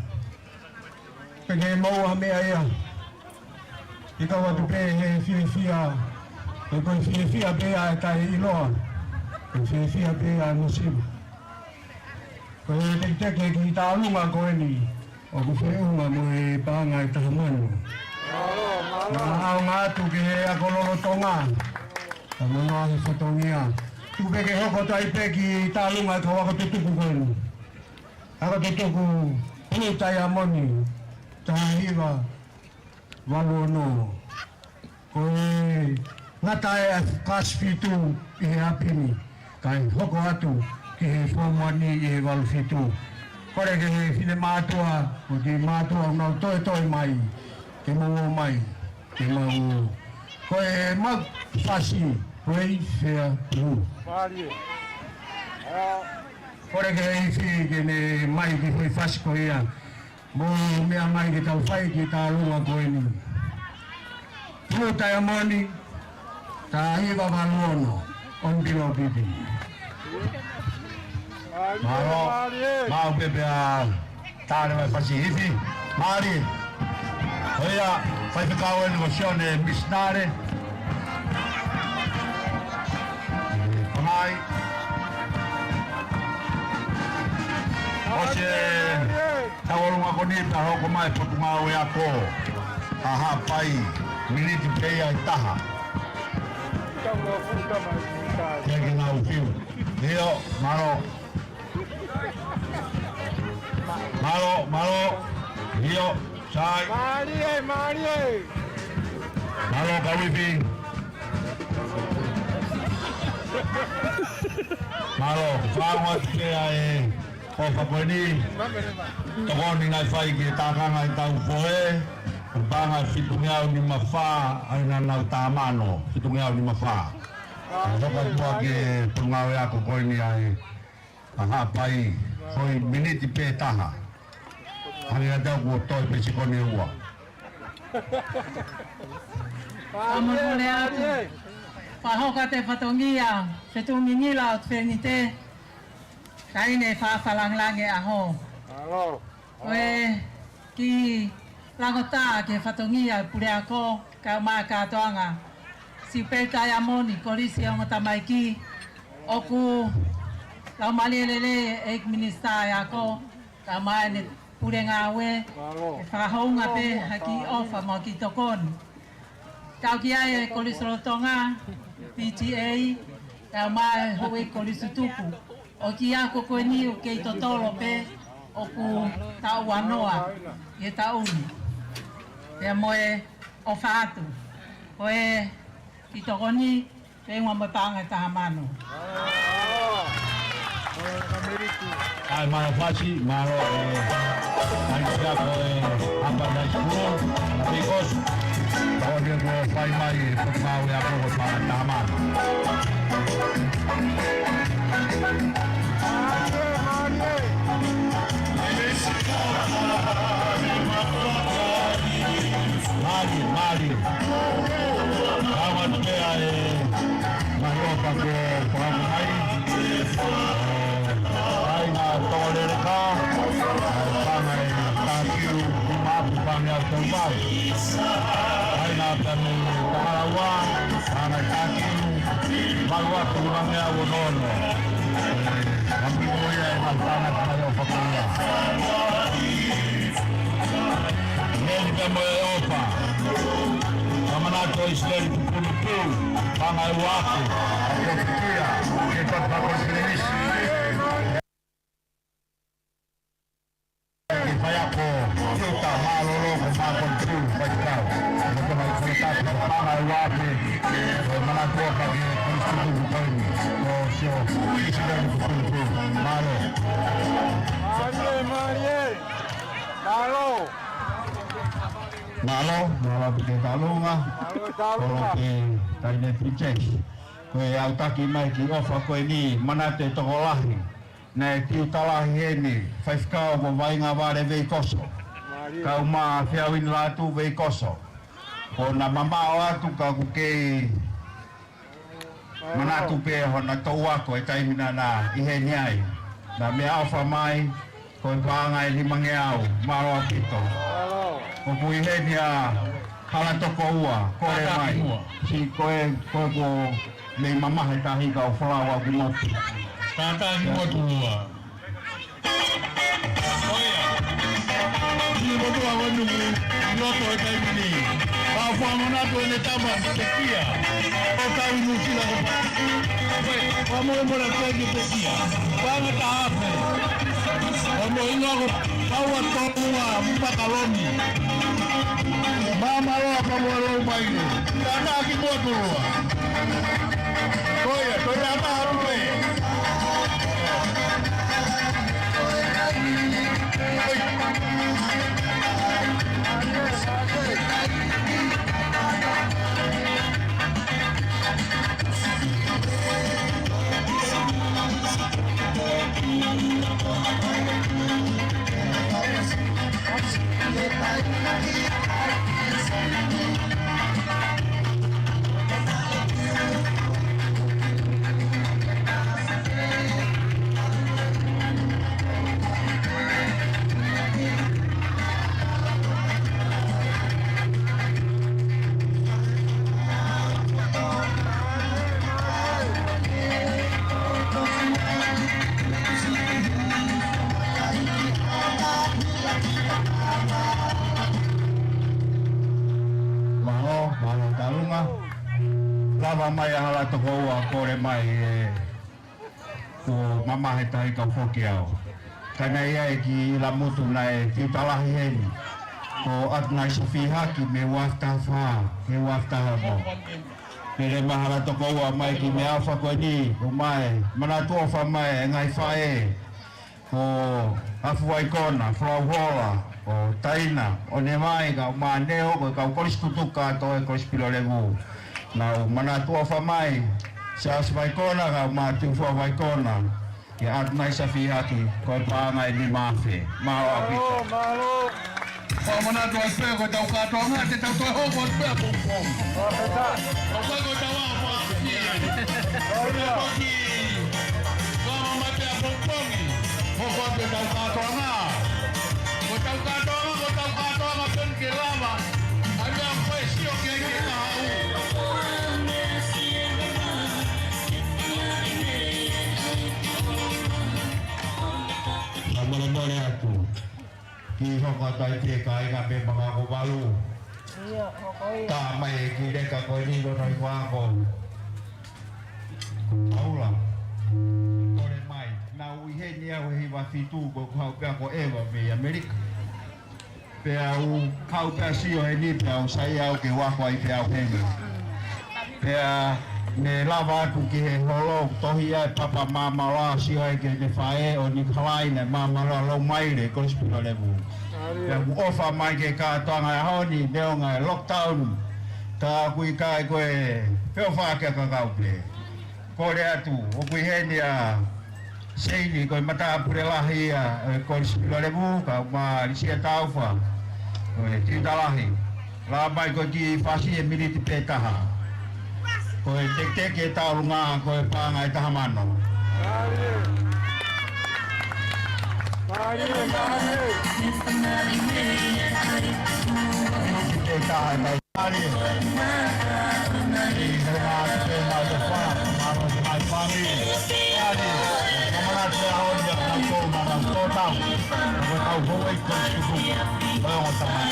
Pea ke maʻu ha meʻa ia. Ke kau atu pē he fiefia, he ko e fiefia pē ʻa e taʻeʻiloa, ko e fiefia pē ʻa e masiva. Ko e teketeke kiʻi tālunga ko eni, ʻoku feʻunga mo e paʻanga ʻe taha mano. Naʻa ʻaonga atu ki he ako lolotonga, ka mano he fatongia. Tuku pē ke hoko atu ai pē kiʻi tālunga ʻa e kau ako tutuku ko eni. Ako tutuku, Pulu Taiamoni, taha hiva valu ono. Ko e ngata e kasi fitu ʻi he ʻapi ni, kae hoko atu ki he Form One ʻi he valu fitu. Kole ki he finemātuʻa, ko e kiʻi mātuʻa ʻoku nau toetoe mai, ke mou ō mai, ke mou ō. Ko e mau fasi, Pray Fair Blue. Kole ki he ifi ke ne ʻomai kiʻi foʻi fasi ko ia. Mou meʻa mai ke tau fai kiʻi tālunga ko eni. Pulu Taiamoni, taha hiva valu ono, ʻOnipilo Pipi. Mālō, maʻu pē pea tale mai fasi ifi. Mālie. Ko ia, faifekau eni ko Sione Misinale. Pangai. ʻOsi e tauʻolunga ko eni pea hoko mai Potungāue Ako. ʻA Haʻapai, miniti pē ia ʻe taha. Ke ke nau fiu. ʻIo, mālō. Mālō, mālō. ʻIo, sai. Mālie, mālie. Mālō, kau ifi. Mālō, fānau atu pē ʻa e ʻofa ko eni. Tokoni nai fai ke tākanga ʻetau fohe. Paʻanga fitungeau nima fā, ʻa ia naʻa nau tā mano, fitungeau nima fā. Hoko atu ki he Potungāue Ako ko eni ʻa e ʻa Haʻapai, ko e miniti pē taha. Hangē ʻa tau kuo toe pē sekoni ʻe ua. Ka mo kole atu. Fakahoka atu e fatongia, fetuʻu ngingila ʻo Fenite, taʻahine fakalāngilangi ʻaho. Ko e kiʻi langotā ki he fatongia e puleako, kae ʻumaʻā e kātoanga. Siupeli Taiamoni, Kolisi ʻo e Ongo Tamaiki, ʻoku laumālie lelei e ʻEiki Minisitā ʻo e Ako, kae ʻumaʻā ʻene pule ngāue, ke fakahounga pē ha kiʻi ʻofa mo ha kiʻi tokoni. Kau ki ai e Kolisi Lolotonga, P T A, kae ʻumaʻā e houʻeiki kolisi tutuku. ʻOku ʻi he ako ko eni ʻoku kei totolo pē ʻoku taʻu uanoa ʻi he taʻu ni. Pea mo e ʻofa atu. Ko e kiʻi tokoni, feʻunga mo e paʻanga ʻe taha mano. ʻAi mai ʻa Fasi, mālō e ʻai kia ko e Haʻapai High School, Picos. Ko ia kuo fai mai e Potungāue Ako ko e paʻanga ʻe taha mano. Mālie, mālie. Kae ʻumaʻā pē ʻa e ngaahi ʻofa kuo fakaongo mai. ʻAi na Tongoleleka, ʻa e paʻanga ʻe taha kilu, nima afe paʻanga ʻe tolu valu. ʻAi na Tanu Pakalaua, paʻanga ʻe taha kilu, valu afe nima ngeau ono ono. Ka mui mo ia e ngaahi paʻanga ʻe taha ʻo fakaʻuhinga. Meni pea mo e ʻofa. Ka manatu ʻIsileli Pupulupulu, paʻanga ʻe ua afe, ʻa ko Pia, ke papa ko Silivisi. Ke fai ako, Tuta, mālōlō ko Mākon Pulu, faikau. Ko Tama i Kolotatu, paʻanga ʻe ua afe, ko e manatu ʻofa ki he Kolisi Tutuku ko eni, ko Sio, ʻIsileli Pupulupulu. Mālō. Mālie, mālie. Mālō. Mālō, mālō pē ki he tālunga. Mālō, tālunga. Kolo ki he taʻahine Princess. Ko e ʻautaki mai kiʻi ʻofa ko eni, manatu e tokolahi. Naʻe Tiutalahi heni, Faifekau ko Vaingavale Veikoso. Kau mo Feauinilatu Veikoso. Ko ʻena mamaʻo atu ka ʻoku kei manatu pē hona toʻu ako he taimi naʻa na ʻi heni ai. Naʻa mou ʻofa mai, ko e paʻanga ʻe nimangeau, mālō ʻaupito. ʻOku ʻi heni ʻa Halatokoua, kole mai. Siʻi ko e, ko e ko mei mamaha e tahi kau folau ʻa ki motu. Tātāki motu lua. ʻOia. Ki motu a wanu, ʻi loto e taimi ni. Ka fua manatu ʻene tama, pekia. ʻO tau inu sila ko pa. Ko e, ko mo mo la kai ki pekia. Paʻanga taha pē. ʻO mo inu ako, paua tō ua, pakaloni. Māmāloa ka mo lo mai. Tātāki motu lua. Ko ia, ko ia, ma haru pē. Mālō, mālō Talunga. Lava mai ʻa Halatokoua kole mai e ko mamaha e tahi kau foki au. Ka naʻe ʻi ai e kiʻi lamutu naʻe Tiutalahi heni. Ko ʻAtunaisa Fihaki mei ua afe taha fā, mei ua afe taha ono. Pele mai Halatokoua mai ki mea ʻofa ko eni, ʻo mai, manatu ʻofa mai, e ngaahi faʻē. Ko Afu Vaikona, Folau Hola, ʻo Taina, ʻo ne mai, kau mo Neo, ko e kau kolisi tutuku kātoa e Kolisi Pilolevu. Nau manatu ʻofa mai, Siaosi Vaikona, kau mo Tiufua Vaikona. Ke ʻAtunaisa Fihaki, ko e paʻanga ʻe nima afe. Mālō ʻaupito. Mālō, mālō. Fakamanatu atu pē ko e tau kātoanga, te tau toe hoko atu pē ʻapongipongi. ʻO pē ko e tau ʻaho fakaʻapi. Ko e tau ki, ko e mamahi ʻapongipongi. Hoko atu e tau kātoanga. Ko e tau kātoanga, ko e tau kātoanga pē ke lava. ʻA ia ko e sio ke ke kahaʻu. Ka molemole atu. Kiʻi hoko atu ai pē kāinga mei Mangako Valu. Ia, hoko ia. Tā mai e kiʻi leka ko eni ʻo nai wako. Paula. Kole mai. Naʻa ku ʻi heni au he hiva fitu ko e kau pea ko Eva mei ʻAmelika. Pea u kau pea sio heni pea u sai au ke u ako ai pea u heni. Pea ne lava atu ki he holo tohi ai papa māmāloa sio ai ki he faʻē ʻo Nikolai ne māmāloa Loumaile Kolisi Pilolevu. Pea u ʻofa mai ke kātoanga e ʻaho ni neongo e lockdown. Ka ʻoku ʻikai ko e peo fake ka kau pē. Kole atu, ʻoku ʻi heni ʻa Seini, ko e matāpule lahi ia, e Kolisi Pilolevu, kau mo Lisia Taufa. Ko e Tiutalahi. Lava mai ko e kiʻi fasi e miniti pē taha. Ko e teketeke e taulunga, ko e paʻanga ʻe taha mano. Miniti pē taha e mai. Ari. Ni hanga atu pē mai te fa, mano te mai fami. Ari. Kamana te aon ia kau kou mana tō tau. Ko tau hou ai ko tuku. Ko e ongo tama.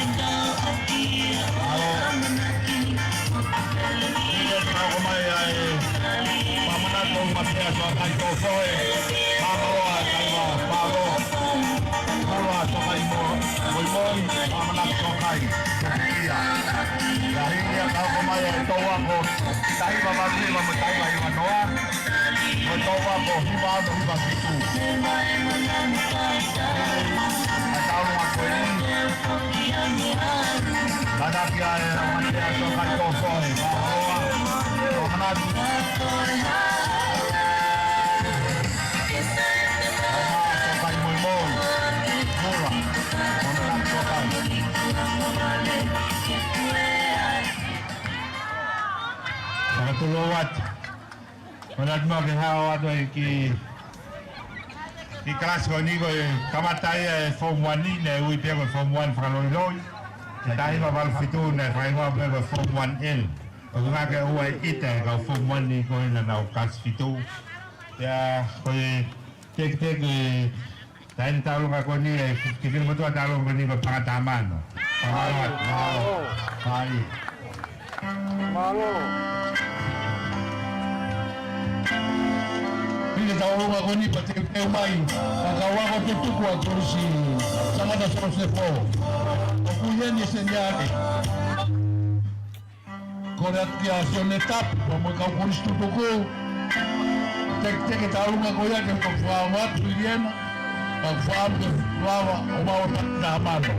Alo. Ni te kau ko mai ai. Kamana tō matea tō kai tō foe. Mano a kai wa palo. Kula tō kai mo. Moi moi. Kamana tō kai. Ia. Ia hiki ia kau ko mai e tau ako. Tahi wa matu wa mo tahi wa hiva noa. Mo tau ako hiva ano hiva fitu. A tau ako e ni. Tata kia e a mate a tō kai tō foe. Wa hoa. Tō manatu. Tolo atu. Manatu maʻu ke hao atu ai ki, ki kalasi ko eni ko e kamata ia e Form One ni, naʻe ui pē ko e Form One fakaloiloi. He taimi valu fitu naʻe fakahingoa pē ko e Form One L. ʻOku ngāue ke ua ʻi ʻita e kau Form One ni ko ena naʻa nau kalasi fitu. Pea ko e teketeke, taimi taulonga ko eni, e kikini motuʻa taulonga ko eni ko Pangata Mano. Mālō, mālō. Mālō. Pili taulonga ko eni pea teuteu mai, ka kau ako te tuku a Kolisi Sangata Sosefo. ʻOku ʻi heni e seniale. Kole atu kia Sione Tapu, pea mo e kau kolisi tutuku. Teketeke taulonga ko ia ke fakaongo atu ʻi hena. Ka fakaongo ke fakaongo ʻo mau ta mano.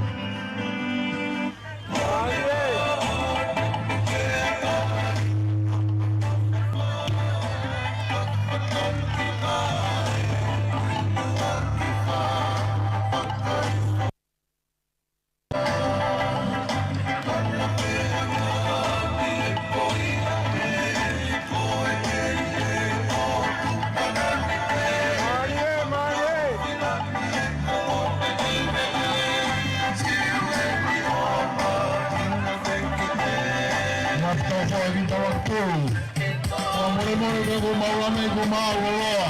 Fakamolemole ke ko mau ame ko mau loloa.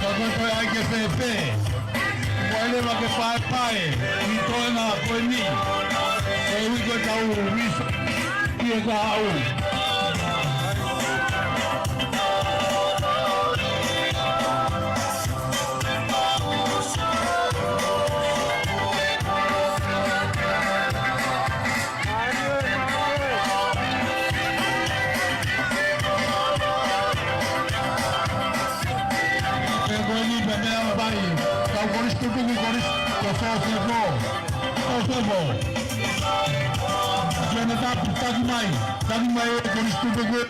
Ka ko e toe ʻai ke fēfē. Ko e leva ke paepae ʻi he toenga ko eni. Ko e ui ko e tau visa. Ki he kahaʻu. Pea ko eni pea meʻa mai, kau kolisi tutuku, kolisi ko Sosefo. Sosefo. Sione Tapu, taki mai, taki mai e kolisi tutuku.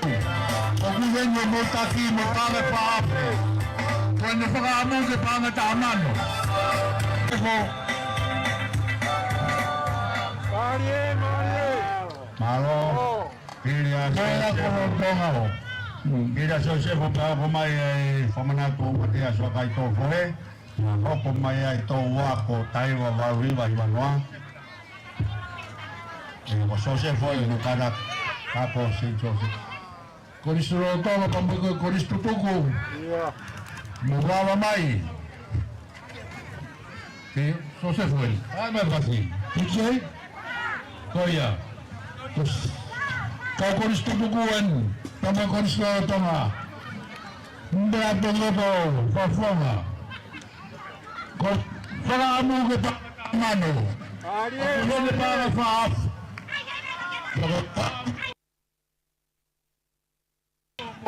ʻOku ʻi heni hoʻomou taki mo e paʻanga ʻe fā afe. Ko ʻene fakaʻamu ke paʻanga taha mano. Sosefo. Mālō. Mālō. Pili ʻa Sosefo. Mālō ko Lolotonga ʻo. Pili ʻa Sosefo pea hoko mai e fakamanatu ʻa e ʻaso ʻa Kaitōfohe. Hoko mai ai ʻetau ako taimi valu hiva hiva noa. ʻE, ko Sosefo ʻi he nukana kako Saint Joseph. Kolisi Lolotonga pea mo e kolisi tutuku. Ia. Mo lava mai. Ke Sosefo eni. ʻAi mai pasi. Tuce. Ko ia. Kos-, kau kolisi tutuku eni. Pea mo e kolisi Lolotonga. Mbea tonga po, fafonga. Ko fakaʻamu ke paʻanga taha mano. Ko ʻene paʻanga ʻe fā afe. Ko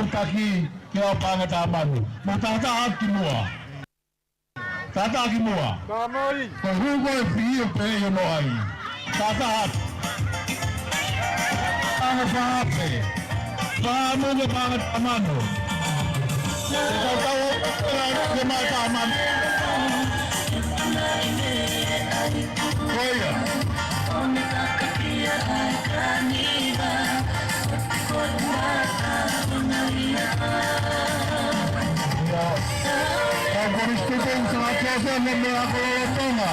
e taki ke ʻai paʻanga taha mano. Mo taha taha ki muʻa. Taha taha ki muʻa. Ko e hū ko e fio pē ʻi hono ʻai. Taha taha. Paʻanga ʻe fā afe. Fakaʻamu ke paʻanga taha mano. Ke tau tau ke paʻanga taha mano. Ko ia. Ia. Kau kolisi tutuku Sangata Sosefo mo e ako Lolotonga.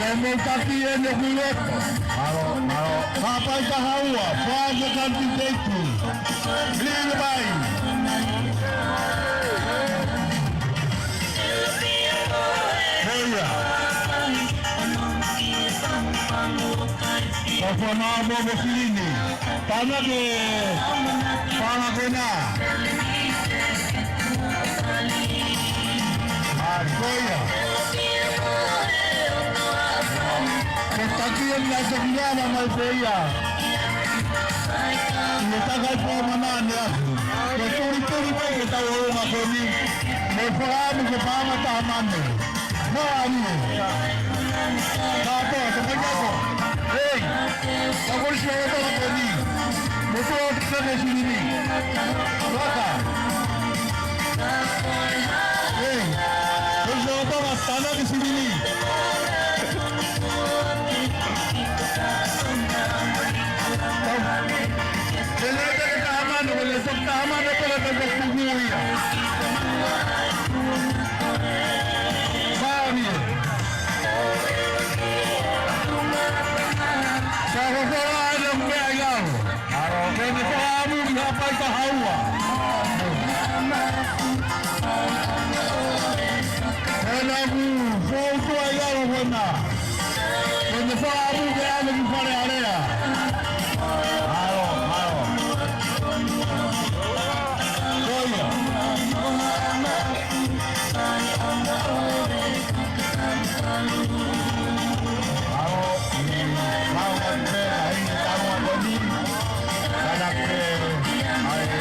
Kau mau taki eni ʻoku ʻi loto. Mālō, mālō. Hapai taha ua, fā ke kanti teitu. Lili pai. Ko ia. Ka fana mo mo silini. Tānaki e paʻanga ko ena. ʻA, ko ia. Ko e taki eni ʻa e toki lava mai pē ia. ʻI he takai pō mana ne aku. Ko e tulituli mai ke tau ʻolunga ko eni. Mo e fakaʻamu ke paʻanga taha mano. Mālie. Kātoa, tokaiako. Hei. Ka kolisi Lolotonga ko eni. Mo tuʻa o te kane silini. Laka. Hei. Kolisi Lolotonga, tānaki silini. Tēnā te ke taha Ke ne fakaʻamu ki Haʻapai taha ua. Ke ne ʻamu fou tuai alo ko ena. Ke ne fakaʻamu ke ʻalu ki Fale Alea. Mālō, mālō. Ko ia. Mālō, mālō, ʻa e taua ko eni. Kātaki, ʻa e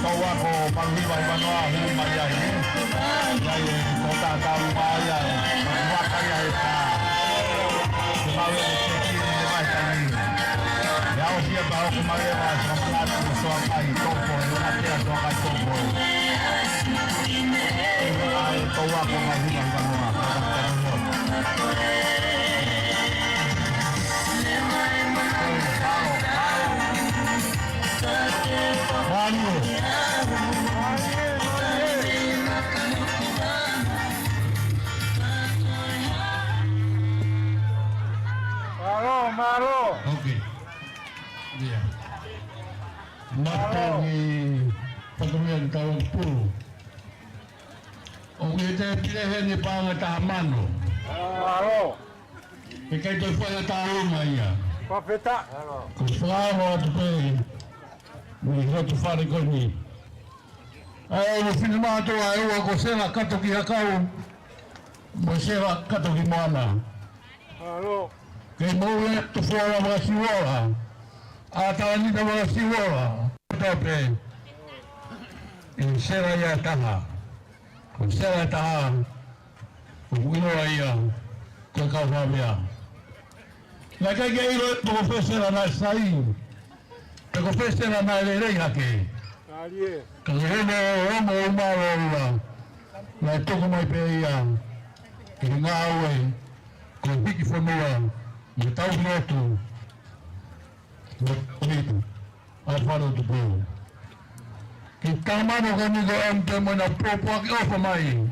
tau ako Maluhiva Hivanoa hū mai ai. ʻA e ko tātau mai ai, maka ia e pā. Ke mau e te kiri te mai tani. Ia o fia pa o ke mai e wa sa maka tu so kai topo, e wa te so kai topo. Mālō, mālō. Ok. Ia. Mālō. Mālō. ʻOku ʻi ai e pile heni paʻanga ʻe taha mano. Mālō. ʻIkai toe fai ha tālunga ia. Fakafetaʻi. Ko e fakaava atu pē mei he loto fale ko eni. ʻA e ʻū finemātuʻa ʻe ua ko Sela Kato ki Hakau, mo Sela Kato ki Moana. Mālō. Kei moʻui ʻa Tofoa Vakasiuola, ʻa Talanita Vakasiuola, tape. ʻI Sela ia ʻe taha. Ko Sela ʻe taha, ʻoku ʻiloa ia ko e kau Havea. Naʻe ʻikai ke ʻilo pe ko fē Sela naʻe sai, pe ko fē Sela naʻe lelei hake. Ka ko hono ongo ʻo Mālōlō, naʻe tuku mai pē ia ki he ngāue ko e hiki fonua, mo e tauhi lotu, mo e tauhi ʻa e Fale ʻo Tupou. Ki he taha mano ko eni ko e M T mo ʻena pōpoaki ʻofa mai.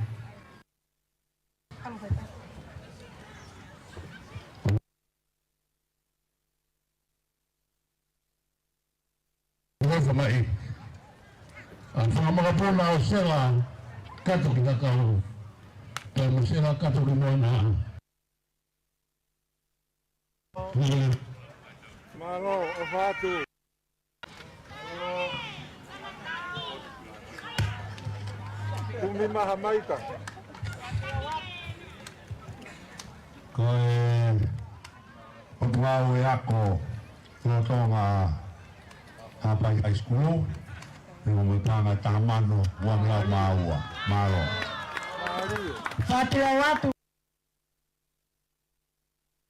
ʻOfa mai. ʻA e fanga makapuna ʻo Sela Kato ki Hakau, pea mo Sela Kato ki Moana. Mālō, ʻofa atu. Kumi maha maika. Ko e ʻOtua ʻo e ako lolotonga Haʻapai High School, ʻi he ongo paʻanga ʻe taha mano, ua noa mā ua. Mālō. Fatu atu.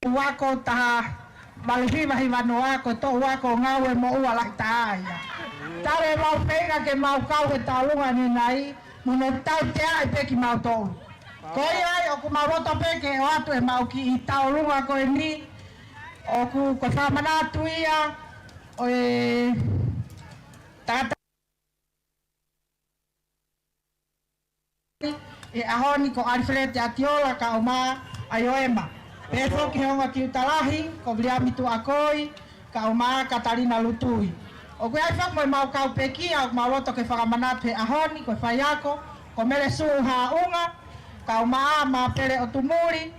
Ua ko taha Maluhiva Hivanoa ko e toʻu ako ngāue moʻua lahi taha ia. Tale mau feinga ke mau kau he tālunga ni nai, mo hono tauteaʻi pē kimautolu. Ko ia ai ʻoku mau loto pē ke ʻoatu ʻemau kiʻi tālunga ko eni, ʻoku ko e fakamanatu ia ʻo e tangata ʻi he ʻaho ni ko ʻAlifeleti ʻAtiola kae ʻumaʻā ʻa ʻIoema. Pea foki he ongo tiuta lahi ko Viliami Tuʻakoi kae ʻumaʻā Katalina Lutui. ʻOku ʻi ai foki mo ʻemau kau pekia ʻoku mau loto ke fakamanatu he ʻaho ni ko e faiako ko Mele Sū Haʻunga kae ʻumaʻā Mapele ʻOtumuli.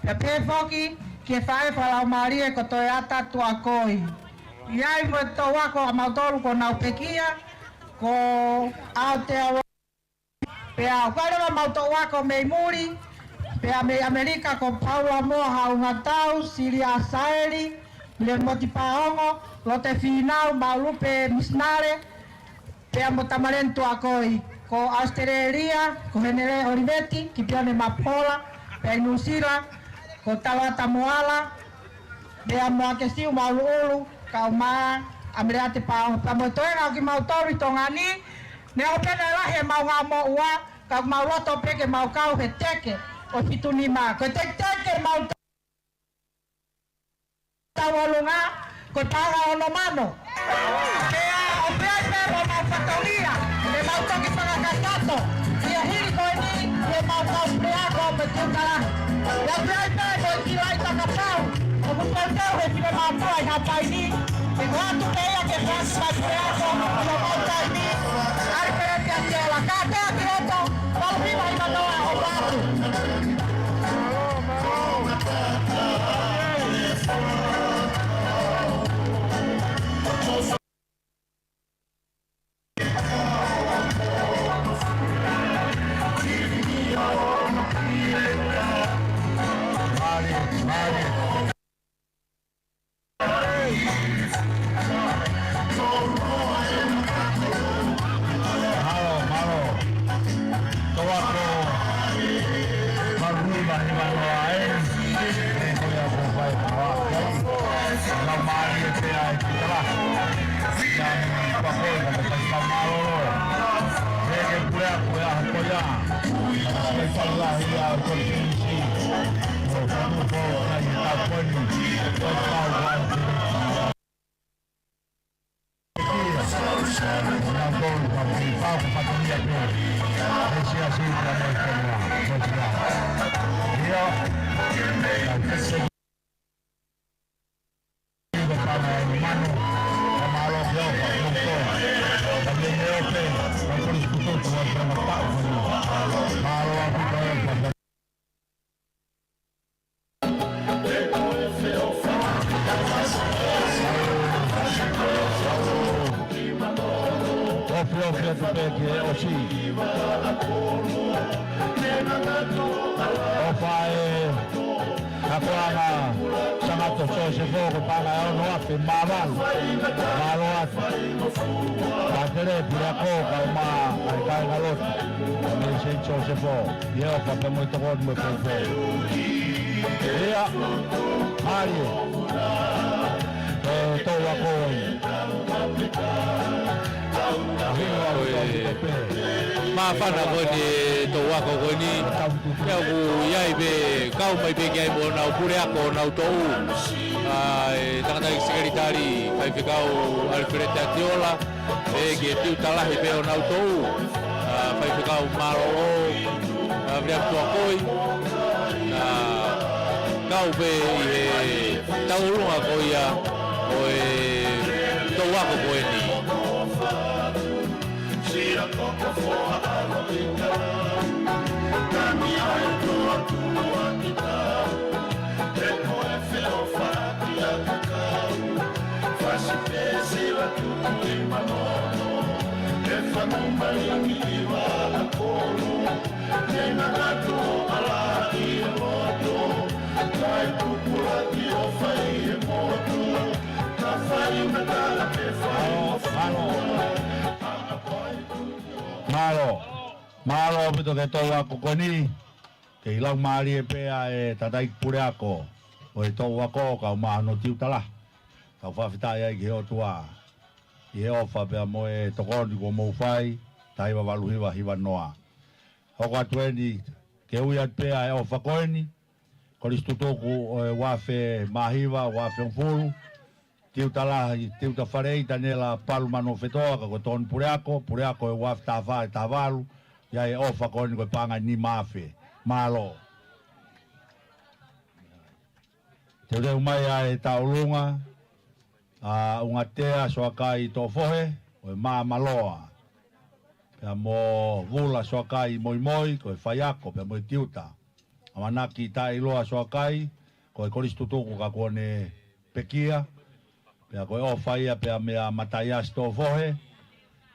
Pea pehē foki ki he faʻē fakalaumālie ko Toeata Tuʻakoi. ʻI ai mo e toʻu ako ʻa mautolu ʻoku nau pekia ko Aotea Pea ʻoku ʻi ai leva ʻemau toʻu ako mei muli, pea mei ʻAmelika ko Paula Moa Haungatau, Silia Saeli, Milemoti Paongo, Lote Finau, Maulupe Misinale, pea mo Tamaleni Tuʻakoi, ko ʻAositelēlia, ko Henele ʻOliveti, Kipione Mapola, pea ʻi Nuʻusila, ko Taloata Moala, pea mo ʻAkesiu Mauluʻulu, kae ʻumaʻā ʻa Meleate Paongo, pea mo e toenga ʻo kimautolu ʻi Tonga ni, neongo pē naʻe lahi ʻemau ngāue moʻua, ka ʻoku mau loto pē ke mau kau he teke ʻo e fitu nima. Ko e teketeke ʻemau tauʻolunga, ko e paʻanga ʻe ono mano. Pea ʻoku ʻi ai pē mo ʻemau fatongia, ke mau toki fakakakato ʻi he hili ko eni, ʻi heʻemau kau puleako mo e tiuta lahi. Pea ʻoku ʻi ai pē mo e kiʻi laʻi takapau ʻoku teuteu he finemātuʻa ʻi Haʻapai ni, ke ʻoatu pē ia ke fasi mai Mālō, mālō. Tō ako, malu hiva, hiva noa ē. Ko ia ko fai, ko ia. Lau mālie pē ai ki tala. Ia, ko koe, ko koe, mālō. Ē, ke pule aku, ē, ko ia. Ia, ko ia, ko ia. Ofi, ofi atu pē ki he ʻosi. ʻOfa ē, ka ko anga Sangato Sosefo ko e paʻanga ʻe ono afe mā valu. Mālō atu. Pātele, Puleako, kae ʻumaʻā e kāingalotu mei Saint Joseph, ʻi he ʻofa pea mo e tokoni mo e poupou. Ia, mālie. Ko e tō ako ē. Ko e māfana ko eni e tō ako ko eni. Pea ʻoku ʻi ai pē, kau mai pē ki ai mo honau puleako, honau toʻu. ʻA e tangataʻeiki sekelitali, Faifekau Alfred Atiola. ʻEiki, e tiuta lahi pē ʻo honau toʻu, ʻa, Faifekau Mālōlō, ʻa, Viliami Tuakoi, ʻa, kau pē ʻi he tauʻolunga ko ia ʻo e tō ako ko eni. Mālō. Mālō ʻaupito ki he tō ako ko eni. Kei lau mālie pē ʻa e tangataʻeiki puleako ʻo e tō ako, kae ʻumaʻā hono tiuta lahi. Kau fakafetaʻi ai ki he ʻOtua ʻi he ʻofa pea mo e tokoni kuo mou fai, taha hiva valu hiva hiva noa. Hoko atu eni, ke ui atu pē ʻa e ʻofa ko eni, Kolisi Tutuku ʻo e ua afe mā hiva, ua afe hongofulu, Tiuta lahi, Tiuta Faleʻeiki Taniela Palumano Fetoa, ka ko e tokoni puleako, puleako ʻi he ua afe taha fā, taha valu, ʻi ai e ʻofa ko eni ko e paʻanga ʻe nima afe. Mālō. Teuteu mai ʻa e tauʻolunga, ʻa Ungatea Soakai Toʻofohe, ʻo e Māmaloa. Pea mo Vula Soakai Moimoi, ko e faiako, pea mo e tiuta. ʻAmanaki Taʻeiloa Soakai, ko e Kolisi Tutuku ka kuo ne pekia. Pea ko e ʻofa ia pea meia Mataiasi Toʻofohe,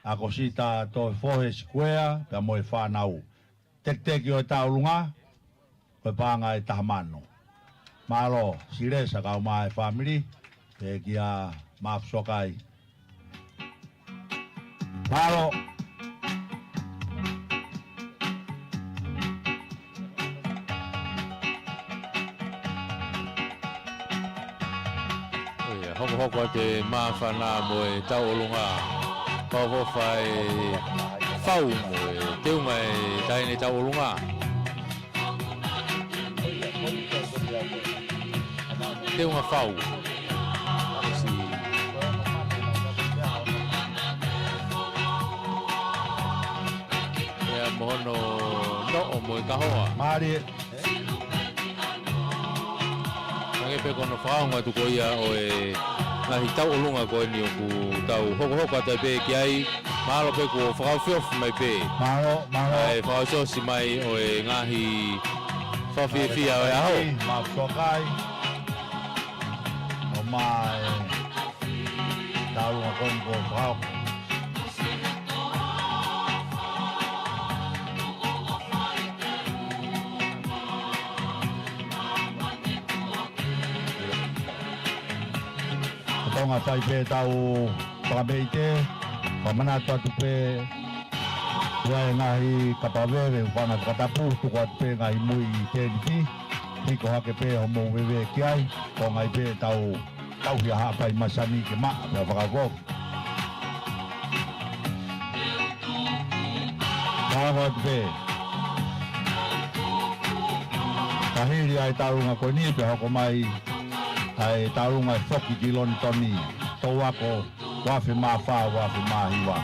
ʻa Kosita Toʻofohe Sikuea, pea mo e fānau. Tekiteki ʻo e tauʻolunga, ko e paʻanga ʻe taha mano. Mālō, Silesa kae ʻumaʻā e fāmili, pea kia Mafu Soakai. Mālō. ʻIo, hokohoko atu e māfana mo e tauʻolunga. Fakaʻofoʻofa e fau mo e teunga e taʻahine tauʻolunga. Teunga fau. Pea mo hono noʻo mo e kahoa. Mālie. Hangē pē ko hono fakaongo atu ko ia ʻo e ngaahi tauʻolunga ko eni ʻoku tau hokohoko atu ai pē ki ai. Mālō pē kuo fakaofiofi mai pē. Mālō, mālō. ʻA e fakaʻosiʻosi mai ʻo e ngaahi fakafiefia ʻo e ʻaho. Mālō, sokai. ʻO mai, tauʻolunga ko eni kuo fakahoko. Ko Tonga fai pē tau fakameite, fakamanatu atu pē, ʻi ai e ngaahi kapa veve, ʻū fanga fakatapu, tuku atu pē ngaahi mui ʻi teniti, hiko hake pē hoʻomou veve ki ai, ko e ngaahi pē tau, tau hia Haʻapai Masani ke maʻa, pea fakafoki. Ka hoko atu pē. Ka hili ʻa e tauʻolunga ko eni pea hoko mai ʻa e tauʻolunga ʻe foki ki Lonitoni. Touako, uaafe mā fā, uaafe mā hiva.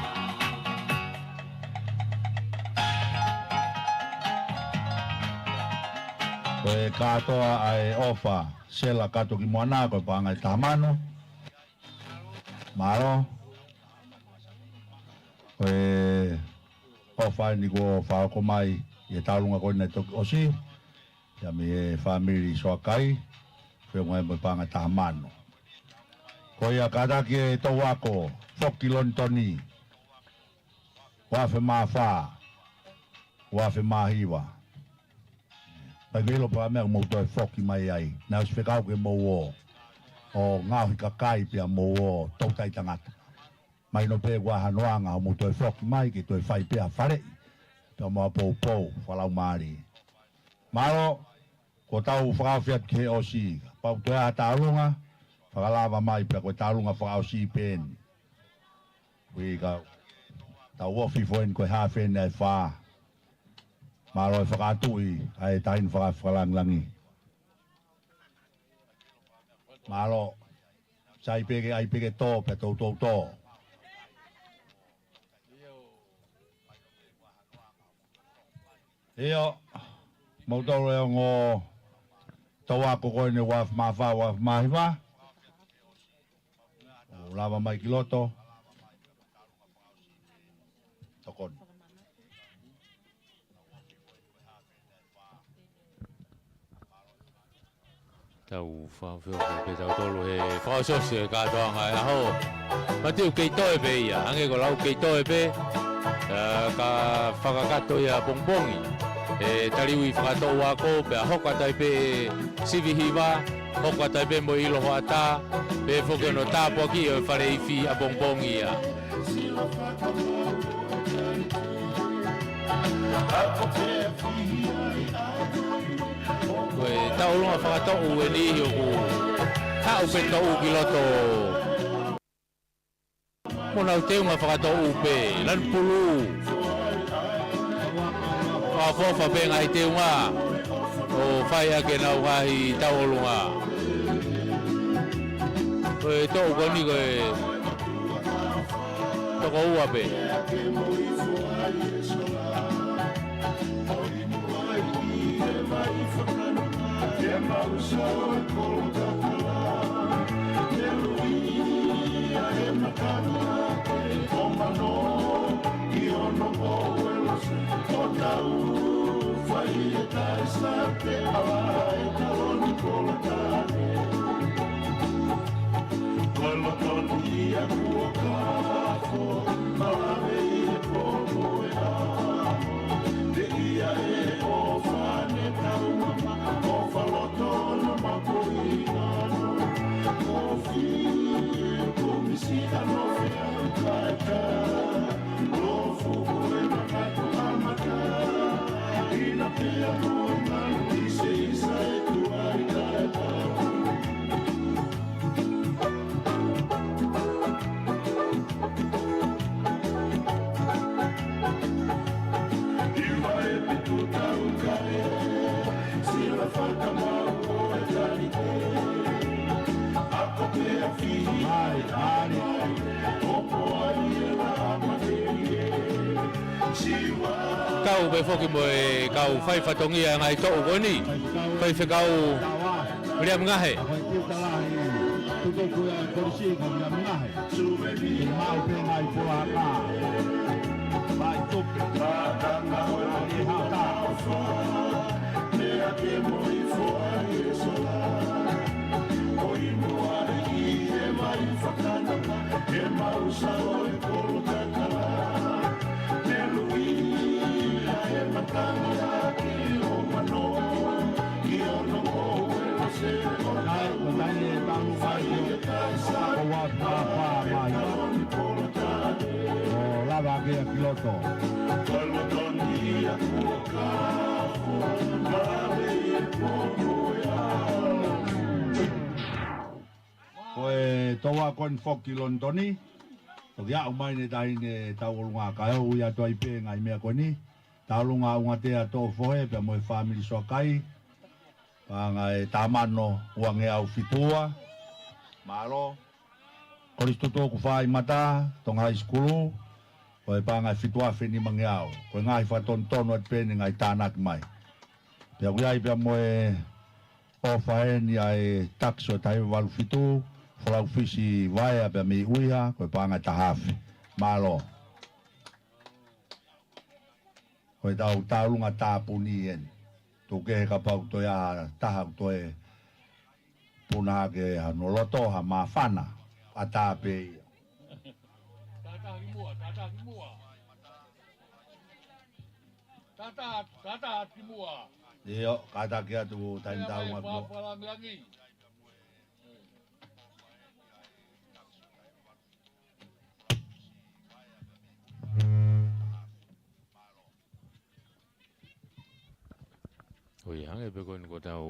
Ko e kātoa ʻa e ʻofa, Sela Katoki Moana, ko e paʻanga ʻe taha mano. Mālō. Ko e ʻofa eni kuo fakahoko mai ʻi he tauʻolunga ko eni naʻe toki ʻosi. Ia mei he fāmili Soakai, feʻunga mo e paʻanga ʻe taha mano. Ko ia kātaki e touako, foki Lonitoni. Uaafe mā fā, uaafe mā hiva. Pea ʻikai ke ʻilo pe ko e hā e meʻa ʻoku mou toe foki mai ai. Naʻe ʻosi fekau ke mou ō ʻo ngaohi kakai pea mou ō toutai tangata. Mahino pē ʻoku ʻi ai hano anga hoʻomou toe foki mai ke toe fai pē ha faleʻi. Pea mo ha poupou fakalaumālie. Mālō, kuo tau fakaofi atu ki he ʻosi. Kapau toe ʻi ai ha tauʻolunga, fakalava mai pea ko e tauʻolunga fakaʻosi pē eni. Ui ka tau ofi foki eni ko e haafe eni ʻa e fā. Mālō e fakaʻatuʻi ʻa e taʻahine faka-, fakalāngilangi. Mālō. Sai pē ke ʻai pē ke tō, pea toutou tō. ʻIo, mou tau lea ongo touako ko eni uaafe mā fā, uaafe mā hiva. ʻO lava mai ki loto. Tokoni. Tau fakaʻofoʻofa pē tautolu he fakaʻosiʻosi e kātoanga e ʻaho. Mati ʻoku kei toe pē ia, hangē ko e lau kei toe pē. ʻA, ka fakakakato ia ʻapongipongi. ʻE taliui fakatouako, pea hoko atu ai pē sivi hiva, hoko atu ai pē mo e ʻilo hoʻatā, pea foki hono tāpuakiʻi ʻo e fale ifi ʻapongipongi ia. Ko e tauʻolunga fakatoʻu eni ʻoku haʻu pē toʻu ki loto. Mo nau teunga fakatoʻu pē, lanu pulu. Fakaʻofoʻofa pē ngaahi teunga. ʻO fai ʻaki ʻenau ngaahi tauʻolunga. Ko e toʻu ko eni ko e toko ua pē. Kau pē foki mo e kau fai fatongia ngaahi toʻu ko eni. Faifekau Viliami Ngahe. Tō ko ia e kolisi ko ia mea he. Ke mau pē ngaahi polokalama. Vai tupe. Ngaahi hata. Meʻa ke mo i foa e sola. Ko i mua i e mai fakanaka. E mau sa o e kolo kakala. Te lui a e matanga ki o mano. Ki o no mo e se o. Nai, ko nai e talu mai o. Ko wa pa pa mai. O lava ke a ki loto. Ko e toa ko eni foki Lonitoni. Toki aʻu mai ne tahi ne tau olunga kae ʻoua ʻe toe pē ngaahi meʻa ko eni. Tau olunga ungatea toʻo fohe pea mo e fāmili Soakai. Paʻanga e tamano uangeau fitu ua. Mālō. Kolisi Tutuku Fāimata, Tonga High School. Ko e paʻanga e fitu afe nimangeau. Ko e ngaahi fakatonutonu atu pē eni ngaahi tānaki mai. Pea ʻoku ʻi ai pea mo e ʻofa eni ʻa e tax ʻo e taha hiva valu fitu, Folau Fisi Vaea pea mei ʻUiha, ko e paʻanga e taha afe. Mālō. Ko e tau tau olunga tāpuni eni. Tuku kehe kapau toe ʻa taha toe puna ke ha no loto ha māfana ʻa tāpē ia. Tata ki mua, tata ki mua. Tata, tata ki mua. ʻIo, kātaki atu taimi tau mai ngā mai mua. Pāpalangilangi. ʻOi, hangē pē ko eni ko tau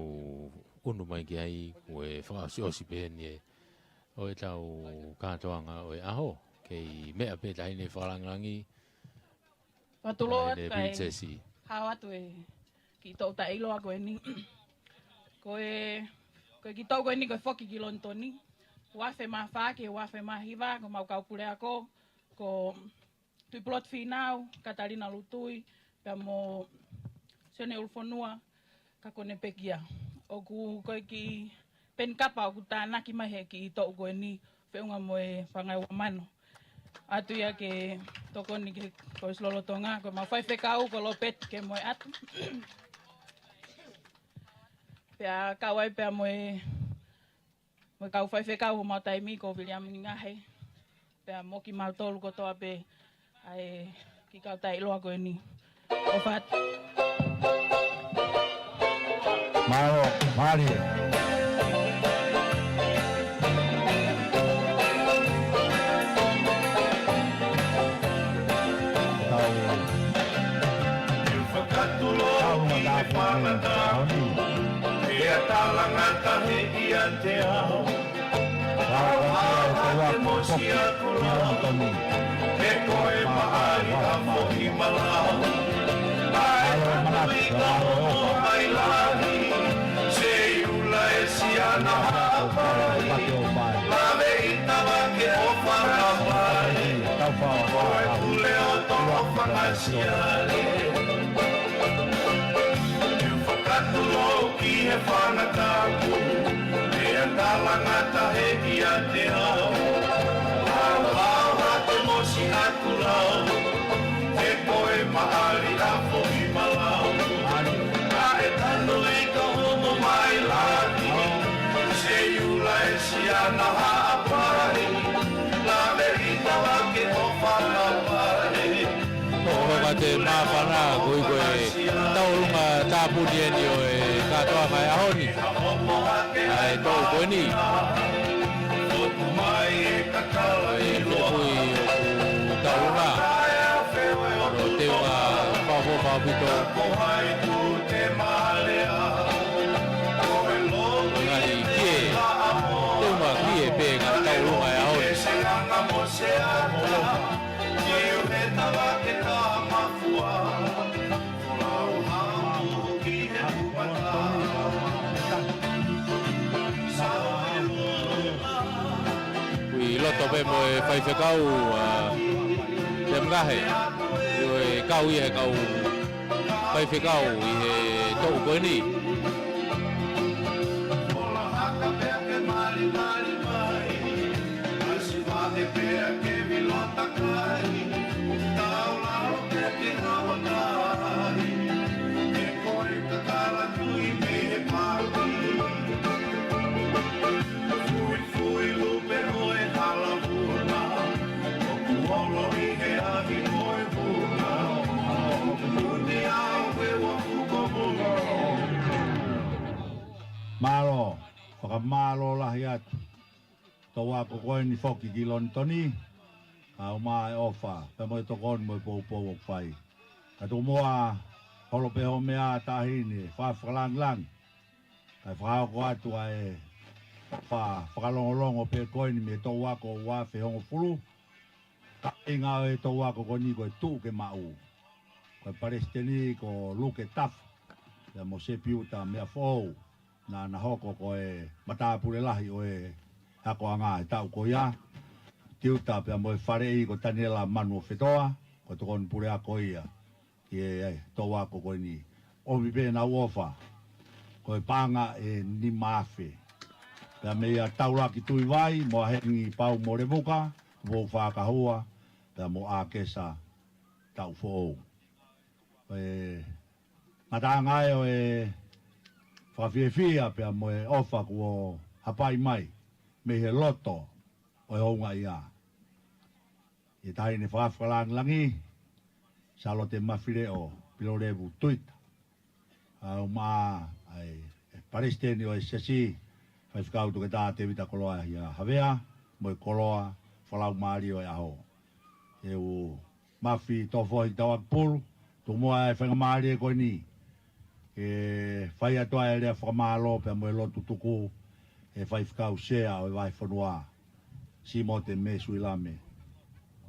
unu mai ki ai, ko e fakaʻosiʻosi pē eni e. ʻO e tau kātoanga ʻo e ʻaho, kei meʻa pē tahi ne fakalangilangi. Patulo atu kae. Princess. Hao atu e ki toʻu taʻeʻiloa ko eni. Ko e, ko e ki toʻu ko eni ko e foki ki Lonitoni. Uafe mā fā ki he uafe mā hiva, ko mau kau puleako, ko Tuʻipulotu Fīnau, Katalina Lutui, pea mo Sione Ulufonua, Kakone Pekia. ʻOku ko e ki penikapa ʻoku tānaki mai he ki toʻu ko eni feʻunga mo e paʻanga ua mano. ʻAtu ia ke tokoni ke kolisi lolotonga, ko mau faifekau, ko Lopeti ke mo e ʻatu. Pea kau ai pea mo e mo e kau faifekau homau taimi ko Viliami Ngahe. Pea mo kimautolu kotoa pē ʻa e ki kau taʻeʻiloa ko eni. ʻOfa atu. Mālō, mālie. Tau. Fakatulo ki he fānau. Pea talangata he ʻiate au. Au hao ha te mosi aku lau. He ko e maʻali ʻa foʻi malau. ʻAi ʻa e maʻali ʻa foʻi malau. Seiula e siana haʻapai. Lave ʻi tava ke ʻofa na pai. Ko e pule ʻo toʻo fanga siale. Fakatulo ki he fānau tapu, pea talangata he ʻiate au. Au hao ha te mosi aku lau, he ko e maʻali ʻa foʻi malau. Naʻe tanu ʻi ka homo mai lani, seiula e siana haʻapai. Lave ʻi tava ke ʻofa na pai. Ko ka te māfana, ko i ko e tau olunga tāpuni eni ʻo e kātoanga e ʻaho ni. ʻA e toʻu ko eni. ʻA e toʻu ko eni ʻoku tau olunga. ʻO teunga fafo fafito. Ngaahi kie. Teunga kie pē ngaahi tau olunga e ʻaho ni. Ui loto pē mo e faifekau, ʻa, Pem Ngahe. ʻIo e kau ia he kau faifekau ʻi he toʻu ko eni. Tau ako ko eni foki ki Lonitoni, ka ʻoku maʻu e ʻofa, pea mo e tokoni mo e poupou ʻoku fai. Ka tuku muʻa holo pē hoʻo meʻa Taʻahine, fakafakalāngilangi. Kae fakahoko atu ʻa e fa-, fakalongolongo pē ko eni mei he tau ako ua afe hongofulu. Ka ʻi he ngaahi tau ako ko eni ko e tuʻu ke maʻu. Ko e palesiteni ko Luke Tafu, pea mo Sepiuta Meʻafoʻou. Naʻa na hoko ko e matāpule lahi ʻo e akoʻanga he taʻu ko ia. Tiuta pea mo e faleʻi ko Taniela Manuofetoa, ko e tokoni puleako ia ki he tau ako ko eni. ʻOmi pē ʻenau ʻofa, ko e paʻanga ʻe nima afe. Pea meia Taulaki Tuivai, mo Hengi Pau mo Levuka, Vou Fakahua, pea mo ʻAkesa Taʻufoʻou. Ko e ngataʻanga ia ʻo e fakafiefia pea mo e ʻofa kuo hapai mai mei he loto ʻo e houngaʻia. ʻE Taʻahine fakafakalāngilangi, Sālote Mafileʻo Pilolevu Tuita. ʻA ʻoku maʻu ʻa e palesiteni ʻo e siasi, Faifekau Toketā Tēvita Koloaʻia Havea, mo e koloa fakalaumālie ʻo e ʻaho. ʻE u Mafi Tofohi Tauakipulu, tuku muʻa e faingamālie ko eni ke fai atu ai e lea fakamālō pea mo e lotu tuku ʻe Faifekau Sea ʻo e Vahefonua, Simote Mesuilame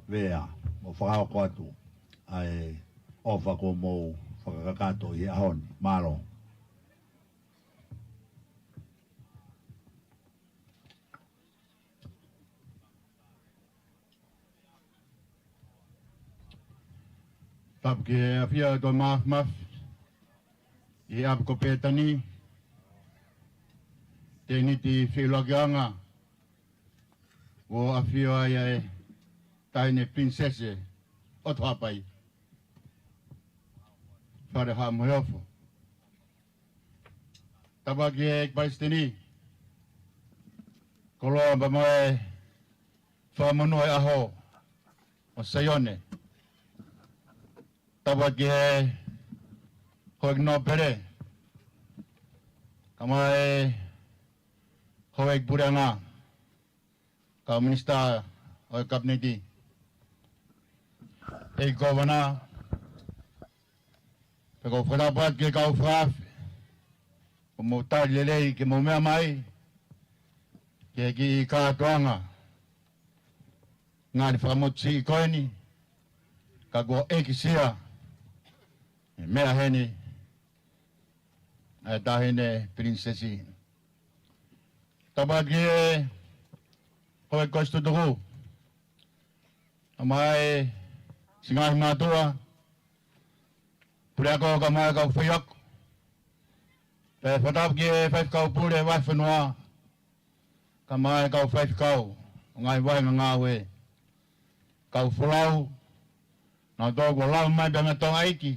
Vea, mo fakahoko atu ʻa e ʻofa kuo mou fakakakato ʻi he ʻaho ni. Mālō. Tapu ki he ʻafio ʻa e ʻOtua Māfimafi ʻi he ʻapi ko Pētani, tēniti feʻiloakiʻanga, ʻo ʻafio ai ʻa e Taʻahine Pilinisesi ʻOtu Haʻapai, Fale Haʻa Moheofo. Tapu ki he palesiteni, koloa pea mo e fakamonū ʻo e ʻaho ʻo Saione. Tapu ki he houʻeiki nōpele, kae ʻumaʻā e houʻeiki puleʻanga, kau minisitā ʻo e Kapineti, ʻEiki Kōvana, pea ʻoku ou fakatapu atu ki he kau fakaafe, ʻoku mou tali lelei ke mou meʻa mai ki he kiʻi kātoanga ngali fakamotu siʻi ko eni, ka kuo ʻekisia e meʻa heni ʻa e Taʻahine Pilinisesi. Tapu ki he houʻeiki kosipeli tutuku, kae ʻumaʻā e siʻi ngaahi mātuʻa, puleako kae ʻumaʻā e kau faiako. Pea fakatapu ki he Faifekau Pule Vahefonua, kae ʻumaʻā e kau faifekau ʻo e ngaahi vahenga ngāue. Kau folau, naʻa tau kuo lava mai pea mei Tonga ʻEiki,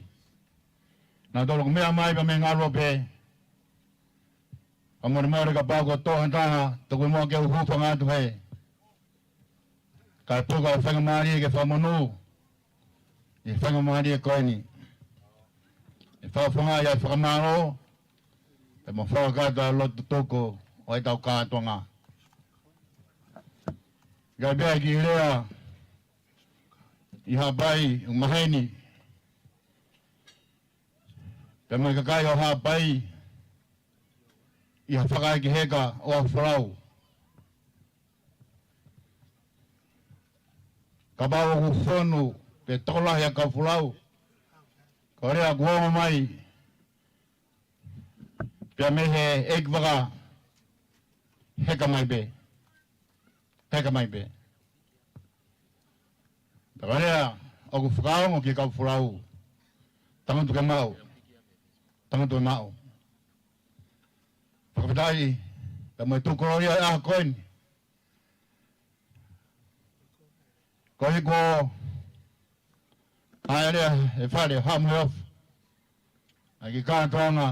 naʻa tau kuo meʻa mai pea mei Ngaluope. Fakamolemole kapau kuo tō ha taha, tuku muʻa ke u hūfanga atu hē, kae puke ʻa e faingamālie ke fakamonū ʻi he faingamālie ko eni. ʻE fakafofongaʻi ʻa e fakamālō pea mo fakakakato ʻa e lotu tuku ʻo ʻetau kātoanga. ʻIkai pē ha kiʻi lea ʻi Haʻapai ʻoku maheni, pea mo e kakai ʻo Haʻapai ʻi ha fakaʻeiki heka ʻo ʻaho folau. Kapau ʻoku fonu pe tokolahi ʻa e kau folau, ko e lea kuo ongo mai pea mei he ʻeikivaka, heka mai pē. Heka mai pē. Pea ko e lea ʻoku fakaongo ki he kau folau, tangutu ke maʻu. Tangutu ke maʻu. Fakafetaʻi pea mo e tuʻu kolōlia ʻo e ʻaho ko eni. Ko e hiko ʻa e lea ʻe Fale Haʻa Moheofo ʻa e kiʻi kātoanga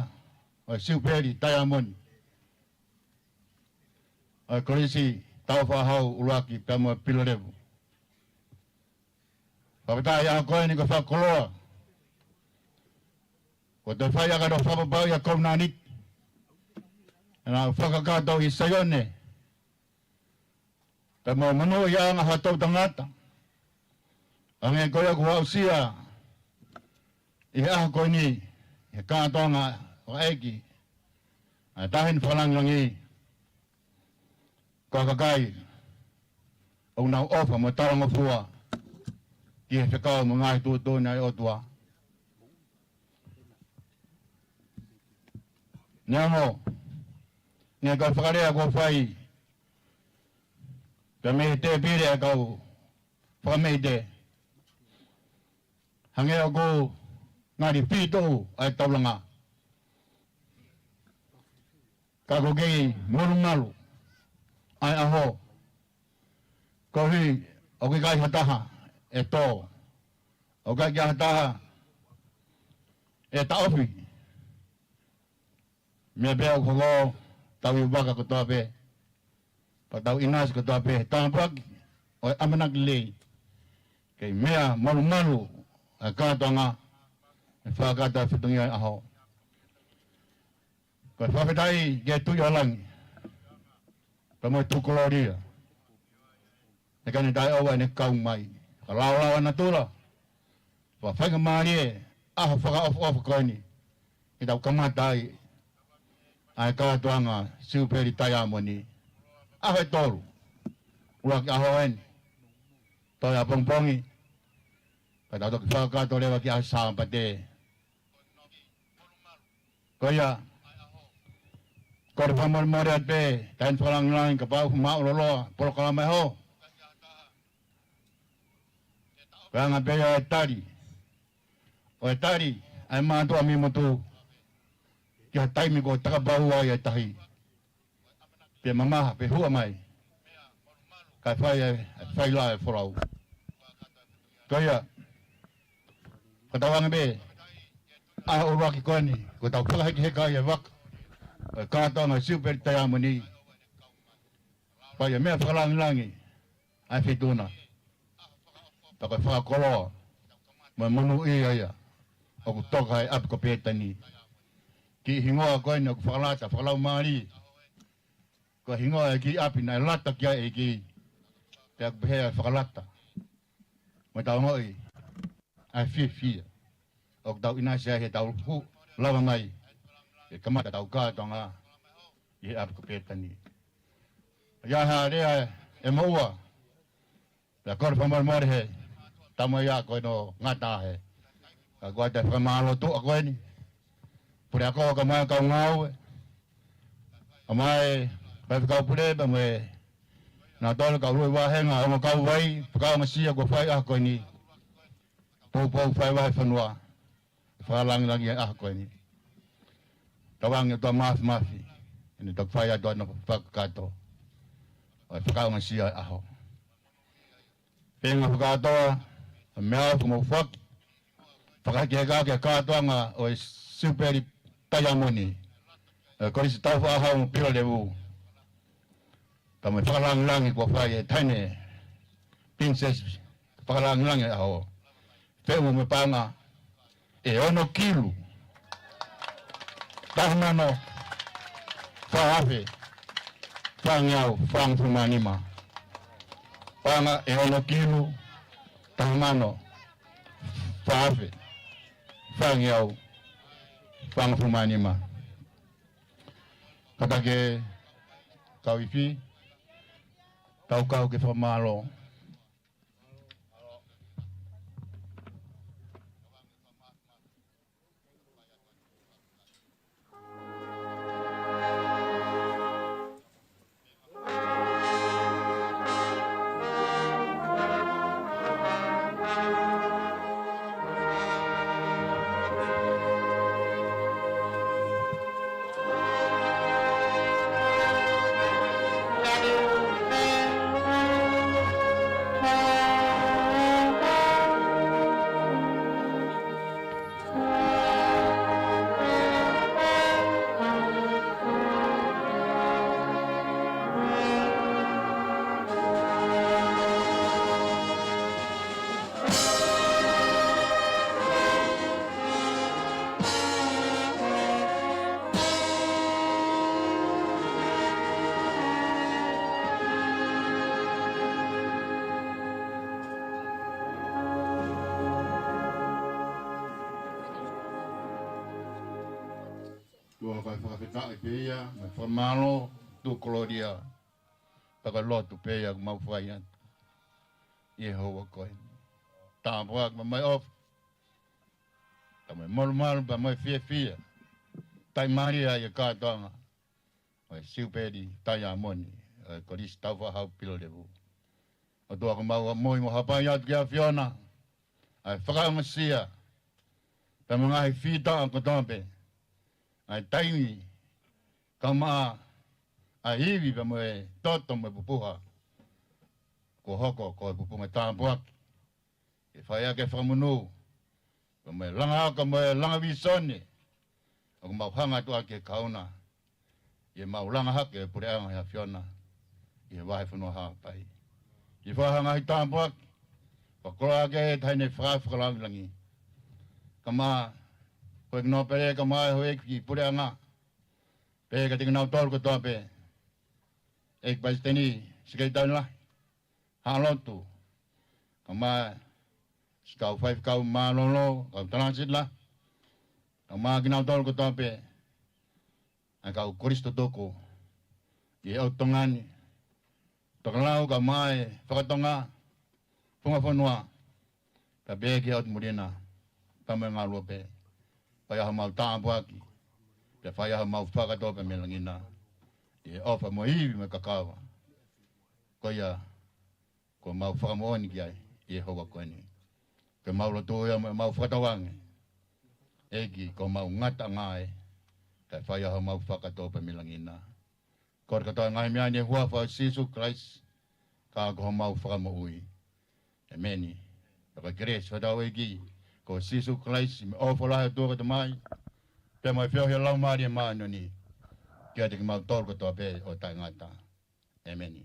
ʻo e Siupeli Taiamoni ʻo e Kolisi Tāufaʻāhau ʻUluaki pea mo e Pilolevu. Fakafetaʻi ʻaho ko eni ko e fakakoloa kuo toe fai ʻaki ʻa e fakapapauʻi ʻa e kovinānite, ʻa ʻenau fakakakato ʻi Saione, Pea mo e monūʻiaʻanga ha toʻutangata, hangē ko ia kuo aʻusia ʻi he ʻaho ko eni ʻi he kātoanga ʻo e ʻEiki, ʻa e Taʻahine Fakalangilangi, ko e kakai ʻoku nau ʻofa mo talangofua ki he fekau mo e ngaahi tuʻutuʻuni ʻa e ʻOtua. Neongo, neongo ko e fakalea kuo fai pē mei he tēpile ʻa e kau fakameʻite, hangē ʻoku ngali fītuʻu ʻa e taulanga, ka ʻoku kei molumalu ʻa e ʻaho. Koeʻuhi ʻoku ʻikai ha taha ʻe tō, ʻoku ʻikai ha taha ʻe taʻofi. Meʻa pē ʻoku hoko, tau ʻi vaka kotoa pē, pea tau ʻinasi kotoa pē he tāpuaki ʻo e ʻamanaki lelei, kei meʻa molumalu ʻa e kātoanga, ʻe fakakakato e fetongi ʻa e ʻaho. Ko e fakafetaʻi ki he Tuʻi ʻo Langi, pea mo e Tuʻi Kolōlia, ʻe kane tae ʻoua ʻene kau mai. Fakalaolao ʻa natula, fakafaingamālie ʻaho fakaʻofoʻofa ko eni, ke tau kamata ai ʻa e kātoanga Siupeli Taiamoni. ʻAho ʻe tolu, ʻuluaki ʻaho eni, toe ʻapongipongi, ka tau toki fakakakato leva ki he ʻaho Sāpate. Ko ia, kole fakamolemole atu pē, Taʻahine Fakalangilangi, kapau ʻoku māʻuloloa polokalama ʻo e ʻaho, ko e anga pē ia ʻo e tali, ʻo e tali ʻa e mātuʻa mei motu ki ha taimi kuo takapau ai ʻa e tahi, pea mamaha, pea huʻa mai, kae fai e, e fai lā e folau. Ko ia, ko e tauange pē ʻaho ʻuluaki ko eni, ko ʻetau fakahekeheka ʻa e vaka ʻo e kātoanga Siupeli Taiamoni, pea ʻi ai e meʻa fakalangilangi ʻa e feituʻu na, pea ko e fakakoloa mo e monūʻia ia ʻoku toka he ʻapi ko Pētani. Kiʻi hingoa ko eni ʻoku fakalata fakalaumālie, ko e hingoa e kiʻi ʻapi naʻe lata ki ai e ʻEiki, pea ʻoku pehē ʻa e fakalata mo e tau ongoʻi ʻa e fiefia ʻoku tau ʻinasi ai heʻetau hū lava mai ke kamata ʻetau kātoanga ʻi he ʻapi ko Pētani. ʻI ai ha lea ʻe moʻua, pea kole fakamolemole he tama ia ko ʻene ngata he. Ka ko ʻete fakamālō tuʻa ko eni, puleako, kae ʻumaʻā e kau ngāue, kae ʻumaʻā e faifekau pule, pea mo e nautolu kau ului vāhenga, ongo kauvai, fakaongosia kuo fai ʻaho ko eni, poupou fai vahefonua, fakalangilangi ʻa e ʻaho ko eni. Tauange ʻOtua Māfimafi, ʻene toki fai atu ʻa hono fakakakato ʻo e fakaongosia ʻo e ʻaho. Pea ʻi he fakakātoa, meʻa ʻoku mou foaki, fakahekeheka ki he kātoanga ʻo e Siupeli Taiamoni ʻo e Kolisi Taufaʻāhau mo Pilolevu, pea mo e fakalangilangi kuo fai ʻe Taʻahine Pilinisesi Fakalangilangi ʻo e ʻAho, feʻunga mo e paʻanga ʻe ono kilu, taha mano, fā afe, fāngeau, fāngofulu mā nima. Paʻanga ʻe ono kilu, taha mano, fā afe, fāngeau, fāngofulu mā nima. Kātaki e kau ifi, tau kau ke fakamālō. Ko e fakafetaʻi pē ia, mo e fakamālō, tuʻu kolōlia, pea ko e lotu pē ia ʻoku mau fai atu ʻi he houa ko eni. Tāpuaki pea mo e ʻofa, pea mo e molumalu, pea mo e fiefia, taʻimālie ʻa e kātoanga ʻo e Siupeli Taiamoni ʻo e Kolisi Taufaʻāhau Pilolevu. ʻOtua, ʻoku mau moʻui mo hapai atu ki he ʻAfiona ʻa e fakaongosia pea mo e ngaahi fītaʻa kotoa pē, ʻa e taimi, kae ʻumaʻā ʻa e ivi pea mo e toto mo e pupuha kuo hoko ko e pupunga tāpuaki ke fai ʻaki e fakamonū, pea mo e langa hake mo e langa vīsone ʻoku mau hanga atu ʻaki e kauna ʻi heʻemau langa hake e puleʻanga ʻo e ʻAfiona ʻi he vahefonua Haʻapai. Ke fakahā e ngaahi tāpuaki, fakakoloa ʻaki e taʻahine faka-, fakalāngilangi, kae ʻumaʻā houʻeiki nōpele, kae ʻumaʻā e houʻeiki puleʻanga, pea kiate kinautolu kotoa pē, ʻEiki Palesiteni, Sekelitali Lahi, Haʻa Lotu, kae ʻumaʻā siʻi kau faifekau mālōlō, kau tangata sila, kae ʻumaʻā kinautolu kotoa pē ʻa e kau kolisi tutuku ʻi he ʻotu Tonga ni, tokelau kae ʻumaʻā e fakatonga, funga fonua, pea pehē ki he ʻotu muli na, pea mo e ngaluope. Fai ʻa homau tāpuaki, pea fai ʻa homau fakatō pea mei langi na, ʻi he ʻofa mo e ivi mo e kakava ko ia kuo mau fakamoʻoni ki ai ʻi he houa ko eni. Ko ʻemau lotu ia mo ʻemau fakatauange, ʻEiki, ko homau ngataʻanga ē, kae fai ʻa homau fakatō pea mei langi na. Kole kotoa e ngaahi meʻa ni ʻi he huafa ʻo Sīsū Kalaisi, ka ko homau Fakamoʻui. ʻĒmeni. Pea ko e kelesi ʻa hotau ʻEiki ko Sīsū Kalaisi, mo e ʻofa lahi ʻa e ʻOtua ko e Tamai, pea mo e feohi ʻa e Laumālie Māʻoniʻoni, ke ʻiate kimautolu kotoa pē ʻo taʻengata. ʻĒmeni.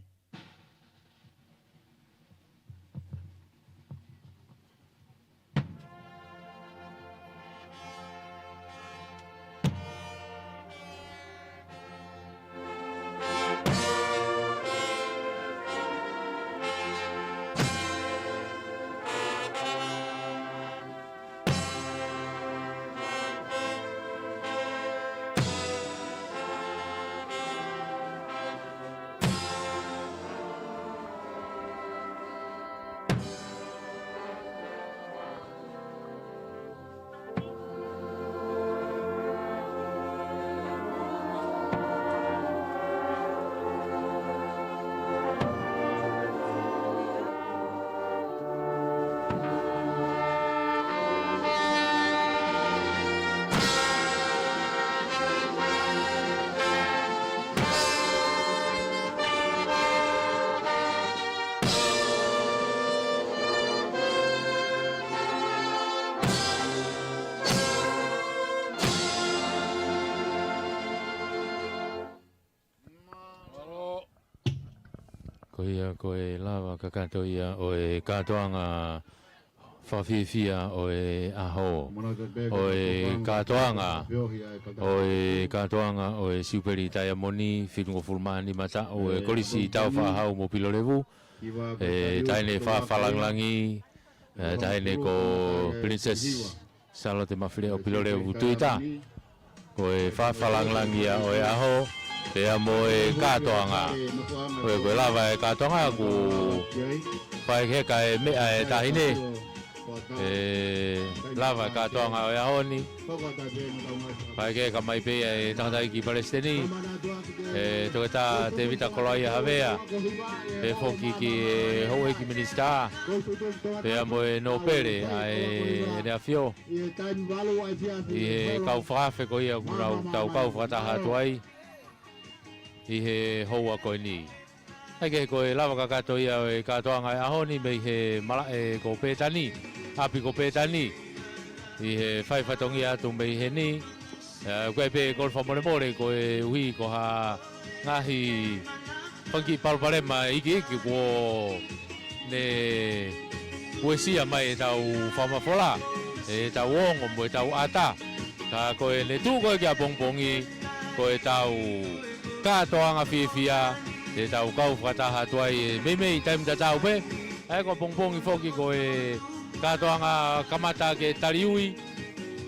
Ko ia ko e lava kakato ia ʻo e kātoanga fakafiefia ʻo e ʻaho. ʻO e kātoanga, ʻo e kātoanga ʻo e Siupeli Taiamoni, fitungofulu mā nima taʻu ʻo e Kolisi Taufaʻāhau mo Pilolevu. ʻE taʻahine fakalangilangi, ʻe taʻahine ko Princess Sālote Mafileʻo Pilolevu Tuita. Ko e fakalangilangi ia ʻo e ʻaho, pea mo e kātoanga. Ko e, ko e lava e kātoanga kuo fai heka e meʻa e taʻahine. ʻE lava e kātoanga ʻo e ʻaho ni. Fai heka mai pē ia e tangataʻeiki palesiteni, ʻe Toketā Tēvita Koloaʻia Havea, pea foki ki he houʻeiki minisitā, pea mo e nōpele ʻa e, ʻEne ʻAfio, ʻi he kau fakaafe ko ia kuo nau tau kau fakataha atu ai ʻi he houa ko eni. ʻAi ke ko e lava kakato ia ʻo e kātoanga e ʻaho ni mei he malaʻe ko Pētani, ʻapi ko Pētani, ʻi he fai fatongia atu mei heni. ʻE, ko e pē kole fakamolemole koeʻuhi ko ha ngaahi fanga kiʻi palopalema iiki kuo ne uesia mai ʻetau fakamafola, ʻetau ongo mo ʻetau ʻata. Ka ko ʻene tuʻu ko ē ki ʻapongipongi, ko ʻetau kātoanga fiefia, te tau kau fakataha atu ai ʻi he meimei taimi tatau pē. ʻAi ko ʻapongipongi foki ko e kātoanga kamata ke taliui,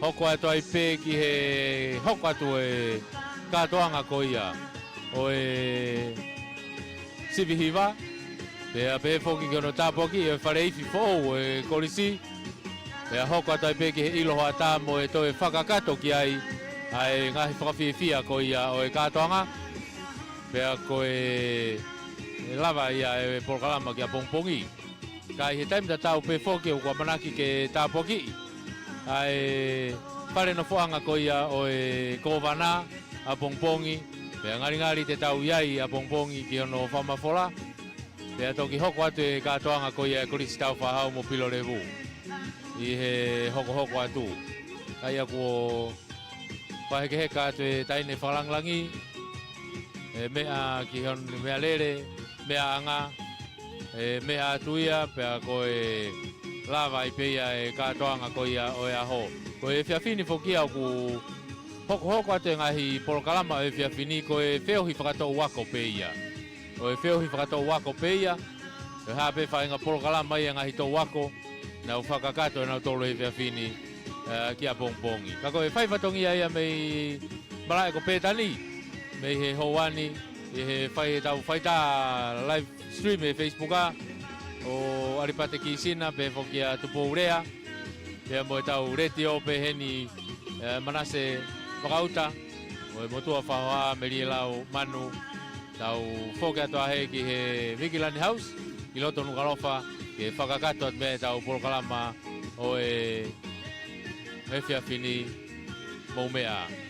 hoko atu ai pē ki he hoko atu e kātoanga ko ia ʻo e sivi hiva, pea pehē foki ki hono tāpuakiʻi ʻo e fale ifi foʻou ʻo e kolisi, pea hoko atu ai pē ki he ʻilo hoʻatā mo e toe fakakakato ki ai ʻa e ngaahi fakafiefia ko ia ʻo e kātoanga, pea ko e, ʻe lava ia e polokalama ki ʻapongipongi. Ka ʻi he taimi tatau pē foki ʻoku ʻamanaki ke tāpuakiʻi ʻa e fale nofoʻanga ko ia ʻo e kōvana ʻapongipongi, pea ngalingali te tau ʻi ai ʻapongipongi ki hono fakamafola, pea toki hoko atu e kātoanga ko ia e Kolisi Taufaʻāhau mo Pilolevu ʻi he hokohoko atu. Ka ʻi ai kuo fakahekeheka atu e taʻahine fakalāngilangi, e meʻa ki hono meʻalele, meʻaʻanga, e meʻa atu ia, pea ko e lava ai pē ia e kātoanga ko ia ʻo e ʻaho. Ko e efiafi ni foki ia ʻoku hokohoko atu e ngaahi polokalama ʻo e efiafi ni ko e feohi fakatoʻu ako pē ia. ʻO e feohi fakatoʻu ako pē ia, ʻe hā pē faʻahinga polokalama ia ngaahi toʻu ako, nau fakakakato ʻe nautolu he efiafi ni, ē, ki ʻapongipongi. Ka ko e fai fatongia ia mei malaʻe ko Pētani, mei he houa ni, ʻi he fai ʻetau faitā live stream he Facebook ʻa ʻo ʻAlipate Kisina, pehē foki ʻa Tupou Lea, pea mo ʻetau letiō pē heni, ē, Manase Vakauta, mo e motuʻa faʻoha Melielau Manu, tau foki atu ʻa hē ki he Vikilani House, ʻi loto Nukuʻalofa, ke fakakakato atu mei ai ʻetau polokalama ʻo e efiafi ni, mou meʻa.